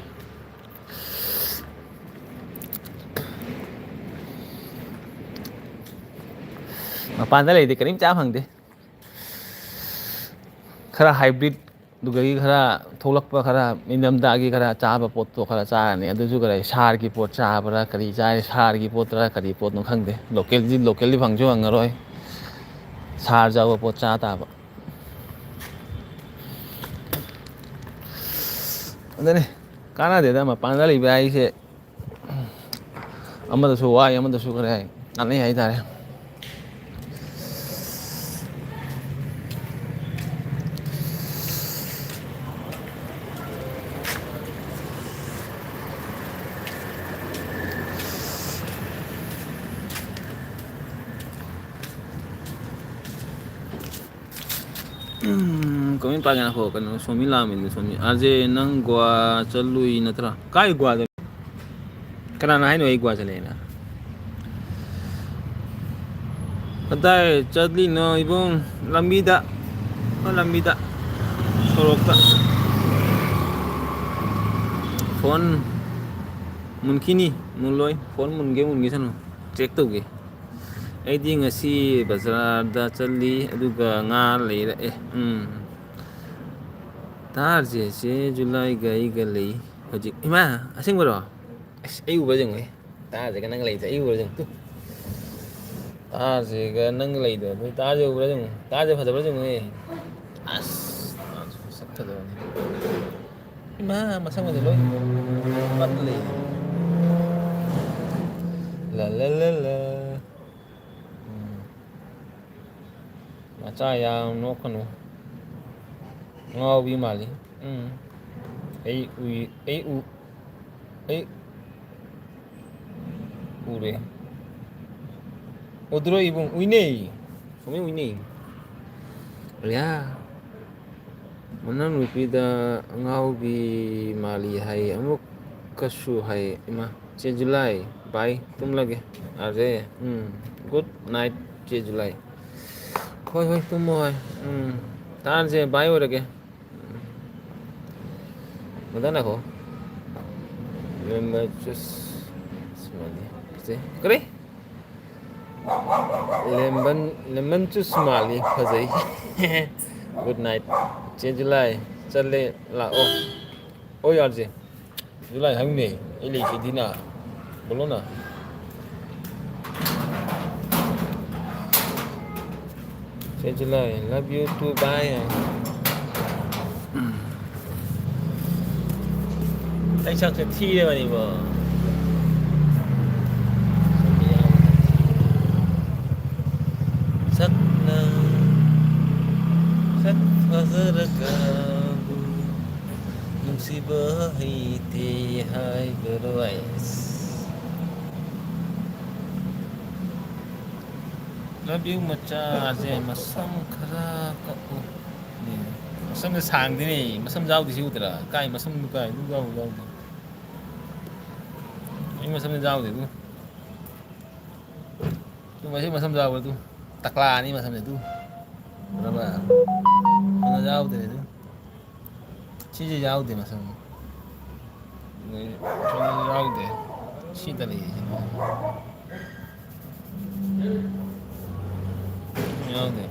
ꯃꯄꯥꯟꯗ ꯂꯩꯗꯤ ꯀꯔꯤꯝ ꯆꯥ ꯐꯪꯗꯦ꯫ ꯈꯔ hybrid, ꯑꯗꯨꯗꯒꯤ ꯈꯔ ꯊꯣꯛꯂꯛꯄ, ꯈꯔ ꯏꯪꯊꯝꯊꯥꯒꯤ ꯈꯔ ꯆꯥꯕ ꯄꯣꯠꯇꯣ ꯈꯔ ꯆꯥꯔꯅꯤ꯫ ꯑꯗꯨꯁꯨ ꯀꯔꯤ ꯁꯥꯔꯒꯤ ꯄꯣꯠ ꯆꯥꯕ꯭ꯔꯥ, ꯀꯔꯤ ꯆꯥꯏ, ꯁꯥꯔꯒꯤ ꯄꯣꯠꯇꯔꯥ ꯀꯔꯤ ꯄꯣꯠꯅꯣ ꯈꯪꯗꯦ꯫ ꯂꯣꯀꯦꯜꯗꯤ, ꯂꯣꯀꯦꯜꯗꯤ ꯐꯪꯁꯨ ꯐꯪꯉꯔꯣꯏ꯫ ꯁꯥꯔ ꯌꯥꯎꯕ ꯄꯣꯠ ꯆꯥ ꯇꯥꯕ꯫ ꯑꯗꯨꯅꯤ, ꯀꯥꯟꯅꯗꯦꯗ ꯃꯄꯥꯟꯗ ꯂꯩꯕ ꯍꯥꯏꯁꯦ꯫ ꯑꯃꯗꯁꯨ ꯋꯥꯏ, ꯑꯃꯗꯁꯨ ꯈꯔ ꯀꯥꯟꯅꯩ ꯍꯥꯏꯇꯥꯔꯦ꯫ ꯎꯝ, comment ꯄꯥꯒꯦ ꯉꯥꯏꯈꯣ꯫ ꯀꯩꯅꯣ, ꯁꯣꯃꯤ ꯂꯥꯛꯑꯝꯃꯤꯅꯦ, ꯁꯣꯃꯤ꯫ "ꯑꯥꯔ ꯖꯦ, ꯅꯪ ꯒꯣꯋꯥ ꯆꯠꯂꯨꯏ ꯅꯠꯇ꯭ꯔꯥ?" ꯀꯥꯏ ꯒꯣꯋꯥꯗ? ꯀꯅꯥꯅ ꯍꯥꯏꯅꯣ ꯑꯩ ꯒꯣꯋꯥ ꯆꯠꯂꯦꯅ? ꯀꯗꯥꯏ ꯆꯠꯂꯤꯅꯣ ꯏꯕꯨꯡ? ꯂꯝꯕꯤꯗ꯫ ꯑ, ꯂꯝꯕꯤꯗ꯫ ꯁꯣꯔꯣꯛꯇ꯫ ꯐꯣꯟ ꯃꯨꯟꯈꯤꯅꯤ꯫ ꯃꯨꯜꯂꯣꯏ꯫ ꯐꯣꯟ ꯃꯨꯟꯒꯦ ꯃꯨꯟꯒꯦ ꯁꯅꯨ꯫ Check ꯇꯧꯒꯦ꯫ ꯑꯩꯗꯤ ꯉꯁꯤ ꯕꯖꯥꯔꯗ ꯆꯠꯂꯤ, ꯑꯗꯨꯒ ꯉꯥ ꯂꯩꯔꯛꯑꯦ꯫ ꯎꯝ꯫ ꯇꯥꯔꯁꯦ, ꯆꯦ ꯖꯨꯂꯥꯏꯒ ꯑꯩꯒ ꯂꯩ ꯍꯧꯖꯤꯛ꯫ ꯏꯃꯥ, ꯑꯁꯦꯡꯕꯔꯣ? ꯑꯁ, ꯑꯩ ꯎꯕ꯭ꯔꯥ ꯌꯦꯡꯉꯨꯍꯦ꯫ ꯇꯥꯔꯁꯦꯒ ꯅꯪ ꯂꯩꯁꯦ ꯑꯩ ꯎꯕ꯭ꯔꯥ ꯌꯦꯡꯉꯨ꯫ ꯇꯨ꯫ ꯇꯥꯔꯁꯦꯒ ꯅꯪ ꯂꯩꯗꯣ꯫ ꯑꯗꯨ ꯇꯥꯔꯁꯦ ꯎꯕ꯭ꯔꯥ ꯌꯦꯡꯉꯨ꯫ ꯇꯥꯔꯁꯦ ꯐꯖꯕ꯭ꯔꯥ ꯌꯦꯡꯉꯨꯍꯦ꯫ ꯑꯁ, ꯇꯥꯔꯁꯦ ꯃꯁꯛ ꯐꯖꯕꯅꯤ꯫ ꯏꯃꯥ, ꯃꯁꯛ ꯃꯁꯛ ꯂꯣꯏ ꯄꯠ ꯂꯩ꯫ ꯂ, ꯂ, ꯂ, ꯂ꯫ ꯎꯝ꯫ ꯃꯆꯥ ꯌꯥꯝ ꯅꯣꯛꯀꯅꯨ꯫ ꯉꯥꯎꯕꯤ ꯃꯥꯜꯂꯤ꯫ ꯎꯝ꯫ ꯑꯩ ꯎꯏ-, ꯑꯩ ꯎ-, ꯑꯩ ꯎꯔꯦ꯫ ꯎꯗ꯭ꯔꯣ ꯏꯕꯨꯡ? ꯎꯏꯅꯦ꯫ ꯁꯨꯡꯎꯏ ꯎꯏꯅꯦ꯫ ꯑꯌꯥ꯫ ꯃꯅꯥꯎꯅꯨꯄꯤꯗ ꯑꯉꯥꯎꯕꯤ ꯃꯥꯜꯂꯤ ꯍꯥꯏ꯫ ꯑꯃꯨꯛꯀꯁꯨ ꯍꯥꯏ꯫ ꯏꯃꯥ꯫ ꯆꯦ ꯖꯨꯂꯥꯏ, bye, ꯇꯨꯝꯂꯒꯦ꯫ ꯑꯔꯦ, ꯎꯝ, good night, ꯆꯦ ꯖꯨꯂꯥꯏ꯫ ꯍꯣꯏ, ꯍꯣꯏ, ꯇꯨꯝꯃꯣ, ꯍꯣꯏ꯫ ꯎꯝ, ꯇꯥꯟꯁꯦ, bye ꯑꯣꯏꯔꯒꯦ꯫ ꯎꯝ꯫ ꯃꯗꯥ ꯅꯥꯈꯣ꯫ Lemon juice ꯁꯨꯃꯥꯏꯅ꯫ ꯁꯦ, ꯀꯔꯤ? Lemon, lemon juice ꯃꯥꯜꯂꯤ, ꯐꯖꯩ꯫ Good night꯫ ꯆꯦ ꯖꯨꯂꯥꯏ, ꯆꯠꯂꯦ, ꯂꯥꯛꯑꯣ꯫ ꯑꯣ, ꯌꯥꯔꯁꯦ꯫ ꯖꯨꯂꯥꯏ ꯍꯪꯅꯦ, ꯑꯩ ꯂꯩꯁꯤꯗꯤꯅ꯫ ꯕꯣꯂꯣꯅ꯫ ꯆꯦ July, love you too, bye꯫ ꯑꯩ ꯁꯛꯁꯦ ꯊꯤꯔꯕꯅꯤꯕꯣ꯫ ꯁꯛꯅ ꯁꯛ ꯐꯖꯔꯒꯕꯨ ꯅꯨꯡꯁꯤꯕ ꯍꯩꯇꯦ ꯍꯥꯏꯕꯔꯣ? ꯑꯩꯁ꯫ Love you, ꯃꯆꯥꯁꯦ, ꯃꯁꯝ ꯈꯔ ꯀꯛꯎ꯫ ꯃꯁꯝꯗ ꯁꯥꯡꯗꯦꯅꯦ, ꯃꯁꯝ ꯌꯥꯎꯗꯦ ꯁꯤ ꯎꯗ꯭ꯔꯥ? ꯀꯥꯏ ꯃꯁꯝꯗꯨ ꯀꯥꯏ? ꯑꯗꯨ ꯌꯥꯎ-, ꯌꯥꯎꯗꯦ꯫ ꯑꯩ ꯃꯁꯝꯗ ꯌꯥꯎꯗꯦ ꯑꯗꯨ꯫ ꯇꯨ ꯃꯁꯤ ꯃꯁꯝ ꯌꯥꯎꯕ꯭ꯔꯥ ꯇꯨ? ꯇꯀꯂꯥꯅꯤ ꯃꯁꯝꯁꯦ ꯇꯨ꯫ ꯎꯔꯕ? ꯃꯁꯝ ꯌꯥꯎꯗ꯭ꯔꯦ ꯑꯗꯨ꯫ ꯁꯤꯁꯦ ꯌꯥꯎꯗꯦ ꯃꯁꯝ꯫ ꯑꯗꯩ ꯁꯤꯁꯨ ꯌꯥꯎꯗꯦ꯫ ꯁꯤꯗ ꯂꯩꯌꯦ ꯁꯤꯗ꯫ ꯌꯥꯎꯗꯦ꯫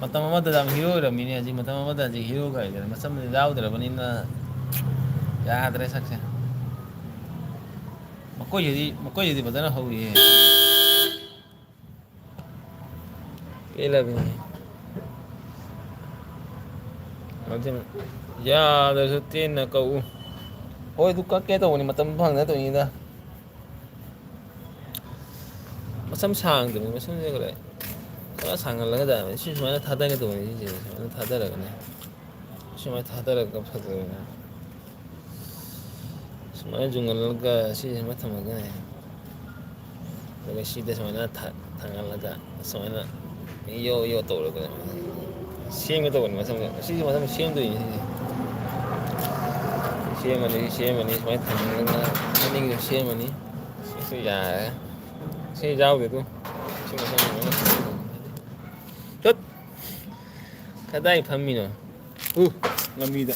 ꯃꯇꯝ ꯑꯃꯗ ꯌꯥꯝ ꯍꯤꯔꯣ ꯑꯣꯏꯔꯝꯃꯤꯅꯦ, ꯍꯧꯖꯤꯛ ꯃꯇꯝ ꯑꯃꯗ ꯍꯧꯖꯤꯛ ꯍꯤꯔꯣ ꯀꯥꯏꯗꯅ ꯃꯁꯝꯗꯤ ꯌꯥꯎꯗ꯭ꯔꯕꯅꯤꯅ ꯌꯥꯗ꯭ꯔꯦ ꯁꯛꯁꯦ꯫ ꯃꯈꯣꯏꯁꯤꯗꯤ, ꯃꯈꯣꯏꯁꯤꯗꯤ ꯐꯖꯅ ꯍꯧꯔꯤꯌꯦ꯫ ꯄꯦꯜꯂꯕꯅꯤ꯫ ꯑꯗꯨꯅ ꯌꯥꯗ꯭ꯔꯁꯨ ꯇꯦꯟꯅ ꯀꯛꯎ꯫ ꯍꯣꯏ, ꯑꯗꯨ ꯀꯛꯀꯦ ꯇꯧꯕꯅꯤ, ꯃꯇꯝ ꯐꯪꯗ ꯇꯧꯔꯤꯅꯤꯗ꯫ ꯃꯁꯝ ꯁꯥꯡꯗꯕꯅꯤ, ꯃꯁꯝꯁꯦ ꯈꯔ, ꯈꯔ ꯁꯥꯡꯍꯜꯂꯒ ꯇꯥꯕꯅꯤ꯫ ꯁꯤ ꯁꯨꯃꯥꯏꯅ ꯊꯥꯗꯒꯦ ꯇꯧꯕꯅꯤ, ꯁꯤꯁꯦ ꯁꯨꯃꯥꯏꯅ ꯊꯥꯗꯔꯒꯅꯦ, ꯁꯨꯃꯥꯏꯅ ꯊꯥꯗꯔꯒ ꯐꯖꯕꯅꯦ꯫ ꯁꯨꯃꯥꯏꯅ ꯌꯨꯡꯍꯜꯂꯒ ꯁꯤꯁꯦ ꯁꯨꯃꯥꯏꯅ ꯊꯝꯃꯒꯅꯦ, ꯑꯗꯨꯒ ꯁꯤꯗ ꯁꯨꯃꯥꯏꯅ ꯊꯥ-, ꯊꯥꯡꯒꯠꯂꯒ ꯁꯨꯃꯥꯏꯅ ꯌꯣ ꯌꯣ ꯇꯧꯔꯒ ꯁꯦꯝꯒꯦ ꯇꯧꯕꯅꯤ ꯃꯁꯝꯁꯦ꯫ ꯁꯤꯁꯦ ꯃꯁꯝ ꯁꯦꯝꯗꯣꯏꯅꯤ ꯁꯤꯁꯦ꯫ ꯁꯦꯝꯃꯅꯤ, ꯁꯦꯝꯃꯅꯤ, ꯁꯨꯃꯥꯏꯅ ꯊꯝꯃꯒ ꯃꯅꯤꯡꯁꯨ ꯁꯦꯝꯃꯅꯤ꯫ ꯁꯤꯁꯨ ꯌꯥꯔꯦ꯫ ꯁꯤ ꯌꯥꯎꯗꯦ ꯑꯗꯨ꯫ ꯁꯤ ꯃꯁꯝ ꯂꯣꯏꯅ ꯁꯦꯝꯗꯣꯏꯅꯤ꯫ ꯇꯠ! ꯀꯗꯥꯏ ꯐꯝꯃꯤꯅꯣ? ꯎ, ꯂꯝꯕꯤꯗ꯫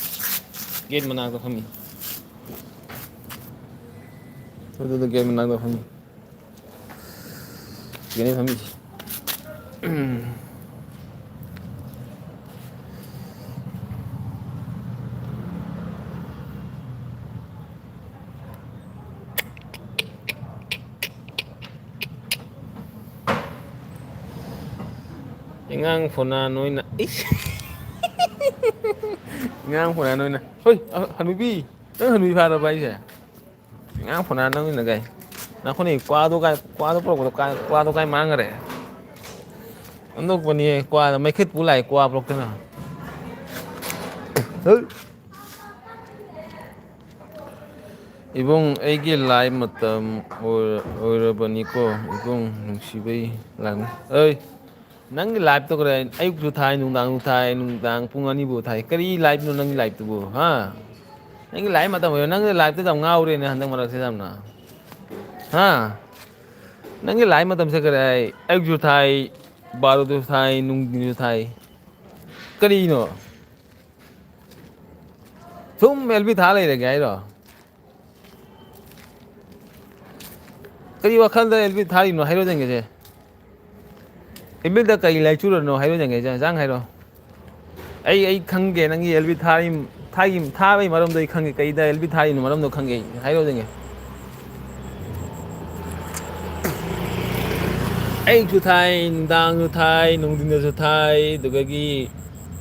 ꯒꯦꯠ ꯃꯅꯥꯛꯇ ꯐꯝꯃꯤ꯫ ꯑꯗꯨꯗ ꯒꯦꯠ ꯃꯅꯥꯛꯇ ꯐꯝꯃꯤ꯫ ꯁꯤꯗꯅꯤ ꯐꯝꯃꯤꯁꯤ꯫ ꯑꯉꯥꯡ ꯐꯣꯅꯥ ꯅꯣꯏꯅ, ꯏꯁ! ꯑꯉꯥꯡ ꯐꯣꯅꯥ ꯅꯣꯏꯅ꯫ ꯍꯣꯏ, ꯑ, ꯍꯅꯨꯕꯤ! ꯅꯪ ꯍꯅꯨꯕꯤ ꯐꯥꯔꯕ ꯍꯥꯏꯁꯦ? ꯑꯉꯥꯡ ꯐꯣꯅꯥ ꯅꯪꯅ ꯀꯥꯏ? ꯅꯈꯣꯏꯅ ꯀ꯭ꯋꯥꯗꯣ ꯀꯥꯏ, ꯀ꯭ꯋꯥꯗꯣ ꯄꯨꯔꯛꯄꯗꯣ ꯀꯥꯏ, ꯀ꯭ꯋꯥꯗꯣ ꯀꯥꯏ ꯃꯥꯡꯈ꯭ꯔꯦ? ꯑꯣꯟꯊꯣꯛꯄꯅꯤꯍꯦ, ꯀ꯭ꯋꯥꯗꯣ ꯃꯩꯈꯦꯠ ꯄꯨ ꯂꯥꯛꯑꯦ, ꯀ꯭ꯋꯥ ꯄꯨꯔꯛꯇꯅ꯫ ꯍꯩ! ꯏꯕꯨꯡ, ꯑꯩꯒꯤ ꯂꯥꯏꯐ ꯃꯇꯝ ꯑꯣꯏꯔ-, ꯑꯣꯏꯔꯕꯅꯤꯀꯣ꯫ ꯏꯕꯨꯡ, ꯅꯨꯡꯁꯤꯕꯩ ꯂꯥꯡ-, ꯑꯩ, ꯅꯪꯒꯤ ꯂꯥꯏꯐꯇꯣ ꯀꯔꯤ? ꯑꯌꯨꯛꯁꯨ ꯊꯥꯏ, ꯅꯨꯡꯗꯥꯡꯁꯨ ꯊꯥꯏ, ꯅꯨꯡꯗꯥꯡ ꯄꯨꯡ ꯑꯅꯤꯕꯨ ꯊꯥꯏ꯫ ꯀꯔꯤ ꯂꯥꯏꯐꯅꯣ ꯅꯪꯒꯤ ꯂꯥꯏꯐꯇꯨꯕꯨ, ꯍꯥ? ꯅꯪꯒꯤ ꯂꯥꯏꯐ ꯃꯇꯝ ꯑꯣꯏꯔ-, ꯅꯪꯒꯤ ꯂꯥꯏꯐꯇꯨꯗ ꯌꯥꯝ ꯉꯥꯎꯔꯦꯅꯦ ꯍꯟꯗꯛ ꯃꯔꯛꯁꯦ ꯌꯥꯝꯅ, ꯍꯥ? ꯅꯪꯒꯤ ꯂꯥꯏꯐ ꯃꯇꯝꯁꯦ ꯀꯔꯤ ꯍꯥꯏ? ꯑꯌꯨꯛꯁꯨ ꯊꯥꯏ, ꯕꯥꯔꯣꯗꯁꯨ ꯊꯥꯏ, ꯅꯨꯡꯊꯤꯟꯁꯨ ꯊꯥꯏ꯫ ꯀꯔꯤꯅꯣ? ꯁꯨꯝ ꯑꯦꯜ ꯕꯤ ꯊꯥ ꯂꯩꯔꯒꯦ ꯍꯥꯏꯔꯣ? ꯀꯔꯤ ꯋꯥꯈꯜꯗ ꯑꯦꯜ ꯕꯤ ꯊꯥꯔꯤꯅꯣ ꯍꯥꯏꯔꯣ ꯌꯦꯡꯒꯦꯁꯦ꯫ ꯑꯦꯜ ꯕꯤꯗ ꯀꯔꯤ ꯂꯥꯏꯆꯨꯔꯅꯣ ꯍꯥꯏꯔꯣ ꯌꯦꯡꯒꯦꯁꯦ꯫ ꯆꯥꯡ ꯍꯥꯏꯔꯣ꯫ ꯑꯩ, ꯑꯩ ꯈꯪꯒꯦ ꯅꯪꯒꯤ ꯑꯦꯜ ꯕꯤ ꯊꯥꯔꯤ-, ꯊꯥꯒꯤ-, ꯊꯥꯕꯒꯤ ꯃꯔꯝꯗꯣ ꯑꯩ ꯈꯪꯒꯦ꯫ ꯀꯩꯗ ꯑꯦꯜ ꯕꯤ ꯊꯥꯔꯤꯅꯣ ꯃꯔꯝꯗꯣ ꯈꯪꯒꯦ ꯑꯩ꯫ ꯍꯥꯏꯔꯣ ꯌꯦꯡꯒꯦ꯫ ꯑꯌꯨꯛꯁꯨ ꯊꯥꯏ, ꯅꯨꯡꯗꯥꯡꯁꯨ ꯊꯥꯏ, ꯅꯨꯡꯊꯤꯟꯗꯁꯨ ꯊꯥꯏ, ꯑꯗꯨꯗꯒꯤ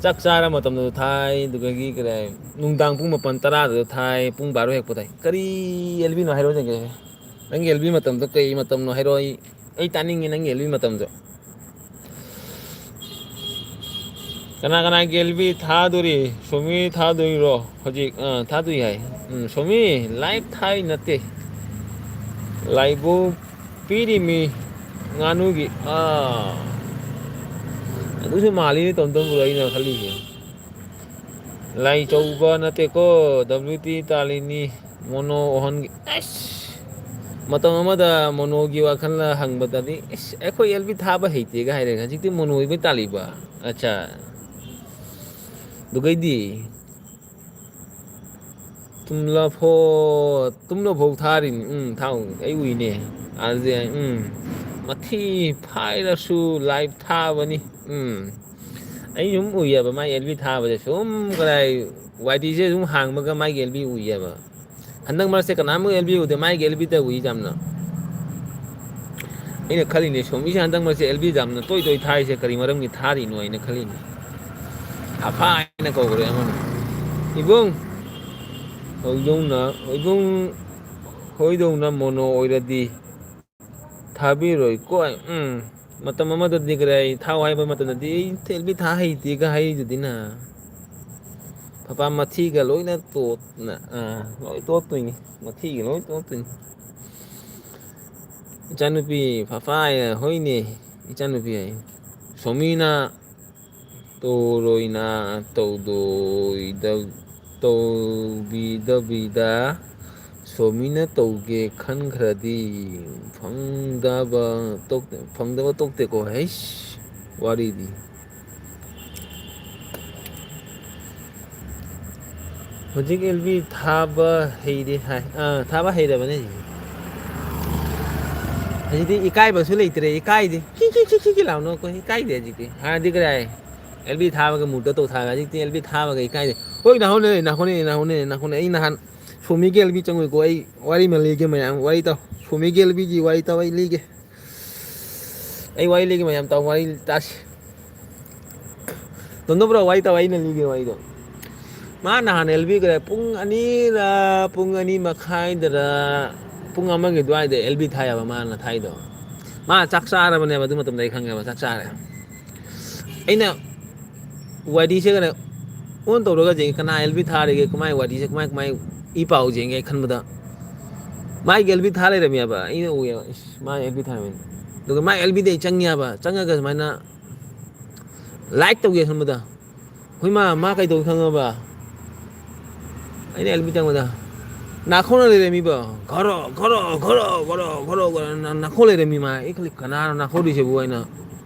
ꯆꯥꯛ ꯆꯥꯔ ꯃꯇꯝꯗꯁꯨ ꯊꯥꯏ, ꯑꯗꯨꯗꯒꯤ ꯀꯔꯤ ꯍꯥꯏ, ꯅꯨꯡꯗꯥꯡ ꯄꯨꯡ ꯃꯥꯄꯟ ꯇꯔꯥꯗꯁꯨ ꯊꯥꯏ, ꯄꯨꯡ ꯕꯥꯔꯣ ꯍꯦꯛꯄ ꯊꯥꯏ꯫ ꯀꯔꯤ ꯑꯦꯜ ꯕꯤꯅꯣ ꯍꯥꯏꯔꯣ ꯌꯦꯡꯒꯦ꯫ ꯅꯪꯒꯤ ꯑꯦꯜ ꯕꯤ ꯃꯇꯝꯗꯣ ꯀꯩ ꯃꯇꯝꯅꯣ ꯍꯥꯏꯔꯣ꯫ ꯑꯩ, ꯑꯩ ꯇꯥꯅꯤꯡꯉꯤ ꯅꯪꯒꯤ ꯑꯦꯜ ꯕꯤ ꯃꯇꯝꯗꯣ꯫ ꯀꯅꯥ ꯀꯅꯥꯒꯤ ꯑꯦꯜ ꯕꯤ ꯊꯥꯗꯣꯔꯤ? ꯁꯣꯃꯤ ꯊꯥꯗꯣꯏꯔꯣ ꯍꯧꯖꯤꯛ? ꯑꯥ, ꯊꯥꯗꯣꯏ ꯍꯥꯏ꯫ ꯎꯝ, ꯁꯣꯃꯤ, ꯂꯥꯏꯐ ꯊꯥꯏ ꯅꯠꯇꯦ, ꯂꯥꯏꯕꯧ ꯄꯤꯔꯤꯃꯤ ꯉꯥꯅꯨꯒꯤ꯫ ꯑꯥ, ꯑꯗꯨꯁꯨ ꯃꯥꯜꯂꯤꯅꯦ ꯇꯣꯝ ꯇꯣꯝꯕ꯭ꯔꯣ ꯑꯩꯅ ꯈꯜꯂꯤꯁꯦ꯫ ꯂꯥꯏꯆꯧꯕ ꯅꯠꯇꯦꯀꯣ, ꯗꯕ꯭ꯂꯤꯎ ꯇꯤ ꯇꯥꯜꯂꯤꯅꯤ꯫ ꯃꯣꯅꯣ ꯑꯣꯍꯟꯒꯤ ꯑꯁ, ꯃꯇꯝ ꯑꯃꯗ ꯃꯣꯅꯣꯒꯤ ꯋꯥꯈꯜꯅ ꯍꯪꯕꯗꯗꯤ, "ꯑꯁ, ꯑꯩꯈꯣꯏ ꯑꯦꯜ ꯕꯤ ꯊꯥꯕ ꯍꯩꯇꯦꯒ" ꯍꯥꯏꯔꯦ꯫ ꯍꯧꯖꯤꯛꯇꯤ ꯃꯣꯅꯣ ꯑꯣꯏꯕꯩ ꯇꯥꯜꯂꯤꯕ꯫ ꯑꯠꯆꯥ꯫ ꯑꯗꯨꯒꯩꯗꯤ ꯇꯨꯝꯂꯐꯣ-, ꯇꯨꯝꯂꯐꯥꯎ ꯊꯥꯔꯤꯅꯤ꯫ ꯎꯝ, ꯊꯥꯎ꯫ ꯑꯩ ꯎꯏꯅꯦ꯫ ꯑꯗꯨꯗꯤ, ꯎꯝ, ꯃꯊꯤ ꯐꯥꯏꯔꯁꯨ ꯂꯥꯏꯚ ꯊꯥꯕꯅꯤ꯫ ꯎꯝ, ꯑꯩ ꯁꯨꯝ ꯎꯏꯌꯦꯕ ꯃꯥꯏ ꯑꯦꯜ ꯕꯤ ꯊꯥꯕꯁꯦ꯫ ꯁꯨꯝ ꯀꯗꯥꯏ ꯋꯥꯏ ꯇꯤꯁꯦ ꯁꯨꯝ ꯍꯥꯡꯕꯒ ꯃꯥꯒꯤ ꯑꯦꯜ ꯕꯤ ꯎꯏꯌꯦꯕ꯫ ꯍꯟꯗꯛ ꯃꯔꯛꯁꯦ ꯀꯅꯥꯝ ꯑꯦꯜ ꯕꯤ ꯎꯗꯦ, ꯃꯥꯏꯒꯤ ꯑꯦꯜ ꯕꯤꯗ ꯎꯏ ꯌꯥꯝꯅ꯫ ꯑꯩꯅ ꯈꯜꯂꯤꯅꯦ, ꯁꯣꯝꯒꯤꯁꯦ ꯍꯟꯗꯛ ꯃꯔꯛꯁꯦ ꯑꯦꯜ ꯕꯤ ꯌꯥꯝꯅ ꯇꯣꯏ ꯇꯣꯏ ꯊꯥꯔꯤꯁꯦ ꯀꯔꯤ ꯃꯔꯝꯒꯤ ꯊꯥꯔꯤꯅꯣ ꯍꯥꯏꯅ ꯈꯜꯂꯤꯅꯦ꯫ ꯍꯥꯐꯥ ꯍꯥꯏꯅ ꯀꯧꯈ꯭ꯔꯦ ꯑꯃꯅ꯫ ꯏꯕꯨꯡ, ꯍꯣꯏꯗꯧꯅ, ꯍꯣꯏꯗꯧ-, ꯍꯣꯏꯗꯧꯅ ꯃꯣꯅꯣ ꯑꯣꯏꯔꯗꯤ ꯊꯥꯕꯤꯔꯣꯏ ꯀꯣꯏ꯫ ꯎꯝ, ꯃꯇꯝ ꯑꯃꯗꯗꯤ ꯀꯔꯤ ꯍꯥꯏ, ꯊꯥꯎ ꯍꯥꯏꯕ ꯃꯇꯝꯗꯗꯤ ꯑꯩ ꯑꯦꯜ ꯕꯤ ꯊꯥ ꯍꯩꯇꯦꯒ ꯍꯥꯏꯔꯤꯗꯨꯗꯤ ꯅ꯫ ꯐꯄꯥ ꯃꯊꯤꯒ ꯂꯣꯏꯅ ꯇꯣꯠꯅ, ꯑꯥ, ꯂꯣꯏ ꯇꯣꯠꯇꯣꯏꯅꯤ꯫ ꯃꯊꯤꯒ ꯂꯣꯏ ꯇꯣꯠꯇꯣꯏꯅꯤ꯫ ꯏꯆꯥꯅꯨꯄꯤ ꯐꯐꯥ ꯍꯥꯏꯅ, ꯍꯣꯏꯅꯦ, ꯏꯆꯥꯅꯨꯄꯤ ꯍꯥꯏ꯫ ꯁꯣꯃꯤꯅ ꯇꯧꯔꯣꯏꯅ ꯇꯧꯗꯣꯏꯗ-, ꯇꯧꯕꯤꯗꯕꯤꯗ ꯁꯣꯃꯤꯅ ꯇꯧꯒꯦ ꯈꯟꯈ꯭ꯔꯗꯤ ꯐꯪꯗꯕ ꯇꯣꯛ-, ꯐꯪꯗꯕ ꯇꯣꯛꯇꯦꯀꯣ꯫ ꯍꯩꯁ, ꯋꯥꯔꯤꯗꯤ꯫ ꯍꯧꯖꯤꯛ ꯑꯦꯜ ꯕꯤ ꯊꯥꯕ ꯍꯩꯔꯦ ꯍꯥꯏ꯫ ꯑꯥ, ꯊꯥꯕ ꯍꯩꯔꯕꯅꯦ ꯍꯧꯖꯤꯛ꯫ ꯍꯧꯖꯤꯛꯇꯤ ꯏꯀꯥꯏꯕꯁꯨ ꯂꯩꯇ꯭ꯔꯦ, ꯏꯀꯥꯏꯗꯦ꯫ ꯈꯤ, ꯈꯤ, ꯈꯤ, ꯈꯤ, ꯈꯤ ꯂꯥꯎꯅꯣ ꯑꯩꯈꯣꯏ, ꯏꯀꯥꯏꯗꯦ ꯍꯧꯖꯤꯛꯇꯤ꯫ ꯍꯥꯟꯅꯗꯤ ꯀꯗꯥꯏ ꯑꯦꯜ ꯕꯤ ꯊꯥꯕꯒ ꯃꯨꯠꯇ ꯇꯧ ꯊꯥꯕ, ꯍꯧꯖꯤꯛꯇꯤ ꯑꯦꯜ ꯕꯤ ꯊꯥꯕꯒ ꯏꯀꯥꯏꯗꯦ꯫ ꯍꯣꯏ, ꯅꯥꯍꯣꯅꯦ, ꯅꯥꯍꯣꯅꯦ, ꯅꯥꯍꯣꯅꯦ, ꯅꯥꯍꯣꯅꯦ꯫ ꯑꯩ ꯅꯍꯥꯟ ꯁꯣꯃꯤꯒꯤ ꯑꯦꯜ ꯕꯤ ꯆꯪꯉꯨꯏꯀꯣ, ꯑꯩ ꯋꯥꯔꯤ ꯑꯃ ꯂꯤꯒꯦ ꯃꯌꯥꯝ, ꯋꯥꯔꯤ ꯇꯧ꯫ ꯁꯣꯃꯤꯒꯤ ꯑꯦꯜ ꯕꯤꯒꯤ ꯋꯥꯔꯤ ꯇꯧ, ꯑꯩ ꯂꯤꯒꯦ꯫ ꯑꯩ ꯋꯥꯔꯤ ꯂꯤꯒꯦ ꯃꯌꯥꯝ ꯇꯥꯎ, ꯋꯥꯔꯤ ꯇꯥꯁꯤ꯫ ꯇꯣꯟꯗꯣꯟ ꯕ꯭ꯔꯣ, ꯋꯥꯔꯤ ꯇꯥꯎ, ꯑꯩꯅ ꯂꯤꯒꯦ ꯋꯥꯔꯤꯗꯣ꯫ ꯃꯥ ꯅꯍꯥꯟ ꯑꯦꯜ ꯕꯤ ꯀꯗꯥꯏ ꯄꯨꯡ ꯑꯅꯤꯔ, ꯄꯨꯡ ꯑꯅꯤ ꯃꯈꯥꯏꯗꯔ, ꯄꯨꯡ ꯑꯃꯒꯤ ꯑꯗꯨꯋꯥꯏꯗ ꯑꯦꯜ ꯕꯤ ꯊꯥꯏꯑꯕ ꯃꯥꯅ ꯊꯥꯏꯗꯣ꯫ ꯃꯥ ꯆꯥꯛ ꯆꯥꯔꯕꯅꯦꯕ, ꯑꯗꯨ ꯃꯇꯝꯗ ꯑꯩ ꯈꯪꯉꯦꯕ, ꯆꯥꯛ ꯆꯥꯔꯦ꯫ ꯑꯩꯅ ꯋꯥꯔꯤꯁꯦ ꯀꯩꯅꯣ ꯑꯣꯟ ꯇꯧꯔꯒ ꯌꯦꯡꯉꯦ, ꯀꯅꯥ ꯑꯦꯜ ꯕꯤ ꯊꯥꯔꯤꯒꯦ, ꯀꯃꯥꯏ ꯋꯥꯔꯤꯁꯦ, ꯀꯃꯥꯏ, ꯀꯃꯥꯏ ꯏ ꯄꯥꯎ ꯌꯦꯡꯒꯦ ꯈꯟꯕꯗ, ꯃꯥꯒꯤ ꯑꯦꯜ ꯕꯤ ꯊꯥ ꯂꯩꯔꯝꯃꯦꯕ꯫ ꯑꯩꯅ ꯎꯏꯌꯦꯕ, ꯏꯁ, ꯃꯥ ꯑꯦꯜ ꯕꯤ ꯊꯥꯔꯝꯃꯦ꯫ ꯑꯗꯨꯒ ꯃꯥ ꯑꯦꯜ ꯕꯤꯗ ꯑꯩ ꯆꯪꯉꯦꯕ, ꯆꯪꯉꯒ ꯁꯨꯃꯥꯏꯅ ꯂꯥꯏꯛ ꯇꯧꯒꯦ ꯈꯟꯕꯗ, ꯍꯣꯏ, ꯃꯥ, ꯃꯥ ꯀꯩꯗꯧꯒꯦ ꯈꯪꯉꯕ? ꯑꯩꯅ ꯑꯦꯜ ꯕꯤ ꯆꯪꯕꯗ ꯅꯥꯈꯣꯡꯅ ꯂꯩꯔꯝꯃꯤꯕ, ꯈꯣꯔꯣ, ꯈꯣꯔꯣ, ꯈꯣꯔꯣ, ꯈꯣꯔꯣ, ꯈꯣꯔꯣ, ꯈꯣꯔꯣ, ꯅꯥ-, ꯅꯥꯈꯣꯡ ꯂꯩꯔꯝꯃꯤ ꯃꯥ꯫ ꯑꯩ ꯈꯜꯂꯤ, "ꯀꯅꯥꯅꯣ ꯅꯥꯈꯣꯛꯂꯤꯁꯤꯕꯨ?" ꯍꯥꯏꯅ꯫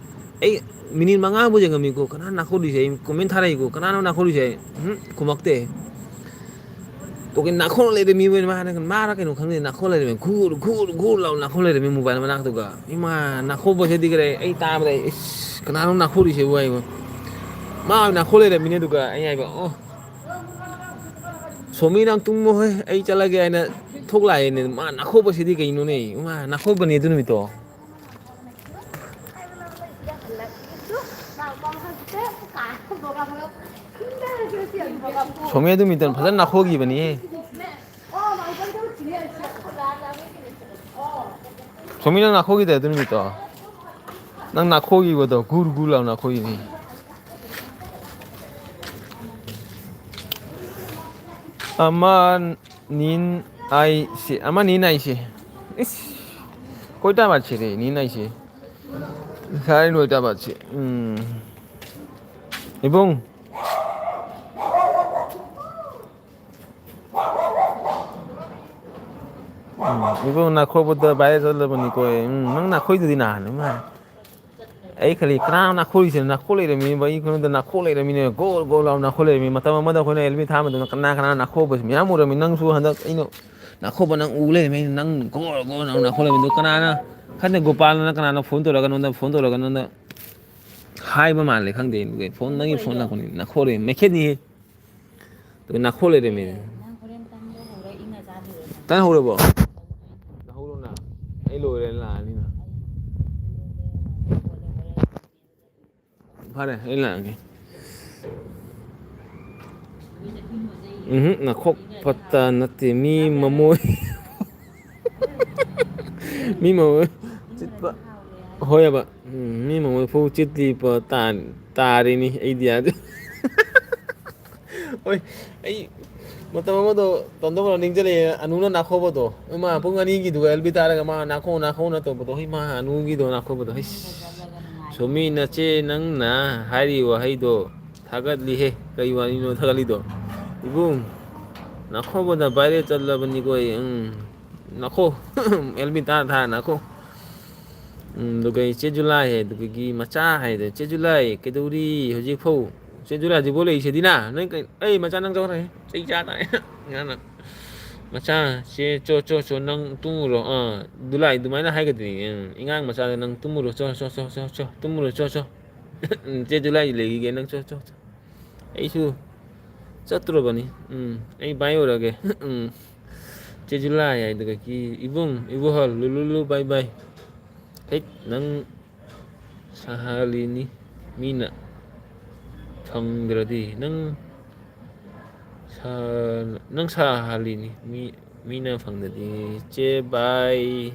ꯑꯩ ꯃꯤꯅꯤꯠ ꯃꯉꯥꯕꯨ ꯌꯦꯡꯉꯝꯃꯤꯀꯣ, "ꯀꯅꯥꯅꯣ ꯅꯥꯈꯣꯛꯂꯤꯁꯦ?" ꯑꯩ ꯀꯣꯃꯦꯟ ꯊꯥꯔꯛꯏꯀꯣ, "ꯀꯅꯥꯅꯣ ꯅꯥꯈꯣꯛꯂꯤꯁꯦ?" ꯍꯥꯏ꯫ ꯎꯝ, ꯈꯨꯝꯃꯛꯇꯦ꯫ ꯇꯣꯀꯦꯟ ꯅꯥꯈꯣꯛ ꯂꯩꯔꯦ ꯃꯤ ꯑꯣꯏꯅ, ꯃꯥꯅ, ꯃꯥꯔ ꯀꯩꯅꯣ ꯈꯪꯗꯦ, ꯅꯥꯈꯣꯛ ꯂꯩꯔꯝꯃꯦ꯫ ꯘꯨꯔ, ꯘꯨꯔ, ꯘꯨꯔ ꯂꯥꯎ ꯅꯥꯈꯣꯛ ꯂꯩꯔꯝꯃꯦ ꯃꯣꯕꯥꯏꯜ ꯃꯅꯥꯛꯇꯨꯒ꯫ ꯏꯃꯥ, ꯅꯥꯈꯣꯛꯄꯁꯤꯗꯤ ꯀꯔꯦ, ꯑꯩ ꯇꯥꯕꯗ ꯑꯩ, "ꯏꯁ, ꯀꯅꯥꯅꯣ ꯅꯥꯈꯣꯛꯂꯤꯁꯤꯕꯨ?" ꯍꯥꯏꯕ꯫ ꯃꯥ ꯑꯣꯏꯅ ꯅꯥꯈꯣꯛ ꯂꯩꯔꯝꯃꯤꯅꯦ꯫ ꯑꯗꯨꯒ ꯑꯩ ꯍꯥꯏꯕ, "ꯑꯣ, ꯁꯣꯃꯤ, ꯅꯪ ꯇꯨꯝꯃꯣ ꯍꯣꯏ, ꯑꯩ ꯆꯠꯂꯒꯦ" ꯍꯥꯏꯅ ꯊꯣꯛꯂꯛꯑꯦꯅꯦ꯫ ꯃꯥ ꯅꯥꯈꯣꯛꯄꯁꯤꯗꯤ ꯀꯩꯅꯣꯅꯦ? ꯏꯃꯥ, ꯅꯥꯈꯣꯛꯄꯅꯦ ꯑꯗꯨ ꯅꯨꯃꯤꯠꯇꯣ꯫ ꯁꯣꯃꯤ ꯑꯗꯨ ꯃꯤꯇꯟ ꯐꯖꯅ ꯅꯥꯈꯣꯛꯈꯤꯕꯅꯤꯍꯦ꯫ ꯁꯣꯃꯤ, ꯅꯪ ꯅꯥꯈꯣꯛꯈꯤꯗꯦ ꯑꯗꯨ ꯅꯨꯃꯤꯠꯇꯣ? ꯅꯪ ꯅꯥꯈꯣꯛꯈꯤꯕꯗꯣ ꯒꯨꯔ ꯒꯨꯔ ꯂꯥꯎ ꯅꯥꯈꯣꯛꯈꯤꯅꯤ꯫ ꯑꯃ ꯅꯤꯟ ꯑꯥꯏꯁꯦ, ꯑꯃ ꯅꯤꯟ ꯑꯥꯏꯁꯦ꯫ ꯏꯁ, ꯀꯣꯏꯇꯥ ꯕꯥꯠꯁꯦ ꯔꯦ, ꯅꯤꯟ ꯑꯥꯏꯁꯦ꯫ ꯁꯥꯔꯦ ꯂꯣꯏꯇꯥ ꯕꯥꯠꯁꯦ꯫ ꯎꯝ꯫ ꯏꯕꯨꯡ꯫ ꯎꯝ, ꯏꯕꯨꯡ ꯅꯈꯣꯕꯗ ꯚꯥꯏꯔꯦꯜ ꯆꯠꯂꯕꯅꯤꯀꯣ꯫ ꯎꯝ, ꯅꯪ ꯅꯈꯣꯏꯗꯨꯗꯤ ꯅꯍꯥꯟ ꯑꯃ ꯑꯩ ꯈꯜꯂꯤ, "ꯀꯅꯥꯅꯣ ꯅꯥꯈꯣꯛꯏꯁꯦ?" ꯅꯥꯈꯣꯛ ꯂꯩꯔꯝꯃꯤꯅꯦꯕ꯫ ꯑꯩ ꯈꯨꯟꯗ ꯅꯥꯈꯣꯛ ꯂꯩꯔꯝꯃꯤꯅꯦ꯫ ꯒꯣꯜ ꯒꯣꯜ ꯂꯥꯎꯅ ꯅꯥꯈꯣꯛ ꯂꯩꯔꯝꯃꯤ꯫ ꯃꯇꯝ ꯑꯃꯗ ꯑꯩꯈꯣꯏꯅ ꯑꯦꯜꯃꯤ ꯊꯥ ꯃꯇꯝꯗ ꯀꯅꯥ ꯀꯅꯥ ꯅꯥꯈꯣꯛꯄꯁꯦ ꯃꯌꯥꯝ ꯎꯔꯝꯃꯤ꯫ ꯅꯪꯁꯨ ꯍꯟꯗꯛ ꯑꯩꯅ ꯅꯥꯈꯣꯛꯄ ꯅꯪ ꯎ ꯂꯩꯔꯝꯃꯤ꯫ ꯅꯪ ꯒꯣꯜ ꯒꯣꯜ ꯂꯥꯎꯅ ꯅꯥꯈꯣꯛ ꯂꯩꯔꯝꯃꯤ꯫ ꯑꯗꯨ ꯀꯅꯥꯅ ꯈꯪꯗꯦ, ꯒꯣꯄꯥꯜꯅ ꯀꯅꯥꯅꯣ ꯐꯣꯟ ꯇꯧꯔꯒ ꯅꯉꯣꯟꯗ, ꯐꯣꯟ ꯇꯧꯔꯒ ꯅꯉꯣꯟꯗ ꯍꯥꯏꯕ ꯃꯥꯜꯂꯦ꯫ ꯈꯪꯗꯦ, ꯐꯣꯟ, ꯅꯪꯒꯤ ꯐꯣꯟ ꯂꯥꯛꯄꯅꯤ꯫ ꯅꯥꯈꯣꯛ ꯂꯩꯔꯝꯃꯤ꯫ ꯃꯩꯈꯦꯠꯅꯤꯍꯦ꯫ ꯑꯗꯨ ꯅꯥꯈꯣꯛ ꯂꯩꯔꯝꯃꯤ꯫ ꯅꯪ ꯍꯣꯔꯦꯟ ꯇꯟꯗꯣ ꯍꯧꯔ ꯏꯪꯉ ꯆꯥꯗꯣꯏꯔꯣ? ꯇꯟ ꯍꯧꯔꯕꯣ? ꯂꯧꯍꯧꯔꯣꯅ꯫ ꯑꯩ ꯂꯣꯏꯔꯦ ꯂꯥꯛꯑꯅꯤꯅ꯫ ꯐꯔꯦ, ꯑꯩ ꯂꯥꯛꯑꯒꯦ꯫ ꯎꯝꯍꯨꯝ, ꯅꯥꯈꯣꯛ ꯐꯠꯇ ꯅꯠꯇꯦ, ꯃꯤ ꯃꯃꯣꯏ꯫ ꯃꯤ ꯃꯃꯣꯏ ꯆꯤꯠꯄ꯫ ꯍꯣꯏꯑꯕ꯫ ꯎꯝ, ꯃꯤ ꯃꯃꯣꯏ ꯐꯧ ꯆꯤꯠꯂꯤꯄ ꯇꯥ-, ꯇꯥꯔꯤꯅꯤ ꯑꯩꯗꯤ ꯌꯥꯗꯦ꯫ ꯍꯣꯏ, ꯑꯩ ꯃꯇꯝ ꯑꯃꯗꯣ ꯇꯣꯟꯗꯧꯅ ꯅꯤꯡꯁꯤꯡꯂꯛꯑꯦ, ꯑꯅꯨꯅ ꯅꯥꯈꯣꯕꯗꯣ꯫ ꯏꯃꯥ, ꯄꯨꯡ ꯑꯅꯤꯒꯤꯗꯨꯒ ꯑꯦꯜ ꯕꯤ ꯇꯥꯔꯒ ꯃꯥ ꯅꯥꯈꯣ, ꯅꯥꯈꯣꯅ ꯇꯧꯕꯗꯣ꯫ ꯍꯣꯏ, ꯃꯥ ꯑꯅꯨꯒꯤꯗꯣ ꯅꯥꯈꯣꯕꯗꯣ꯫ ꯍꯩꯁ, ꯁꯣꯃꯤ, ꯅꯆꯦ ꯅꯪꯅ ꯍꯥꯏꯔꯤ ꯋꯥꯍꯩꯗꯣ ꯊꯥꯒꯠꯂꯤꯍꯦ꯫ ꯀꯩ ꯋꯥꯔꯤꯅꯣ ꯊꯥꯒꯠꯂꯤꯗꯣ? ꯏꯕꯨꯡ, ꯅꯥꯈꯣꯕꯗ ꯚꯥꯏꯔꯦꯜ ꯆꯠꯂꯕꯅꯤꯀꯣ ꯑꯩ꯫ ꯎꯝ, ꯅꯥꯈꯣ꯫ ꯑꯦꯜ ꯕꯤ ꯇꯥꯔ ꯊꯥꯔ ꯅꯥꯈꯣ꯫ ꯎꯝ, ꯑꯗꯨꯒ ꯏꯆꯦ ꯖꯨꯂꯥꯏ ꯍꯥꯏ, ꯑꯗꯨꯒꯤ ꯃꯆꯥ ꯍꯥꯏꯗꯣ, "ꯏꯆꯦ ꯖꯨꯂꯥꯏ, ꯀꯩꯗꯧꯔꯤ ꯍꯧꯖꯤꯛ ꯐꯥꯎ? ꯏꯆꯦ ꯖꯨꯂꯥꯏ ꯍꯧꯖꯤꯛ ꯐꯥꯎ ꯂꯩꯔꯤꯁꯤꯗꯤꯅ? ꯅꯪ ꯀꯩ-, ꯑꯩ ꯃꯆꯥ ꯅꯪ ꯆꯠꯈ꯭ꯔꯦ, ꯆꯩ ꯆꯥ ꯇꯥꯔꯦ꯫ ꯉꯥꯡꯅ꯫ ꯃꯆꯥ, ꯆꯦ, ꯆꯣ, ꯆꯣ, ꯆꯣ, ꯅꯪ ꯇꯨꯝꯃꯨꯔꯣ꯫ ꯑꯥ, ꯖꯨꯂꯥꯏ ꯑꯗꯨꯃꯥꯏꯅ ꯍꯥꯏꯒꯗ꯭ꯔꯤꯅꯦ꯫ ꯎꯝ, ꯑꯉꯥꯡ ꯃꯆꯥꯗ ꯅꯪ ꯇꯨꯝꯃꯨꯔꯣ, ꯆꯣ, ꯆꯣ, ꯆꯣ, ꯆꯣ, ꯆꯣ, ꯇꯨꯝꯃꯨꯔꯣ, ꯆꯣ, ꯆꯣ꯫ ꯎꯝ, ꯆꯦ ꯖꯨꯂꯥꯏ ꯂꯩꯈꯤꯒꯦ, ꯅꯪ ꯆꯣ, ꯆꯣ, ꯆꯣ꯫ ꯑꯩꯁꯨ ꯆꯠꯇ꯭ꯔꯕꯅꯤ꯫ ꯎꯝ, ꯑꯩ ꯕꯥꯏ ꯑꯣꯏꯔꯒꯦ꯫ ꯎꯝ, ꯆꯦ ꯖꯨꯂꯥꯏ ꯍꯥꯏꯗꯨꯒ ꯀꯤ-, ꯏꯕꯨꯡ, ꯏꯕꯨꯍꯜ, ꯂꯨꯂꯨꯂꯨ, ꯕꯥꯏ ꯕꯥꯏ꯫ ꯍꯦꯛ ꯅꯪ ꯁꯥꯍꯥꯂꯤꯅꯤ ꯃꯤꯅ ꯐꯪꯗ꯭ꯔꯗꯤ꯫ ꯅꯪ ꯁꯥ-, ꯅꯪ ꯁꯥꯍꯥꯂꯤꯅꯤ ꯃꯤ, ꯃꯤꯅ ꯐꯪꯗ꯭ꯔꯗꯤ꯫ ꯆꯦ ꯕꯥꯏ꯫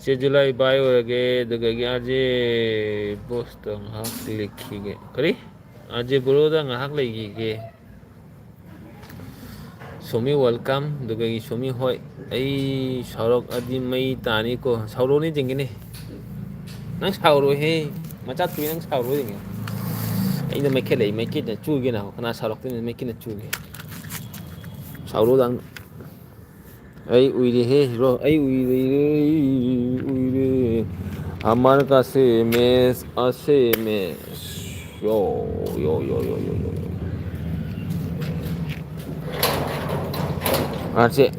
ꯆꯦ ꯖꯨꯂꯥꯏ ꯕꯥꯏ ꯑꯣꯏꯔꯒꯦ꯫ ꯑꯗꯨꯒ ꯑꯥꯔ ꯖꯦ ꯕꯣꯁꯇ ꯉꯥꯏꯍꯥꯛ ꯂꯩꯈꯤꯒꯦ꯫ ꯀꯔꯤ? ꯑꯥꯔ ꯖꯦ ꯕ꯭ꯔꯣꯗ ꯉꯥꯏꯍꯥꯛ ꯂꯩꯈꯤꯒꯦ꯫ ꯁꯣꯃꯤ welcome, ꯑꯗꯨꯒ ꯑꯩꯒꯤ ꯁꯣꯃꯤ ꯍꯣꯏ꯫ ꯑꯩ ꯁꯥꯎꯔꯛꯑꯗꯤ ꯃꯩ ꯇꯥꯅꯤꯀꯣ꯫ ꯁꯥꯎꯔꯛꯑꯣꯅꯦ ꯌꯦꯡꯒꯦꯅꯦ꯫ ꯅꯪ ꯁꯥꯎꯔꯣꯏꯍꯦ꯫ ꯃꯆꯥ ꯊꯨꯏ, ꯅꯪ ꯁꯥꯎꯔꯣꯏ ꯌꯦꯡꯒꯦ꯫ ꯑꯩꯅ ꯃꯩꯈꯦꯠ ꯂꯩ, ꯃꯩꯈꯦꯠꯅ ꯆꯨꯒꯦ ꯅꯥꯕ꯫ ꯀꯅꯥ ꯁꯥꯎꯔꯛꯇꯣꯏꯅꯣ? ꯃꯩꯈꯦꯠꯅ ꯆꯨꯒꯦ꯫ ꯁꯥꯎꯔꯣ ꯗꯥꯡ꯫ ꯑꯩ ꯎꯏꯔꯦꯍꯦ ꯍꯤꯔꯣ, ꯑꯩ ꯎꯏꯔꯦ, ꯎꯏꯔꯦ꯫ ꯑꯃꯔ ꯀꯥꯁꯦ ꯃꯦꯁ, ꯑꯁꯦ ꯃꯦꯁ꯫ ꯌꯣ, ꯌꯣ, ꯌꯣ꯫ ꯑꯥꯔꯁꯦ,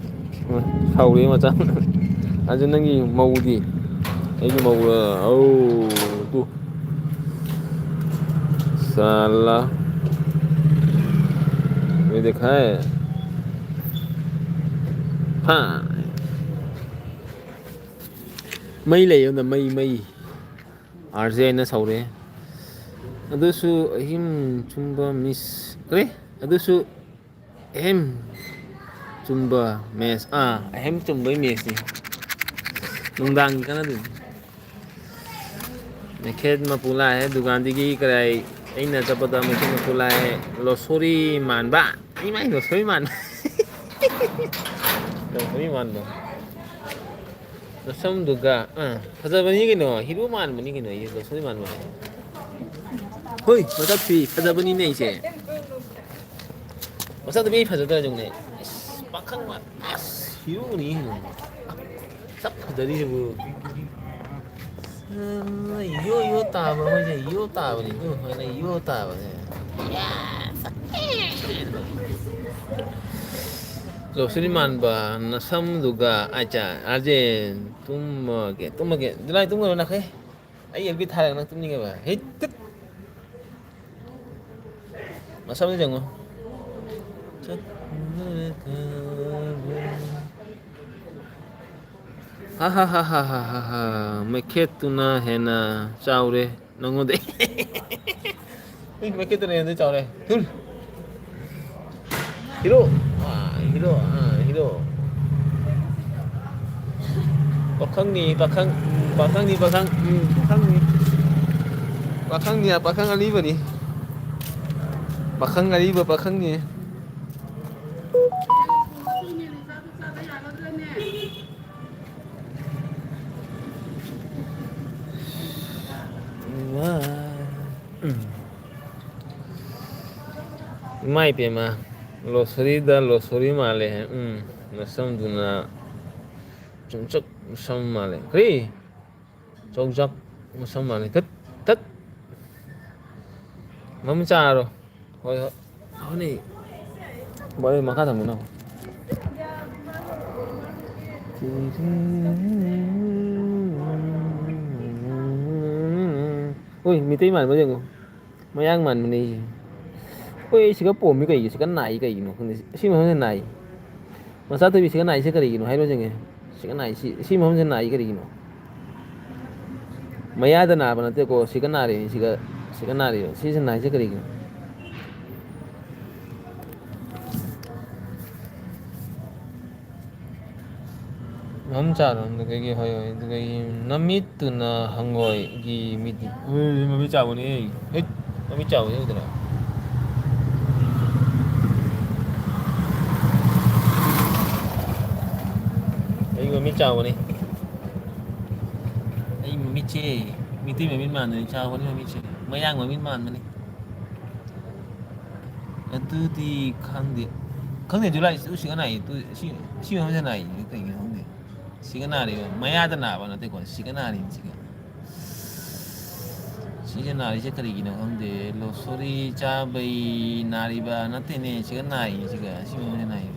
ꯁꯥꯎꯔꯦ ꯃꯆꯥ꯫ ꯑꯗꯨ ꯅꯪꯒꯤ ꯃꯧꯗꯤ? ꯑꯩꯒꯤ ꯃꯧ, ꯑꯧ, ꯇꯨ꯫ ꯁꯥꯂꯥ꯫ ये देखा है? ꯍꯥ꯫ ꯃꯩ ꯂꯩꯌꯣꯅ ꯃꯩ, ꯃꯩ꯫ ꯑꯥꯔ ꯖꯦ ꯑꯩꯅ ꯁꯧꯔꯦ꯫ ꯑꯗꯨꯁꯨ ꯑꯍꯤꯝ ꯆꯨꯝꯕ ꯃꯤꯁ, ꯀꯔꯤ? ꯑꯗꯨꯁꯨ ꯑꯍꯤꯝ ꯆꯨꯝꯕ ꯃꯦꯁ꯫ ꯑꯥ, ꯑꯍꯤꯝ ꯆꯨꯝꯕꯩ ꯃꯦꯁꯅꯤ꯫ ꯅꯨꯡꯗꯥꯡꯒꯤ ꯀꯥꯟꯅꯗꯣꯏꯅꯤ꯫ ꯃꯩꯈꯦꯠ ꯃꯄꯨ ꯂꯥꯛꯑꯦ ꯗꯨꯀꯥꯟꯗꯒꯤ꯫ ꯀꯔꯥꯏ? ꯑꯩꯅ ꯆꯠꯄꯗ ꯃꯩꯈꯦꯠ ꯃꯄꯨ ꯂꯥꯛꯑꯦ꯫ ꯂꯣꯁꯣꯔꯤ ꯃꯥꯟꯕ꯫ ꯏꯃꯥꯏ, ꯂꯣꯁꯣꯔꯤ ꯃꯥꯟꯕ꯫ ꯂꯣꯁꯣꯔꯤ ꯃꯥꯟꯕ꯫ ꯅꯁꯝꯗꯨꯒ꯫ ꯑꯥ, ꯐꯖꯕꯅꯤ ꯀꯩꯅꯣ꯫ ꯍꯤꯔꯣ ꯃꯥꯟꯕꯅꯤ ꯀꯩꯅꯣ꯫ ꯑꯩꯁꯦ ꯂꯣꯁꯣꯔꯤ ꯃꯥꯟꯕ꯫ ꯍꯣꯏ, ꯃꯁꯛꯇꯤ ꯐꯖꯕꯅꯤꯅꯦ ꯑꯩꯁꯦ꯫ ꯃꯁꯛꯇ ꯃꯤ ꯐꯖꯗ꯭ꯔꯥ ꯌꯦꯡꯉꯨꯅꯦ꯫ ꯑꯁ, ꯄꯥꯈꯪ ꯃꯥ-, ꯑꯁ, ꯍꯤꯔꯣꯅꯤ ꯀꯩꯅꯣ꯫ ꯁꯛ ꯐꯖꯔꯤꯁꯤꯕꯨ꯫ ꯎꯝ, ꯌꯣ ꯌꯣ ꯇꯥꯕ ꯃꯣꯏꯁꯦ, ꯌꯣ ꯇꯥꯕꯅꯤ, ꯑꯗꯨ ꯍꯣꯏꯅ ꯌꯣ ꯇꯥꯕꯅꯦ꯫ ꯂꯧꯁꯤꯔꯤ ꯃꯥꯟꯕ ꯅꯁꯝꯗꯨꯒ, ꯑꯆꯥ, ꯑꯥꯔꯖꯦꯟ, ꯇꯨꯝꯃꯒꯦ, ꯇꯨꯝꯃꯒꯦ꯫ ꯗꯨꯂꯥꯏ ꯇꯨꯝꯒꯅꯨ ꯅꯈꯣꯏ꯫ ꯑꯩ ꯑꯦꯜ ꯕꯤ ꯊꯥꯔꯒ ꯅꯪ ꯇꯨꯝꯅꯤꯡꯉꯦꯕ꯫ ꯍꯦ, ꯇꯠ꯫ ꯃꯁꯝꯗ ꯌꯦꯡꯉꯣ꯫ ꯍꯥ ꯍꯥ ꯍꯥ ꯍꯥ ꯍꯥ ꯍꯥ ꯍꯥ꯫ ꯃꯩꯈꯦꯠꯇꯨꯅ ꯍꯦꯟꯅ ꯆꯥꯎꯔꯦ ꯅꯪꯉꯣꯟꯗꯩ꯫ ꯎꯏ, ꯃꯩꯈꯦꯠꯇꯨꯅ ꯍꯦꯟꯅ ꯆꯥꯎꯔꯦ꯫ ꯊꯨꯜ꯫ ꯍꯤꯔꯣ꯫ ꯑꯥ, ꯍꯤꯔꯣ, ꯑꯥ, ꯍꯤꯔꯣ꯫ ꯄꯥꯈꯪꯅꯤ, ꯄꯥꯈꯪ, ꯎꯝ, ꯄꯥꯈꯪꯅꯤ, ꯄꯥꯈꯪꯅꯤ꯫ ꯄꯥꯈꯪꯅꯤ, ꯄꯥꯈꯪ ꯑꯂꯤꯕꯅꯤ꯫ ꯄꯥꯈꯪ ꯑꯔꯤꯕ ꯄꯥꯈꯪꯅꯤ꯫ ꯏꯃꯥ ꯏꯄꯦꯝꯃ, ꯂꯣꯁꯣꯔꯤꯗ ꯂꯣꯁꯣꯔꯤ ꯃꯥꯜꯂꯦ꯫ ꯎꯝ, ꯅꯁꯝꯗꯨꯅ ꯆꯨꯝꯆꯛ ꯁꯝ ꯃꯥꯜꯂꯦ꯫ ꯀꯔꯤ? ꯆꯧꯖꯥꯛ ꯃꯁꯝ ꯃꯥꯜꯂꯦ꯫ ꯇꯠ, ꯇꯠ꯫ ꯃꯃꯨꯠ ꯆꯥꯔꯣ꯫ ꯍꯣꯏ, ꯍꯣꯏ꯫ ꯍꯣꯏꯅꯦ꯫ ꯍꯣꯏ, ꯃꯈꯥ ꯊꯝꯃꯨꯅ꯫ ꯍꯣꯏ, ꯃꯤꯇꯩ ꯃꯥꯟꯕ ꯌꯦꯡꯉꯣ꯫ ꯃꯌꯥꯡ ꯃꯥꯟꯕꯅꯦ ꯑꯩꯁꯦ꯫ ꯍꯣꯏ, ꯑꯩ ꯁꯤꯒ ꯄꯣꯝꯃꯤ ꯀꯩꯒꯤ, ꯁꯤꯒ ꯅꯥꯏ ꯀꯩꯒꯤꯅꯣ ꯈꯪꯗꯦ꯫ ꯁꯤ ꯃꯐꯝꯁꯦ ꯅꯥꯏ꯫ ꯃꯆꯥ ꯊꯣꯏꯕꯤ, ꯁꯤꯒ ꯅꯥꯏꯁꯦ ꯀꯔꯤꯒꯤꯅꯣ ꯍꯥꯏꯔꯣ ꯌꯦꯡꯒꯦ꯫ ꯁꯤꯒ ꯅꯥꯏ, ꯁꯤ, ꯁꯤ ꯃꯐꯝꯁꯦ ꯅꯥꯏ ꯀꯔꯤꯒꯤꯅꯣ? ꯃꯌꯥꯗ ꯅꯥꯕ ꯅꯠꯇꯦꯀꯣ, ꯁꯤꯒ ꯅꯥꯔꯤꯅꯤ, ꯁꯤꯒ, ꯁꯤꯒ ꯅꯥꯔꯤꯕ꯫ ꯁꯤꯁꯦ ꯅꯥꯏꯁꯦ ꯀꯔꯤꯒꯤꯅꯣ? ꯃꯝ ꯆꯥꯔꯣ, ꯑꯗꯨꯗꯒꯤ ꯍꯣꯏ, ꯍꯣꯏ, ꯑꯗꯨꯗꯒꯤ ꯅꯃꯤꯠꯇꯨꯅ ꯍꯪꯉꯣꯏꯒꯤ ꯃꯤꯠ, ꯍꯣꯏ, ꯃꯃꯤꯠ ꯆꯥꯎꯕꯅꯦ꯫ ꯍꯩꯠ, ꯃꯃꯤꯠ ꯆꯥꯎꯕꯅꯦ ꯎꯗꯅ꯫ ꯑꯩ ꯃꯃꯤꯠ ꯆꯥꯎꯕꯅꯤ꯫ ꯑꯩ ꯃꯃꯤꯠꯁꯦ ꯃꯤꯇꯩ ꯃꯃꯤꯠ ꯃꯥꯟꯕꯅꯤ, ꯆꯥꯎꯕꯅꯤ ꯃꯃꯤꯠꯁꯦ꯫ ꯃꯌꯥꯡ ꯃꯃꯤꯠ ꯃꯥꯟꯕꯅꯤ꯫ ꯑꯗꯨꯗꯤ ꯈꯪꯗꯦ꯫ ꯈꯪꯗꯦ, ꯖꯨꯂꯥꯏ ꯁꯤꯒ ꯅꯥꯏ꯫ ꯁꯤ, ꯁꯤ ꯃꯐꯝꯁꯦ ꯅꯥꯏ꯫ ꯀꯩꯒꯤꯅꯣ ꯈꯪꯗꯦ꯫ ꯁꯤꯒ ꯅꯥꯔꯤꯕ꯫ ꯃꯌꯥꯗ ꯅꯥꯕ ꯅꯠꯇꯦꯀꯣ꯫ ꯁꯤꯒ ꯅꯥꯔꯤꯅꯤ ꯁꯤꯒ꯫ ꯁꯤꯒ ꯅꯥꯔꯤꯁꯦ ꯀꯔꯤꯒꯤꯅꯣ ꯈꯪꯗꯦ꯫ ꯂꯣꯁꯣꯔꯤ ꯆꯥꯕꯩ ꯅꯥꯔꯤꯕ ꯅꯠꯇꯦꯅꯦ꯫ ꯁꯤꯒ ꯅꯥꯔꯤꯅꯤ ꯁꯤꯒ꯫ ꯁꯤ ꯃꯐꯝꯁꯦ ꯅꯥꯏ꯫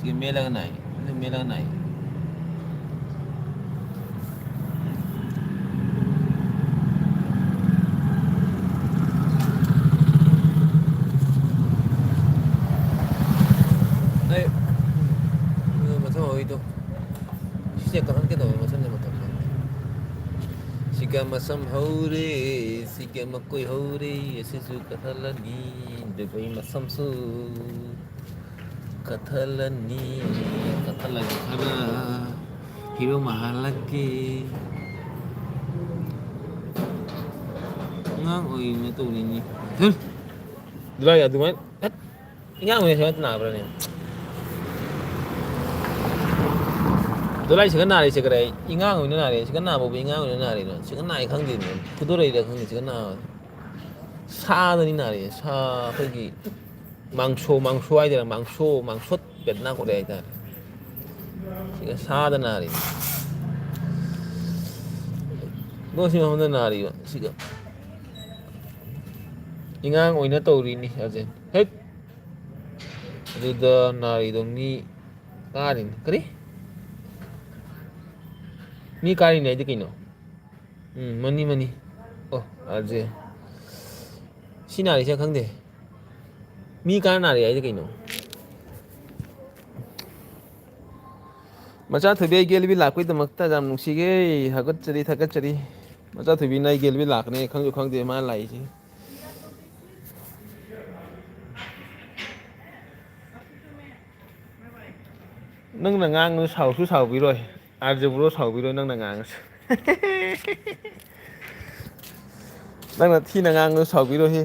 ꯁꯤ ꯃꯦꯠꯂꯒ ꯅꯥꯏ꯫ ꯑꯗꯨ ꯃꯦꯠꯂꯒ ꯅꯥꯏ꯫ ꯑꯩ, ꯑꯗꯨ ꯃꯊꯪ ꯍꯧꯔꯤꯗꯣ꯫ ꯁꯤꯁꯦ ꯀꯛꯍꯟꯒꯦ ꯇꯧꯕ, ꯃꯊꯪꯗ ꯃꯇꯝ ꯐꯪꯗꯦ꯫ ꯁꯤꯒ ꯃꯁꯝ ꯍꯧꯔꯦ, ꯁꯤꯒ ꯃꯀꯣꯏ ꯍꯧꯔꯦ, ꯑꯁꯤꯁꯨ ꯀꯛꯊꯠꯂꯅꯤ꯫ ꯑꯗꯨꯒ ꯑꯩ ꯃꯁꯝꯁꯨ ꯀꯛꯊꯠꯂꯅꯤ꯫ ꯀꯛꯊꯠꯂꯒ ꯈꯔ ꯍꯤꯔꯣ ꯃꯥꯍꯜꯂꯛꯀꯦ꯫ ꯑꯉꯥꯡ ꯑꯣꯏꯔꯤꯅ ꯇꯧꯔꯤꯅꯤ꯫ ꯍꯝ! ꯗꯨꯂꯥꯏ ꯑꯗꯨꯃꯥꯏꯅ ꯍꯠ! ꯑꯉꯥꯡ ꯑꯣꯏꯔꯤꯅ ꯁꯨꯃꯥꯏꯅ ꯅꯥꯕ꯭ꯔꯥꯅꯦ? ꯗꯣꯂꯥꯏ ꯁꯤꯒ ꯅꯥꯔꯤꯁꯦ ꯀꯔꯤ? ꯏꯉꯥꯡ ꯑꯣꯏꯅ ꯅꯥꯔꯦ꯫ ꯁꯤꯒ ꯅꯥꯕꯕꯨ ꯏꯉꯥꯡ ꯑꯣꯏꯅ ꯅꯥꯔꯤꯔꯣ? ꯁꯤꯒ ꯅꯥꯏ ꯈꯪꯗꯦꯅꯦ꯫ ꯐꯨꯗꯣꯔꯛꯏꯔꯥ ꯈꯪꯗꯦ꯫ ꯁꯤꯒ ꯅꯥꯕ ꯁꯥꯗꯅꯤ ꯅꯥꯔꯤꯁꯦ꯫ ꯁꯥ ꯑꯩꯈꯣꯏꯒꯤ ꯃꯥꯡꯁꯣ, ꯃꯥꯡꯁꯣ ꯍꯥꯏꯗꯣꯏꯔꯥ? ꯃꯥꯡꯁꯣ, ꯃꯥꯡꯁꯣꯠ ꯄꯦꯠꯅ ꯈꯣꯠꯂꯦ ꯍꯥꯏꯇꯥꯔꯦ꯫ ꯁꯤꯒ ꯁꯥꯗ ꯅꯥꯔꯤꯕ꯫ ꯂꯣꯛꯁꯤ ꯃꯐꯝꯗ ꯅꯥꯔꯤꯕ꯫ ꯁꯤꯒ ꯏꯉꯥꯡ ꯑꯣꯏꯅ ꯇꯧꯔꯤꯅꯤ ꯍꯥꯏꯁꯦ꯫ ꯍꯦꯠ! ꯑꯗꯨꯗ ꯅꯥꯔꯤꯗꯣ ꯃꯤ ꯀꯥꯔꯤꯅꯤ꯫ ꯀꯔꯤ? ꯃꯤ ꯀꯥꯔꯤꯅꯤ ꯍꯥꯏꯗꯤ ꯀꯩꯅꯣ? ꯎꯝ, ꯃꯅꯤ, ꯃꯅꯤ꯫ ꯑꯣ, ꯑꯥꯔꯖꯦ꯫ ꯁꯤ ꯅꯥꯔꯤꯁꯦ ꯈꯪꯗꯦ꯫ ꯃꯤ ꯀꯥꯔ ꯅꯥꯔꯤ ꯍꯥꯏꯗꯤ ꯀꯩꯅꯣ? ꯃꯆꯥ ꯊꯣꯏꯕꯤ ꯑꯩꯒꯤ ꯑꯦꯜ ꯕꯤ ꯂꯥꯛꯄꯒꯤꯗꯃꯛꯇ ꯌꯥꯝ ꯅꯨꯡꯁꯤꯒꯦ꯫ ꯊꯥꯒꯠꯆꯔꯤ, ꯊꯥꯒꯠꯆꯔꯤ꯫ ꯃꯆꯥ ꯊꯣꯏꯕꯤꯅ ꯑꯩꯒꯤ ꯑꯦꯜ ꯕꯤ ꯂꯥꯛꯀꯅꯤ ꯈꯪꯁꯨ ꯈꯪꯗꯦ ꯃꯥꯅ ꯂꯥꯛꯏꯁꯦ꯫ ꯅꯪꯅ ꯉꯥꯡꯕꯗꯣ ꯁꯥꯎꯁꯨ ꯁꯥꯎꯕꯤꯔꯣꯏ, ꯑꯥꯔꯖꯦ ꯕ꯭ꯔꯣ ꯁꯥꯎꯕꯤꯔꯣꯏ ꯅꯪꯅ ꯉꯥꯡꯉꯁꯨ꯫ ꯅꯪꯅ ꯊꯤꯅ ꯉꯥꯡꯕꯗꯣ ꯁꯥꯎꯕꯤꯔꯣꯏꯍꯦ꯫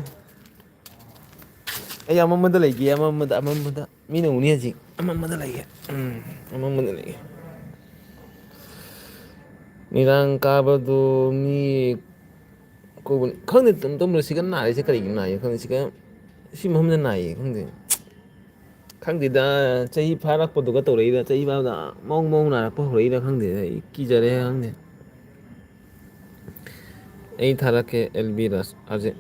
ꯑꯩ ꯑꯃꯝꯕꯗ ꯂꯩꯒꯦ, ꯑꯃꯝꯕꯗ, ꯑꯃꯝꯕꯗ꯫ ꯃꯤꯅ ꯎꯅꯤ ꯍꯧꯖꯤꯛ꯫ ꯑꯃꯝꯕꯗ ꯂꯩꯒꯦ꯫ ꯎꯝ, ꯑꯃꯝꯕꯗ ꯂꯩꯒꯦ꯫ ꯃꯤꯔꯥꯡ ꯀꯥꯕꯗꯣ ꯃꯤ ꯀꯧꯕꯅꯤ꯫ ꯈꯪꯗꯦ, ꯇꯨꯝ ꯇꯨꯝꯕꯗ ꯁꯤꯒ ꯅꯥꯔꯤꯁꯦ ꯀꯔꯤꯒꯤ ꯅꯥꯏꯌꯦ ꯈꯪꯗꯦ꯫ ꯁꯤꯒ ꯁꯤ ꯃꯐꯝꯗ ꯅꯥꯏꯌꯦ ꯈꯪꯗꯦ꯫ ꯈꯪꯗꯦꯗ, ꯆꯍꯤ ꯐꯥꯔꯛꯄꯗꯨꯒ ꯇꯧꯔꯛꯏꯔ, ꯆꯍꯤ ꯐꯥꯕꯗ ꯃꯑꯣꯡ ꯃꯑꯣꯡ ꯅꯥꯔꯛꯄ ꯍꯧꯔꯛꯏꯔ ꯈꯪꯗꯦ꯫ ꯑꯩ ꯀꯤꯖꯔꯦ ꯈꯪꯗꯦ꯫ ꯑꯩ ꯊꯥꯔꯛꯀꯦ, ꯑꯦꯜ ꯕꯤ ꯔꯥꯖ, ꯑꯥꯔꯖꯦ꯫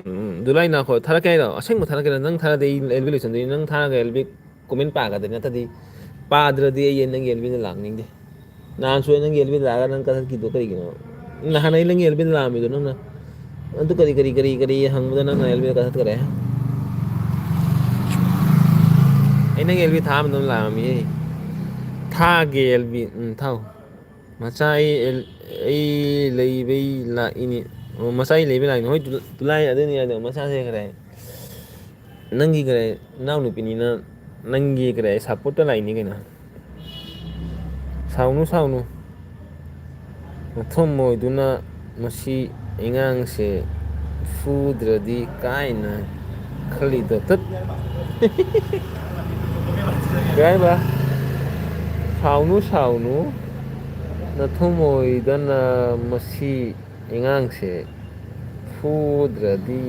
ꯎꯝ, ꯗꯨꯂꯥꯏ ꯅꯥꯈꯣ, ꯊꯥꯔꯛꯀꯦ ꯍꯥꯏꯔꯣ? ꯑꯁꯦꯡꯕ ꯊꯥꯔꯛꯀꯦꯔꯥ? ꯅꯪ ꯊꯥꯔꯗꯤ ꯑꯩ ꯑꯦꯜ ꯕꯤ ꯂꯣꯏꯁꯟꯗꯣꯏꯅꯤ꯫ ꯅꯪ ꯊꯥꯔꯒ ꯑꯦꯜ ꯕꯤ ꯀꯣꯃꯦꯟ ꯄꯥꯒꯗꯣꯏꯅꯤ, ꯅꯠꯇ꯭ꯔꯗꯤ ꯄꯥꯗ꯭ꯔꯗꯤ ꯑꯩ ꯅꯪꯒꯤ ꯑꯦꯜ ꯕꯤꯗ ꯂꯥꯛꯅꯤꯡꯗꯦ꯫ ꯅꯍꯥꯟꯁꯨ ꯑꯩ ꯅꯪꯒꯤ ꯑꯦꯜ ꯕꯤꯗ ꯂꯥꯛꯑꯒ ꯅꯪ ꯀꯛꯊꯠꯈꯤꯗꯣ ꯀꯔꯤꯒꯤꯅꯣ? ꯅꯍꯥꯟ ꯑꯩ ꯅꯪꯒꯤ ꯑꯦꯜ ꯕꯤꯗ ꯂꯥꯛꯑꯝꯃꯤꯗꯣ ꯅꯪꯅ ꯑꯗꯨ ꯀꯔꯤ, ꯀꯔꯤ, ꯀꯔꯤ, ꯀꯔꯤ ꯍꯪꯕꯗ ꯅꯪꯅ ꯑꯦꯜ ꯕꯤꯗ ꯀꯛꯊꯠꯈꯔꯦ? ꯑꯩ ꯅꯪꯒꯤ ꯑꯦꯜ ꯕꯤ ꯊꯥ ꯑꯃꯗ ꯂꯥꯛꯑꯝꯃꯤ꯫ ꯊꯥꯒꯦ ꯑꯦꯜ ꯕꯤ, ꯎꯝ, ꯊꯥꯎ꯫ ꯃꯆꯥ ꯑꯩ ꯑꯦꯜ-, ꯑꯩ ꯂꯩꯕꯩ ꯂꯥꯛꯏꯅꯤ꯫ ꯑꯣ, ꯃꯆꯥ ꯑꯩ ꯂꯩꯕꯩ ꯂꯥꯛꯏꯅꯤ꯫ ꯍꯣꯏ, ꯇꯨ-, ꯇꯨꯂꯥꯏ ꯑꯗꯨꯅꯤ ꯍꯥꯏꯗꯣ, ꯃꯆꯥꯁꯦ ꯈꯔ ꯅꯪꯒꯤ ꯀꯔꯤ ꯏꯅꯥꯎꯅꯨꯄꯤꯅꯤꯅ ꯅꯪꯒꯤ ꯀꯔꯤ ꯁꯞꯄꯣꯔꯠꯇ ꯂꯥꯛꯏꯅꯤ ꯀꯩꯅꯣ꯫ ꯁꯥꯎꯅꯨ, ꯁꯥꯎꯅꯨ꯫ ꯃꯊꯨꯝ ꯑꯣꯏꯗꯨꯅ ꯃꯁꯤ ꯑꯉꯥꯡꯁꯦ ꯐꯨꯗ꯭ꯔꯗꯤ ꯀꯥꯏꯅ ꯈꯜꯂꯤꯗꯣ꯫ ꯇꯠ꯫ ꯀꯩ ꯍꯥꯏꯕ? ꯁꯥꯎꯅꯨ, ꯁꯥꯎꯅꯨ, ꯅꯊꯨꯝ ꯑꯣꯏꯗꯅ ꯃꯁꯤ ꯑꯉꯥꯡꯁꯦ ꯐꯨꯗ꯭ꯔꯗꯤ,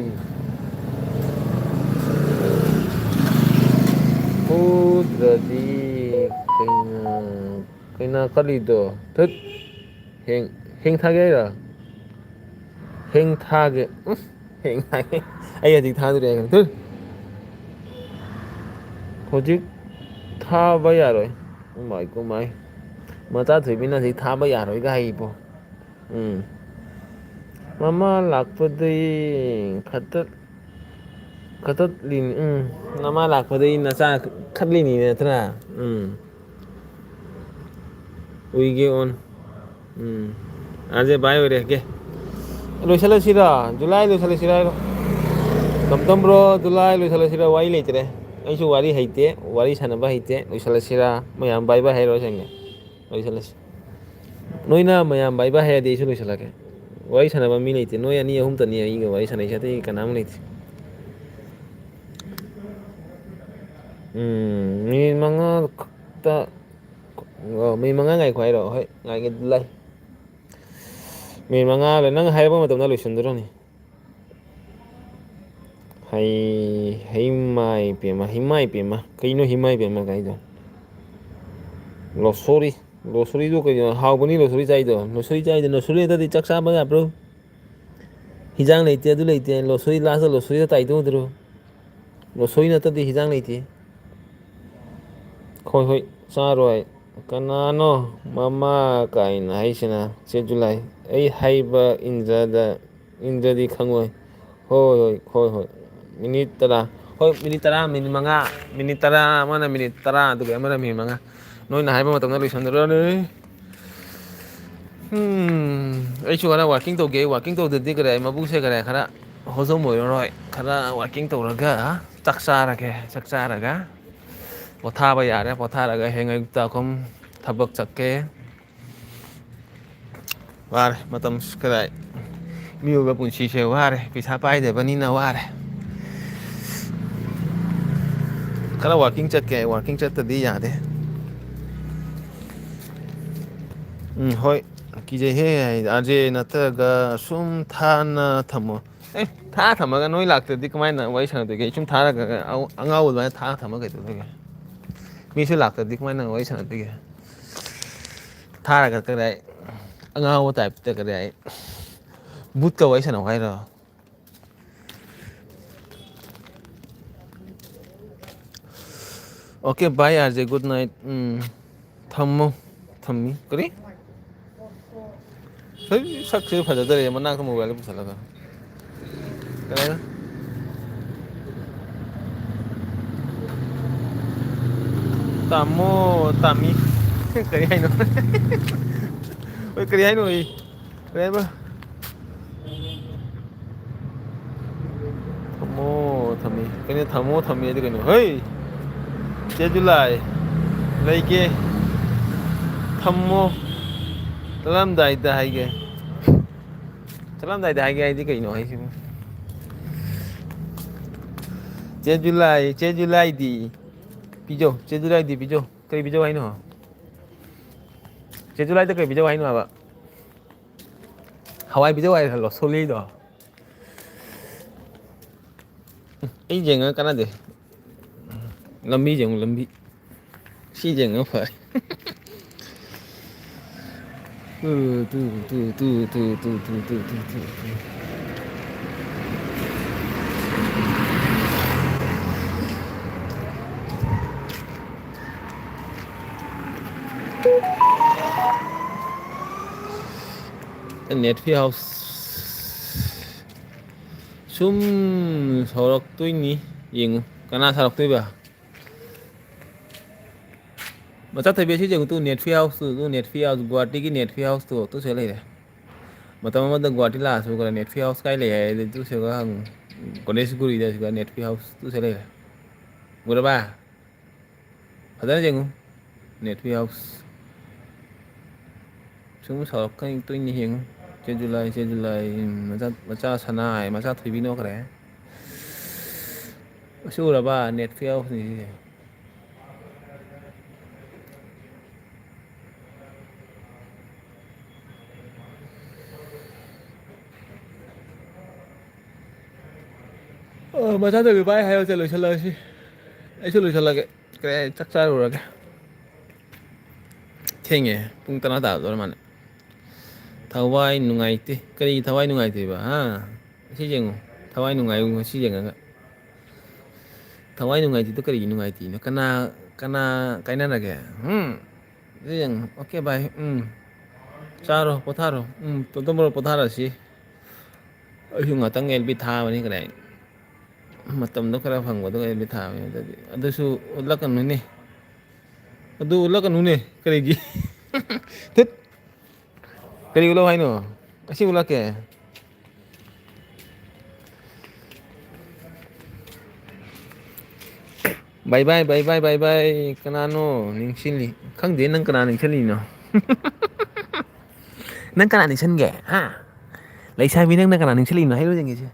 ꯐꯨꯗ꯭ꯔꯗꯤ ꯀꯩꯅ, ꯀꯩꯅ ꯀꯜꯂꯤꯗꯣ? ꯊꯨꯠ! ꯍꯦꯡ, ꯍꯦꯡ ꯊꯥꯒꯦ ꯍꯥꯏꯔꯣ? ꯍꯦꯡ ꯊꯥꯒꯦ꯫ ꯎꯝ, ꯍꯦꯡ ꯊꯥꯒꯦ꯫ ꯑꯩ ꯍꯧꯖꯤꯛ ꯊꯥꯗꯣꯔꯦ ꯍꯥꯏꯒꯅꯤ꯫ ꯊꯨꯠ! ꯍꯧꯖꯤꯛ ꯊꯥꯕ ꯌꯥꯔꯣꯏ꯫ ꯎꯃꯥꯏ ꯀꯨꯃꯥꯏ꯫ ꯃꯆꯥ ꯊꯣꯏꯕꯤꯅ ꯍꯧꯖꯤꯛ ꯊꯥꯕ ꯌꯥꯔꯣꯏꯒ ꯍꯥꯏꯌꯦꯕꯣ꯫ ꯎꯝ꯫ ꯃꯃꯥ ꯂꯥꯛꯄꯗꯩ ꯈꯇꯠ-, ꯈꯇꯠꯂꯤꯅꯤ꯫ ꯎꯝ꯫ ꯅꯃꯥ ꯂꯥꯛꯄꯗꯩ ꯅꯆꯥ ꯈꯠꯂꯤꯅꯤ ꯅꯠꯇ꯭ꯔꯥ? ꯎꯝ꯫ ꯎꯏꯒꯦ ꯑꯣꯟ꯫ ꯎꯝ꯫ ꯑꯥꯔꯖꯦ ꯚꯥꯏ ꯑꯣꯏꯔꯦ꯫ ꯂꯣꯏꯁꯤꯜꯂꯁꯤꯔꯣ? ꯖꯨꯂꯥꯏ ꯂꯣꯏꯁꯤꯜꯂꯁꯤꯔꯣ ꯍꯥꯏꯔꯣ? ꯇꯝꯇꯝ ꯕ꯭ꯔꯣ, ꯖꯨꯂꯥꯏ ꯂꯣꯏꯁꯤꯜꯂꯁꯤꯔꯣ? ꯋꯥꯔꯤ ꯂꯩꯇ꯭ꯔꯦ꯫ ꯑꯩꯁꯨ ꯋꯥꯔꯤ ꯍꯩꯇꯦ, ꯋꯥꯔꯤ ꯁꯥꯟꯅꯕ ꯍꯩꯇꯦ꯫ ꯂꯣꯏꯁꯤꯜꯂꯁꯤꯔꯥ? ꯃꯌꯥꯝ ꯕꯥꯏ ꯕꯥꯏ ꯍꯥꯏꯔꯣ ꯁꯦꯡꯅ? ꯂꯣꯏꯁꯤꯜꯂꯁꯤ꯫ ꯅꯣꯏꯅ ꯃꯌꯥꯝ ꯕꯥꯏ ꯕꯥꯏ ꯍꯥꯏꯔꯗꯤ ꯑꯩꯁꯨ ꯂꯣꯏꯁꯤꯜꯂꯛꯀꯦ꯫ ꯋꯥꯔꯤ ꯁꯥꯟꯅꯕ ꯃꯤ ꯂꯩꯇꯦ꯫ ꯅꯣꯏ ꯑꯅꯤ ꯑꯍꯨꯝꯇꯅꯤ ꯑꯩꯒ ꯋꯥꯔꯤ ꯁꯥꯟꯅꯩꯁꯦ, ꯑꯇꯩ ꯀꯅꯥꯝ ꯂꯩꯇꯦ꯫ ꯎꯝ, ꯃꯤꯅꯤꯠ ꯃꯉꯥ ꯈꯛꯇ꯫ ꯑꯣ, ꯃꯤꯅꯤꯠ ꯃꯉꯥ ꯉꯥꯏꯈꯣ ꯍꯥꯏꯔꯣ? ꯍꯣꯏ, ꯉꯥꯏꯒꯦ꯫ ꯂꯥꯏ꯫ ꯃꯤꯅꯤꯠ ꯃꯉꯥ ꯂꯣꯏ-, ꯅꯪ ꯍꯥꯏꯔꯛꯄ ꯃꯇꯝꯗ ꯂꯣꯏꯁꯤꯟꯗꯣꯏꯔꯣꯅꯤ꯫ ꯍꯩ-, ꯍꯩꯃꯥꯏ ꯄꯦꯝꯃ, ꯍꯩꯃꯥꯏ ꯄꯦꯝꯃ꯫ ꯀꯩꯅꯣ ꯍꯩꯃꯥꯏ ꯄꯦꯝꯃ ꯀꯥꯏꯗꯣ? ꯂꯣꯁꯣꯔꯤ꯫ ꯂꯣꯁꯣꯔꯤꯗꯣ ꯀꯩꯅꯣ? ꯍꯥꯎꯕꯅꯤ ꯂꯣꯁꯣꯔꯤ ꯆꯥꯏꯗꯣ꯫ ꯂꯣꯁꯣꯔꯤ ꯆꯥꯏꯗꯣ, ꯂꯣꯁꯣꯔꯤ ꯅꯠꯇ꯭ꯔꯗꯤ ꯆꯥꯛ ꯆꯥꯕ ꯌꯥꯕ꯭ꯔꯣ? ꯍꯤꯟꯖꯥꯡ ꯂꯩꯇꯦ, ꯑꯗꯨ ꯂꯩꯇꯦ꯫ ꯂꯣꯁꯣꯔꯤ ꯂꯥꯁꯇ ꯂꯣꯁꯣꯔꯤꯗ ꯇꯥꯏꯗꯧꯗ꯭ꯔꯣ? ꯂꯣꯁꯣꯔꯤ ꯅꯠꯇ꯭ꯔꯗꯤ ꯍꯤꯟꯖꯥꯡ ꯂꯩꯇꯦ꯫ ꯍꯣꯏ, ꯍꯣꯏ, ꯆꯥꯔꯣꯏ꯫ ꯀꯅꯥꯅꯣ ꯃꯃꯥ ꯀꯥꯏꯅ ꯍꯥꯏꯁꯤꯅ? ꯆꯦ ꯖꯨꯂꯥꯏ, ꯑꯩ ꯍꯥꯏꯕ ꯏꯟꯖꯗ-, ꯏꯟꯖꯗꯤ ꯈꯪꯉꯣꯏ꯫ ꯍꯣꯏ, ꯍꯣꯏ, ꯍꯣꯏ, ꯍꯣꯏ꯫ ꯃꯤꯅꯤꯠ ꯇꯔꯥ꯫ ꯍꯣꯏ, ꯃꯤꯅꯤꯠ ꯇꯔꯥ, ꯃꯤꯅꯤꯠ ꯃꯉꯥ꯫ ꯃꯤꯅꯤꯠ ꯇꯔꯥ, ꯑꯃꯅ ꯃꯤꯅꯤꯠ ꯇꯔꯥ, ꯑꯗꯨꯒ ꯑꯃꯅ ꯃꯤꯅꯤꯠ ꯃꯉꯥ꯫ ꯅꯣꯏꯅ ꯍꯥꯏꯕ ꯃꯇꯝꯗ ꯂꯣꯏꯁꯟꯗꯣꯔꯅꯤ꯫ ꯎꯝ, ꯑꯩꯁꯨ ꯈꯔ walking ꯇꯧꯒꯦ꯫ Walking ꯇꯧꯗ꯭ꯔꯗꯤ ꯀꯔꯤ, ꯃꯕꯨꯛꯁꯦ ꯀꯔꯤ, ꯈꯔ ꯍꯣꯖꯝ ꯑꯣꯏꯔꯔꯣꯏ꯫ ꯈꯔ walking ꯇꯧꯔꯒ ꯆꯥꯛ ꯆꯥꯔꯒꯦ꯫ ꯆꯥꯛ ꯆꯥꯔꯒ ꯄꯣꯊꯥꯕ ꯌꯥꯔꯦ꯫ ꯄꯣꯊꯥꯔꯒ ꯍꯌꯦꯡ ꯑꯌꯨꯛꯇ ꯑꯩꯈꯣꯏ ꯊꯕꯛ ꯆꯠꯀꯦ꯫ ꯋꯥꯔꯦ ꯃꯇꯝꯁꯨ ꯀꯗꯥꯏ꯫ ꯃꯤꯑꯣꯏꯕ ꯄꯨꯟꯁꯤꯁꯦ ꯋꯥꯔꯦ꯫ ꯄꯩꯁꯥ ꯄꯥꯏꯗꯕꯅꯤꯅ ꯋꯥꯔꯦ꯫ ꯈꯔ walking ꯆꯠꯀꯦ꯫ Walking ꯆꯠꯇꯗꯤ ꯌꯥꯗꯦ꯫ ꯎꯝ, ꯍꯣꯏ꯫ ꯀꯤꯖꯩꯍꯦ ꯍꯥꯏꯗꯤ, ꯑꯥꯔ ꯖꯦ ꯅꯠꯇ꯭ꯔꯒ ꯁꯨꯝ ꯊꯥꯅ ꯊꯝꯃꯣ꯫ ꯑꯦ, ꯊꯥ ꯊꯝꯃꯒ ꯅꯣꯏ ꯂꯥꯛꯇ꯭ꯔꯗꯤ ꯀꯃꯥꯏꯅ ꯋꯥꯔꯤ ꯁꯥꯟꯅꯗꯣꯏꯒꯦ? ꯑꯩ ꯁꯨꯝ ꯊꯥꯔꯒ ꯑꯉꯥꯎ-, ꯑꯉꯥꯎꯕ ꯑꯗꯨꯃꯥꯏꯅ ꯊꯥ ꯊꯝꯃꯒ ꯀꯩꯗꯧꯗꯣꯏꯒꯦ? ꯃꯤꯁꯨ ꯂꯥꯛꯇ꯭ꯔꯗꯤ ꯀꯃꯥꯏꯅ ꯋꯥꯔꯤ ꯁꯥꯟꯅꯗꯣꯏꯒꯦ? ꯊꯥꯔꯒ ꯀꯗꯥꯏ ꯑꯉꯥꯎꯕ ꯇꯥꯏꯞꯇ ꯀꯗꯥꯏ ꯕꯨꯠꯀ ꯋꯥꯔꯤ ꯁꯥꯟꯅꯧ ꯍꯥꯏꯔꯣ? Okay, bye, R J, good night. ꯎꯝ, ꯊꯝꯃꯣ, ꯊꯝꯃꯤ꯫ ꯀꯔꯤ? ꯍꯩ, ꯁꯛꯁꯦ ꯐꯖꯗꯔꯦ, ꯃꯅꯥꯛꯇ mobile ꯄꯨꯁꯜꯂꯒ꯫ ꯀꯅꯥꯅ? ꯇꯥꯃꯣ, ꯇꯥꯃꯤ꯫ ꯀꯔꯤ ꯍꯥꯏꯅꯣ? ꯍꯣꯏ, ꯀꯔꯤ ꯍꯥꯏꯅꯣ ꯑꯩ? ꯀꯩ ꯍꯥꯏꯕ? ꯊꯝꯃꯣ, ꯊꯝꯃꯤ꯫ ꯀꯩꯅꯣ ꯊꯝꯃꯣ, ꯊꯝꯃꯤ ꯍꯥꯏꯗꯤ ꯀꯩꯅꯣ? ꯍꯩ! ꯆꯦ ꯖꯨꯂꯥꯏ, ꯂꯩꯒꯦ꯫ ꯊꯝꯃꯣ꯫ ꯆꯠꯂꯝꯗꯥꯏꯗ ꯍꯥꯏꯒꯦ꯫ ꯆꯠꯂꯝꯗꯥꯏꯗ ꯍꯥꯏꯒꯦ ꯍꯥꯏꯗꯤ ꯀꯩꯅꯣ ꯍꯥꯏꯁꯤꯕꯨ? ꯆꯦ ꯖꯨꯂꯥꯏ, ꯆꯦ ꯖꯨꯂꯥꯏꯗꯤ? ꯄꯤꯖꯧ, ꯆꯦ ꯖꯨꯂꯥꯏꯗꯤ ꯄꯤꯖꯧ꯫ ꯀꯔꯤ ꯄꯤꯖꯧ ꯍꯥꯏꯅꯣ? ꯆꯦ ꯖꯨꯂꯥꯏꯗ ꯀꯔꯤ ꯄꯤꯖꯧ ꯍꯥꯏꯅꯣ ꯍꯥꯏꯕ? ꯍꯋꯥꯏ ꯄꯤꯖꯧ ꯍꯥꯏꯔ ꯈꯜꯂꯣ, ꯁꯣꯂꯤꯗꯣ꯫ ꯑꯩ ꯌꯦꯡꯉꯒ ꯀꯥꯟꯅꯗꯦ꯫ ꯂꯝꯕꯤ ꯌꯦꯡꯉꯨ, ꯂꯝꯕꯤ꯫ ꯁꯤ ꯌꯦꯡꯉꯒ ꯐꯔꯦ꯫ Two, two, two. ꯅꯦꯠꯐꯤ ꯍꯥꯎꯁ꯫ ꯁꯨꯝ ꯁꯥꯎꯔꯛꯇꯣꯏꯅꯤ꯫ ꯌꯦꯡꯉꯨ, ꯀꯅꯥ ꯁꯥꯎꯔꯛꯇꯣꯏꯕ? ꯃꯆꯥ ꯊꯣꯏꯕꯤ, ꯑꯁꯤ ꯌꯦꯡꯉꯨ ꯇꯨ, ꯅꯦꯠꯐꯤ ꯍꯥꯎꯁ ꯇꯨ, ꯇꯨ, ꯅꯦꯠꯐꯤ ꯍꯥꯎꯁ, ꯒꯨꯍꯥꯇꯤꯒꯤ ꯅꯦꯠꯐꯤ ꯍꯥꯎꯁ ꯇꯨ, ꯇꯨ ꯁꯤꯗ ꯂꯩꯔꯦ꯫ ꯃꯇꯝ ꯑꯃꯗ ꯒꯨꯍꯥꯇꯤ ꯂꯥꯛꯑꯁꯨ ꯈꯔ ꯅꯦꯠꯐꯤ ꯍꯥꯎꯁ ꯀꯥꯏ ꯂꯩ ꯍꯥꯏ, ꯑꯗꯨ ꯁꯤꯗ ꯍꯪꯉꯨ꯫ ꯒꯣꯅꯦꯁꯒꯨꯔꯤꯗ ꯁꯤꯗ ꯅꯦꯠꯐꯤ ꯍꯥꯎꯁ ꯇꯨ ꯁꯤꯗ ꯂꯩꯔꯦ꯫ ꯎꯔꯕ? ꯐꯖꯅ ꯌꯦꯡꯉꯨ꯫ ꯅꯦꯠꯐꯤ ꯍꯥꯎꯁ꯫ ꯁꯨꯝ ꯁꯥꯎꯔꯛꯀꯅꯤ, ꯇꯣꯏꯅ ꯌꯦꯡꯉꯨ꯫ ꯆꯦ ꯖꯨꯂꯥꯏ, ꯆꯦ ꯖꯨꯂꯥꯏ, ꯎꯝ, ꯃꯆꯥ, ꯃꯆꯥ ꯁꯅꯥ ꯍꯥꯏ, ꯃꯆꯥ ꯊꯣꯏꯕꯤ ꯅꯣꯛꯈ꯭ꯔꯦ꯫ ꯑꯁꯤ ꯎꯔꯕ? ꯅꯦꯠꯐꯤ ꯍꯥꯎꯁꯅꯤ ꯁꯤꯁꯦ꯫ ꯃꯆꯥ ꯇꯧꯕꯤ ꯚꯥꯏ ꯍꯥꯏꯔꯁꯦ, ꯂꯣꯏꯁꯤꯜꯂꯁꯤ꯫ ꯑꯩꯁꯨ ꯂꯣꯏꯁꯤꯜꯂꯒꯦ꯫ ꯀꯔꯤ, ꯆꯥꯛ ꯆꯥꯔꯨꯔꯒꯦ꯫ ꯊꯦꯡꯉꯦ꯫ ꯄꯨꯡ ꯇꯔꯥ ꯇꯥꯗꯣꯔꯦ ꯃꯥꯅꯦ꯫ ꯊꯋꯥꯏ ꯅꯨꯡꯉꯥꯏꯇꯦ꯫ ꯀꯔꯤꯒꯤ ꯊꯋꯥꯏ ꯅꯨꯡꯉꯥꯏꯇ꯭ꯔꯤꯕ? ꯍꯥ? ꯁꯤ ꯌꯦꯡꯉꯨ꯫ ꯊꯋꯥꯏ ꯅꯨꯡꯉꯥꯏꯌꯨ ꯉꯁꯤ ꯌꯦꯡꯉꯒ꯫ ꯊꯋꯥꯏ ꯅꯨꯡꯉꯥꯏꯇ꯭ꯔꯤꯗꯣ ꯀꯔꯤꯒꯤ ꯅꯨꯡꯉꯥꯏꯇ꯭ꯔꯤꯅꯣ? ꯀꯅꯥ, ꯀꯅꯥ ꯀꯥꯏꯅꯔꯒꯦ? ꯍꯨꯝ? ꯁꯤ ꯌꯦꯡꯉꯨ꯫ ꯑꯣꯀꯦ, ꯚꯥꯏ꯫ ꯎꯝ꯫ ꯆꯥꯔꯣ, ꯄꯣꯊꯥꯔꯣ꯫ ꯎꯝ, ꯇꯣꯟꯇꯣꯟ ꯕ꯭ꯔꯣ, ꯄꯣꯊꯥꯔꯁꯤ꯫ ꯑꯩꯁꯨ ꯉꯥꯛꯇꯪ ꯑꯦꯜ ꯕꯤ ꯊꯥꯕꯅꯤ ꯀꯗꯥꯏ꯫ ꯃꯇꯝꯗꯣ ꯈꯔ ꯐꯪꯕꯗꯣ ꯑꯦꯜ ꯕꯤ ꯊꯥꯕꯅꯤ꯫ ꯑꯗꯨꯗꯤ ꯑꯗꯨꯁꯨ ꯎꯠꯂꯛꯀꯅꯨꯅꯦ꯫ ꯑꯗꯨ ꯎꯠꯂꯛꯀꯅꯨꯅꯦ꯫ ꯀꯔꯤꯒꯤ? ꯊꯨꯠ! ꯀꯔꯤ ꯎꯠꯂꯛꯑꯣ ꯍꯥꯏꯅꯣ? ꯑꯁꯤ ꯎꯠꯂꯛꯀꯦ꯫ ꯕꯥꯏ ꯕꯥꯏ, ꯕꯥꯏ ꯕꯥꯏ, ꯕꯥꯏ ꯕꯥꯏ꯫ ꯀꯅꯥꯅꯣ ꯅꯤꯡꯁꯤꯡꯂꯤ? ꯈꯪꯗꯦ ꯅꯪ ꯀꯅꯥ ꯅꯤꯡꯁꯤꯡꯂꯤꯅꯣ? ꯅꯪ ꯀꯅꯥ ꯅꯤꯡꯁꯤꯡꯒꯦ? ꯍꯥ? ꯂꯩꯁꯥꯕꯤ ꯅꯪꯅ ꯀꯅꯥ ꯅꯤꯡꯁꯤꯡꯂꯤꯅꯣ? ꯍꯥꯏꯔꯣ ꯌꯦꯡꯒꯦꯁꯦ꯫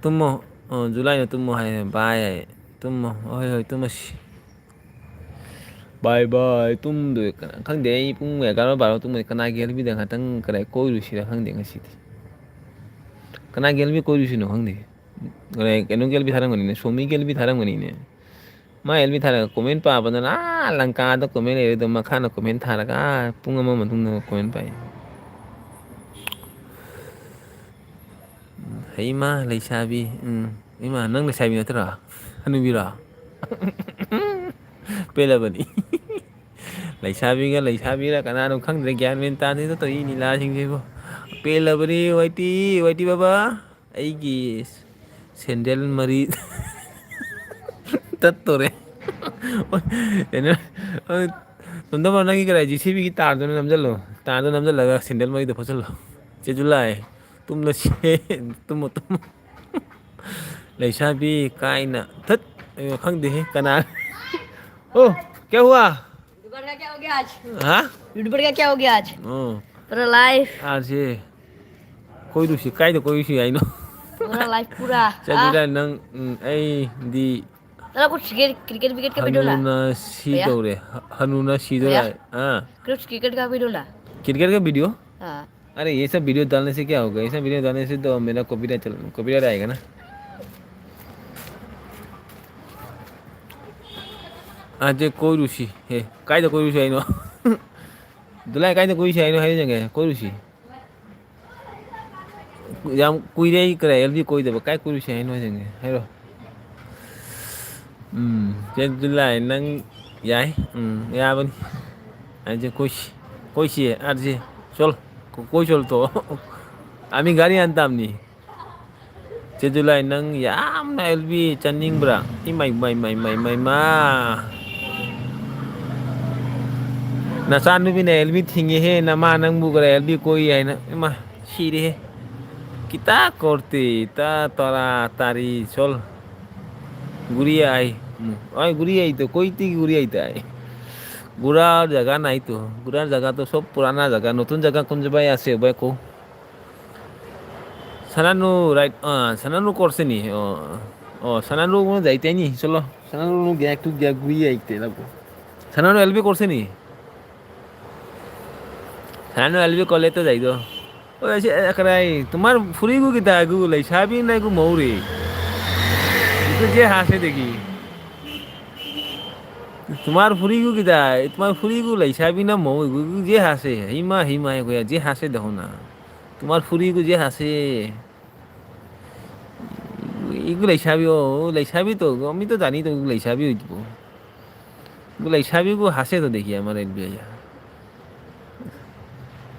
ꯇꯨꯝꯃꯣ꯫ ꯑꯣ, ꯖꯨꯂꯥꯏꯅ ꯇꯨꯝꯃꯣ ꯍꯥꯏꯌꯦ꯫ ꯕꯥꯏ ꯍꯥꯏꯌꯦ꯫ ꯇꯨꯝꯃꯣ꯫ ꯍꯣꯏ, ꯍꯣꯏ, ꯇꯨꯝꯃꯁꯤ꯫ ꯕꯥꯏ ꯕꯥꯏ꯫ ꯇꯨꯝꯗꯣꯏ ꯀꯅꯥ ꯈꯪꯗꯦ꯫ ꯑꯩ ꯄꯨꯡ ꯑꯦꯒꯥꯔꯣ ꯕꯥꯔꯣ ꯇꯨꯝꯃꯗꯤ ꯀꯅꯥꯒꯤ ꯑꯦꯜ ꯕꯤꯗ ꯉꯥꯛꯇꯪ ꯀꯗꯥꯏ ꯀꯣꯏꯔꯨꯁꯤꯔ ꯈꯪꯗꯦ ꯉꯁꯤꯗꯤ꯫ ꯀꯅꯥꯒꯤ ꯑꯦꯜ ꯕꯤ ꯀꯣꯏꯔꯨꯁꯤꯅꯣ ꯈꯪꯗꯦ꯫ ꯀꯩꯅꯣꯒꯤ ꯑꯦꯜ ꯕꯤ ꯊꯥꯔꯝꯒꯅꯤꯅꯦ, ꯁꯣꯃꯤꯒꯤ ꯑꯦꯜ ꯕꯤ ꯊꯥꯔꯝꯒꯅꯤꯅꯦ꯫ ꯃꯥ ꯑꯦꯜ ꯕꯤ ꯊꯥꯔꯒ ꯀꯣꯃꯦꯟ ꯄꯥꯕꯗꯅ ꯑꯥ ꯂꯪꯀꯥꯗ ꯀꯣꯃꯦꯟ ꯂꯩꯔꯦ, ꯑꯗꯣ ꯃꯈꯥꯅ ꯀꯣꯃꯦꯟ ꯊꯥꯔꯒ ꯑꯥ ꯄꯨꯡ ꯑꯃ ꯃꯇꯨꯡꯗ ꯀꯣꯃꯦꯟ ꯄꯥꯏ꯫ ꯍꯩꯃꯥ ꯂꯩꯁꯥꯕꯤ, ꯎꯝ, ꯏꯃꯥ ꯅꯪ ꯂꯩꯁꯥꯕꯤ ꯅꯠꯇ꯭ꯔꯣ? ꯍꯅꯨꯕꯤꯔꯣ? ꯄꯦꯜꯂꯕꯅꯤ꯫ ꯂꯩꯁꯥꯕꯤꯒ ꯂꯩꯁꯥꯕꯤꯔ ꯀꯅꯥꯅꯣ ꯈꯪꯗ꯭ꯔꯦ, ꯒ꯭ꯌꯥꯟ ꯃꯦꯟ ꯇꯥꯗꯦꯗ ꯇꯧꯔꯤ ꯂꯤꯂꯥꯁꯤꯡꯁꯤꯕꯨ꯫ ꯄꯦꯜꯂꯕꯅꯤ ꯋꯥꯏꯇꯤ, ꯋꯥꯏꯇꯤ ꯕꯕꯥ꯫ ꯑꯩꯒꯤ ꯁꯦꯟꯗꯦꯜ ꯃꯔꯤ ꯇꯠꯇꯣꯔꯦ꯫ ꯀꯩꯅꯣ, ꯇꯣꯟꯗꯝꯕ, ꯅꯪꯒꯤ ꯀꯔꯤ ꯖꯦ ꯁꯤ ꯕꯤꯒꯤ ꯇꯥꯔꯗꯨꯅ ꯅꯝꯁꯤꯜꯂꯣ꯫ ꯇꯥꯔꯗꯨ ꯅꯝꯁꯤꯜꯂꯒ ꯁꯦꯟꯗꯦꯜ ꯃꯔꯤꯗꯣ ꯐꯣꯠꯆꯜꯂꯣ꯫ ꯆꯦ ꯖꯨꯂꯥꯏ, ꯇꯨꯝꯂꯁꯤ꯫ ꯇꯨꯝꯃꯣ, ꯇꯨꯝꯃꯣ꯫ ꯂꯩꯁꯥꯕꯤ ꯀꯥꯏꯅ꯫ ꯊꯠ! ꯑꯩ ꯈꯪꯗꯦꯍꯦ, ꯀꯅꯥ? ꯑꯣ, ꯀꯌꯥ ꯍꯨꯋꯥ? यूट्यूबर का क्या हो गया आज? हाँ? यूट्यूबर का क्या हो गया आज? ꯑꯣ꯫ पूरा लाइफ। आज ये ꯀꯣꯏꯔꯨꯁꯤ, ꯀꯥꯏꯗ ꯀꯣꯏꯔꯨꯁꯤ ꯍꯥꯏꯅꯣ? पूरा लाइफ पूरा। ꯆꯠꯂꯨꯔꯦ ꯅꯪ, ꯎꯝ, ꯑꯩꯗꯤ ꯆꯠꯂꯣ, ꯑꯩꯈꯣꯏ ꯀ꯭ꯔꯤꯀꯦꯠ, ꯀ꯭ꯔꯤꯀꯦꯠ ꯋꯤꯀꯦꯠꯀ ꯄꯤꯗꯣꯏꯅ꯫ ꯍꯅꯨꯅ ꯁꯤ ꯇꯧꯔꯦ꯫ ꯍ-, ꯍꯅꯨꯅ ꯁꯤꯗꯣꯔꯦ꯫ ꯑꯥ꯫ ꯀ꯭ꯔꯤꯀꯦꯠꯀ ꯄꯤꯗꯣꯏꯅ꯫ ꯀ꯭ꯔꯤꯀꯦꯠꯀ ꯚꯤꯗꯤꯑꯣ? ꯑꯥ꯫ अरे, ये सब वीडियो डालने से क्या होगा? ये सब वीडियो डालने से तो मेरा कॉपीराइट चल, कॉपीराइट आएगा ना। आज कोई रुचि है, काय तो कोई रुचि है नो। दुलाई काय तो कोई रुचि है नो, है जगह कोई रुचि। ꯌꯥꯝ ꯀꯨꯏꯔꯦ ꯑꯩ ꯀꯔꯥꯏ ꯑꯦꯜ ꯕꯤ ꯀꯣꯏꯗꯕ꯫ ꯀꯥꯏ ꯀꯣꯏꯔꯨꯁꯦ ꯍꯥꯏꯅꯣ ꯍꯥꯏꯁꯦ? ꯍꯥꯏꯔꯣ꯫ ꯎꯝ, ꯆꯦ ꯖꯨꯂꯥꯏ, ꯅꯪ ꯌꯥꯏ꯫ ꯎꯝ, ꯌꯥꯕꯅꯤ꯫ ꯑꯩꯁꯦ ꯀꯣꯏꯁꯤ, ꯀꯣꯏꯁꯤ, ꯑꯥꯔꯖꯦ꯫ ꯆꯣꯜ, ꯀꯣꯏ ꯆꯣꯜ ꯇꯣ꯫ ꯑꯃꯤ ꯒꯥꯔꯤ ꯍꯥꯟ ꯇꯥꯝꯅꯤ꯫ ꯆꯦ ꯖꯨꯂꯥꯏ, ꯅꯪ ꯌꯥꯝꯅ ꯑꯦꯜ ꯕꯤ ꯆꯠꯅꯤꯡꯕ꯭ꯔꯥ? ꯏꯃꯥꯏ, ꯃꯥꯏ, ꯃꯥꯏ, ꯃꯥꯏ, ꯃꯥꯏ, ꯃꯥ꯫ ꯅꯆꯥꯅꯨꯄꯤꯅ ꯑꯦꯜ ꯕꯤ ꯊꯤꯡꯉꯦꯍꯦ, ꯅꯃꯥ ꯅꯪꯕꯨ ꯈꯔ ꯑꯦꯜ ꯕꯤ ꯀꯣꯏ ꯍꯥꯏꯅ꯫ ꯏꯃꯥ, ꯁꯤꯔꯦꯍꯦ꯫ ꯈꯤꯇ ꯀꯣꯔꯇꯤ, ꯇ ꯇꯔꯥ ꯇꯥꯔꯤ ꯁꯣꯜ꯫ ঘুরিয়ে আই। হুম, ওই ঘুরিয়ে আই তো, কই তুই ঘুরিয়ে আইতে আই? ঘোরার জায়গা নাই তো। ঘোরার জায়গা তো সব পুরানা জায়গা, নতুন জায়গা কোন জায়গায় আছে, ওবায় কো? সানানু রাইট, আহ, সানানু করছে নি? ও, ও, সানানু কোনো যাইতে নি? চলো, সানানু গিয়া একটু গিয়া ঘুরিয়ে আইতে লাগবো। সানানু এল বি করছে নি? সানানু এল বি করলে তো যাই তো। ও, এসে, এ, করাই, তোমার ফুরিগু কিতা, এগু লেইসাবি না এগু মৌরি? এগু যে হাসে দেখি। তোমার ফুরিগু কিতা, তোমার ফুরিগু লেইসাবি না মৌ, এগু, এগু যে হাসে, হিমা, হিমা, এগু যে হাসে দেখো না। তোমার ফুরিগু যে হাসে। এগু লেইসাবি, ও, ও লেইসাবি তো, আমি তো জানি তো, এগু লেইসাবি হইব। এগু লেইসাবি গু হাসে তো দেখি আমার এল বি আইয়া।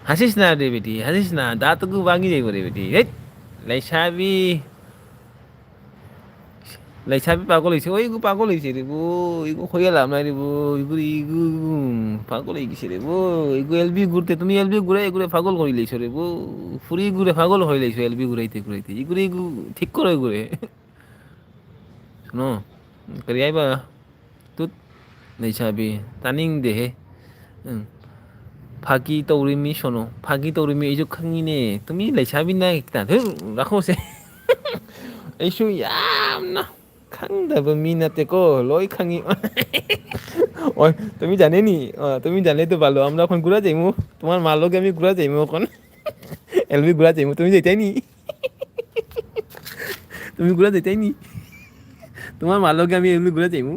হাসিস না রে বেটি, হাসিস না, দাঁত গু ভাঙি যাইব রে বেটি। হেই, লেইসাবি। লেইসাবি পাগল হইছে, ওই গু পাগল হইছে রে বো, ইগু কইয়া লাভ নাই রে বো, ইগু, ইগু, উম, পাগল হয়ে গেছে রে বো, ইগু এল বি ঘুরতে, তুমি এল বি ঘুরে, ঘুরে পাগল করে লেইছো রে বো, ফুরি ঘুরে পাগল হয়ে লেইছো এল বি ঘুরাইতে ঘুরাইতে, ইগুরে ইগু ঠিক করে ঘুরে। শুনো, করি আইবা, তুত, লেইসাবি, তানিং দেহে, উম, ফাঁকি তৌরিমি শোনো, ফাঁকি তৌরিমি এই যে খাঙিনে, তুমি লেইসাবি না একটা, ধুর, রাখো সে। এইসু ইয়াম না। ꯈꯪꯗꯕ ꯃꯤ ꯅꯠꯇꯦꯀꯣ, ꯂꯣꯏ ꯈꯪꯉꯤ꯫ ꯍꯣꯏ, তুমি জানে নি? ꯑ, তুমি জানলে তো ভালো। আমরা এখন ঘুরা যাইমু। তোমার মার লগে আমি ঘুরা যাইমু এখন। এলবি ঘুরা যাইমু, তুমি যাইতাই নি? তুমি ঘুরা যাইতাই নি? তোমার মার লগে আমি এলবি ঘুরা যাইমু।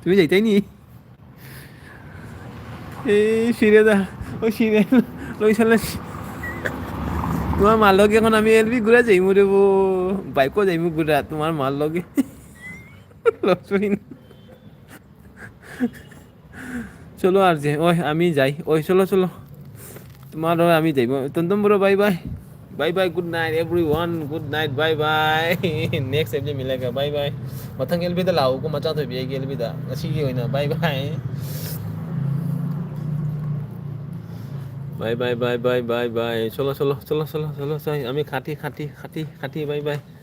তুমি যাইতাই নি? এই শিরে দা, ও শিরে, লই চালে। তোমার মার লগে এখন আমি এলবি ঘুরা যাইমু রে বো। বাইকও যাইমু ঘুরা তোমার মার লগে। লসুন। চলো আর যে, ওই আমি যাই। ওই চলো, চলো। তোমার ওই আমি যাই। টমটম bro, bye bye. Bye bye, good night everyone. Good night, bye bye. Next L মিলেগা, bye bye. ꯃꯊꯪ ꯑꯦꯜꯕꯤꯗ ꯂꯥꯛꯎꯀꯣ, ꯃꯆꯥ ꯊꯣꯏꯕꯤ, ꯑꯩꯒꯤ ꯑꯦꯜꯕꯤꯗ꯫ ꯉꯁꯤꯒꯤ ꯑꯣꯏꯅ bye bye. Bye bye, bye bye, bye bye. চলো, চলো, চলো, চলো, চলো, চলো। আমি খাটি, খাটি, খাটি, খাটি, bye bye.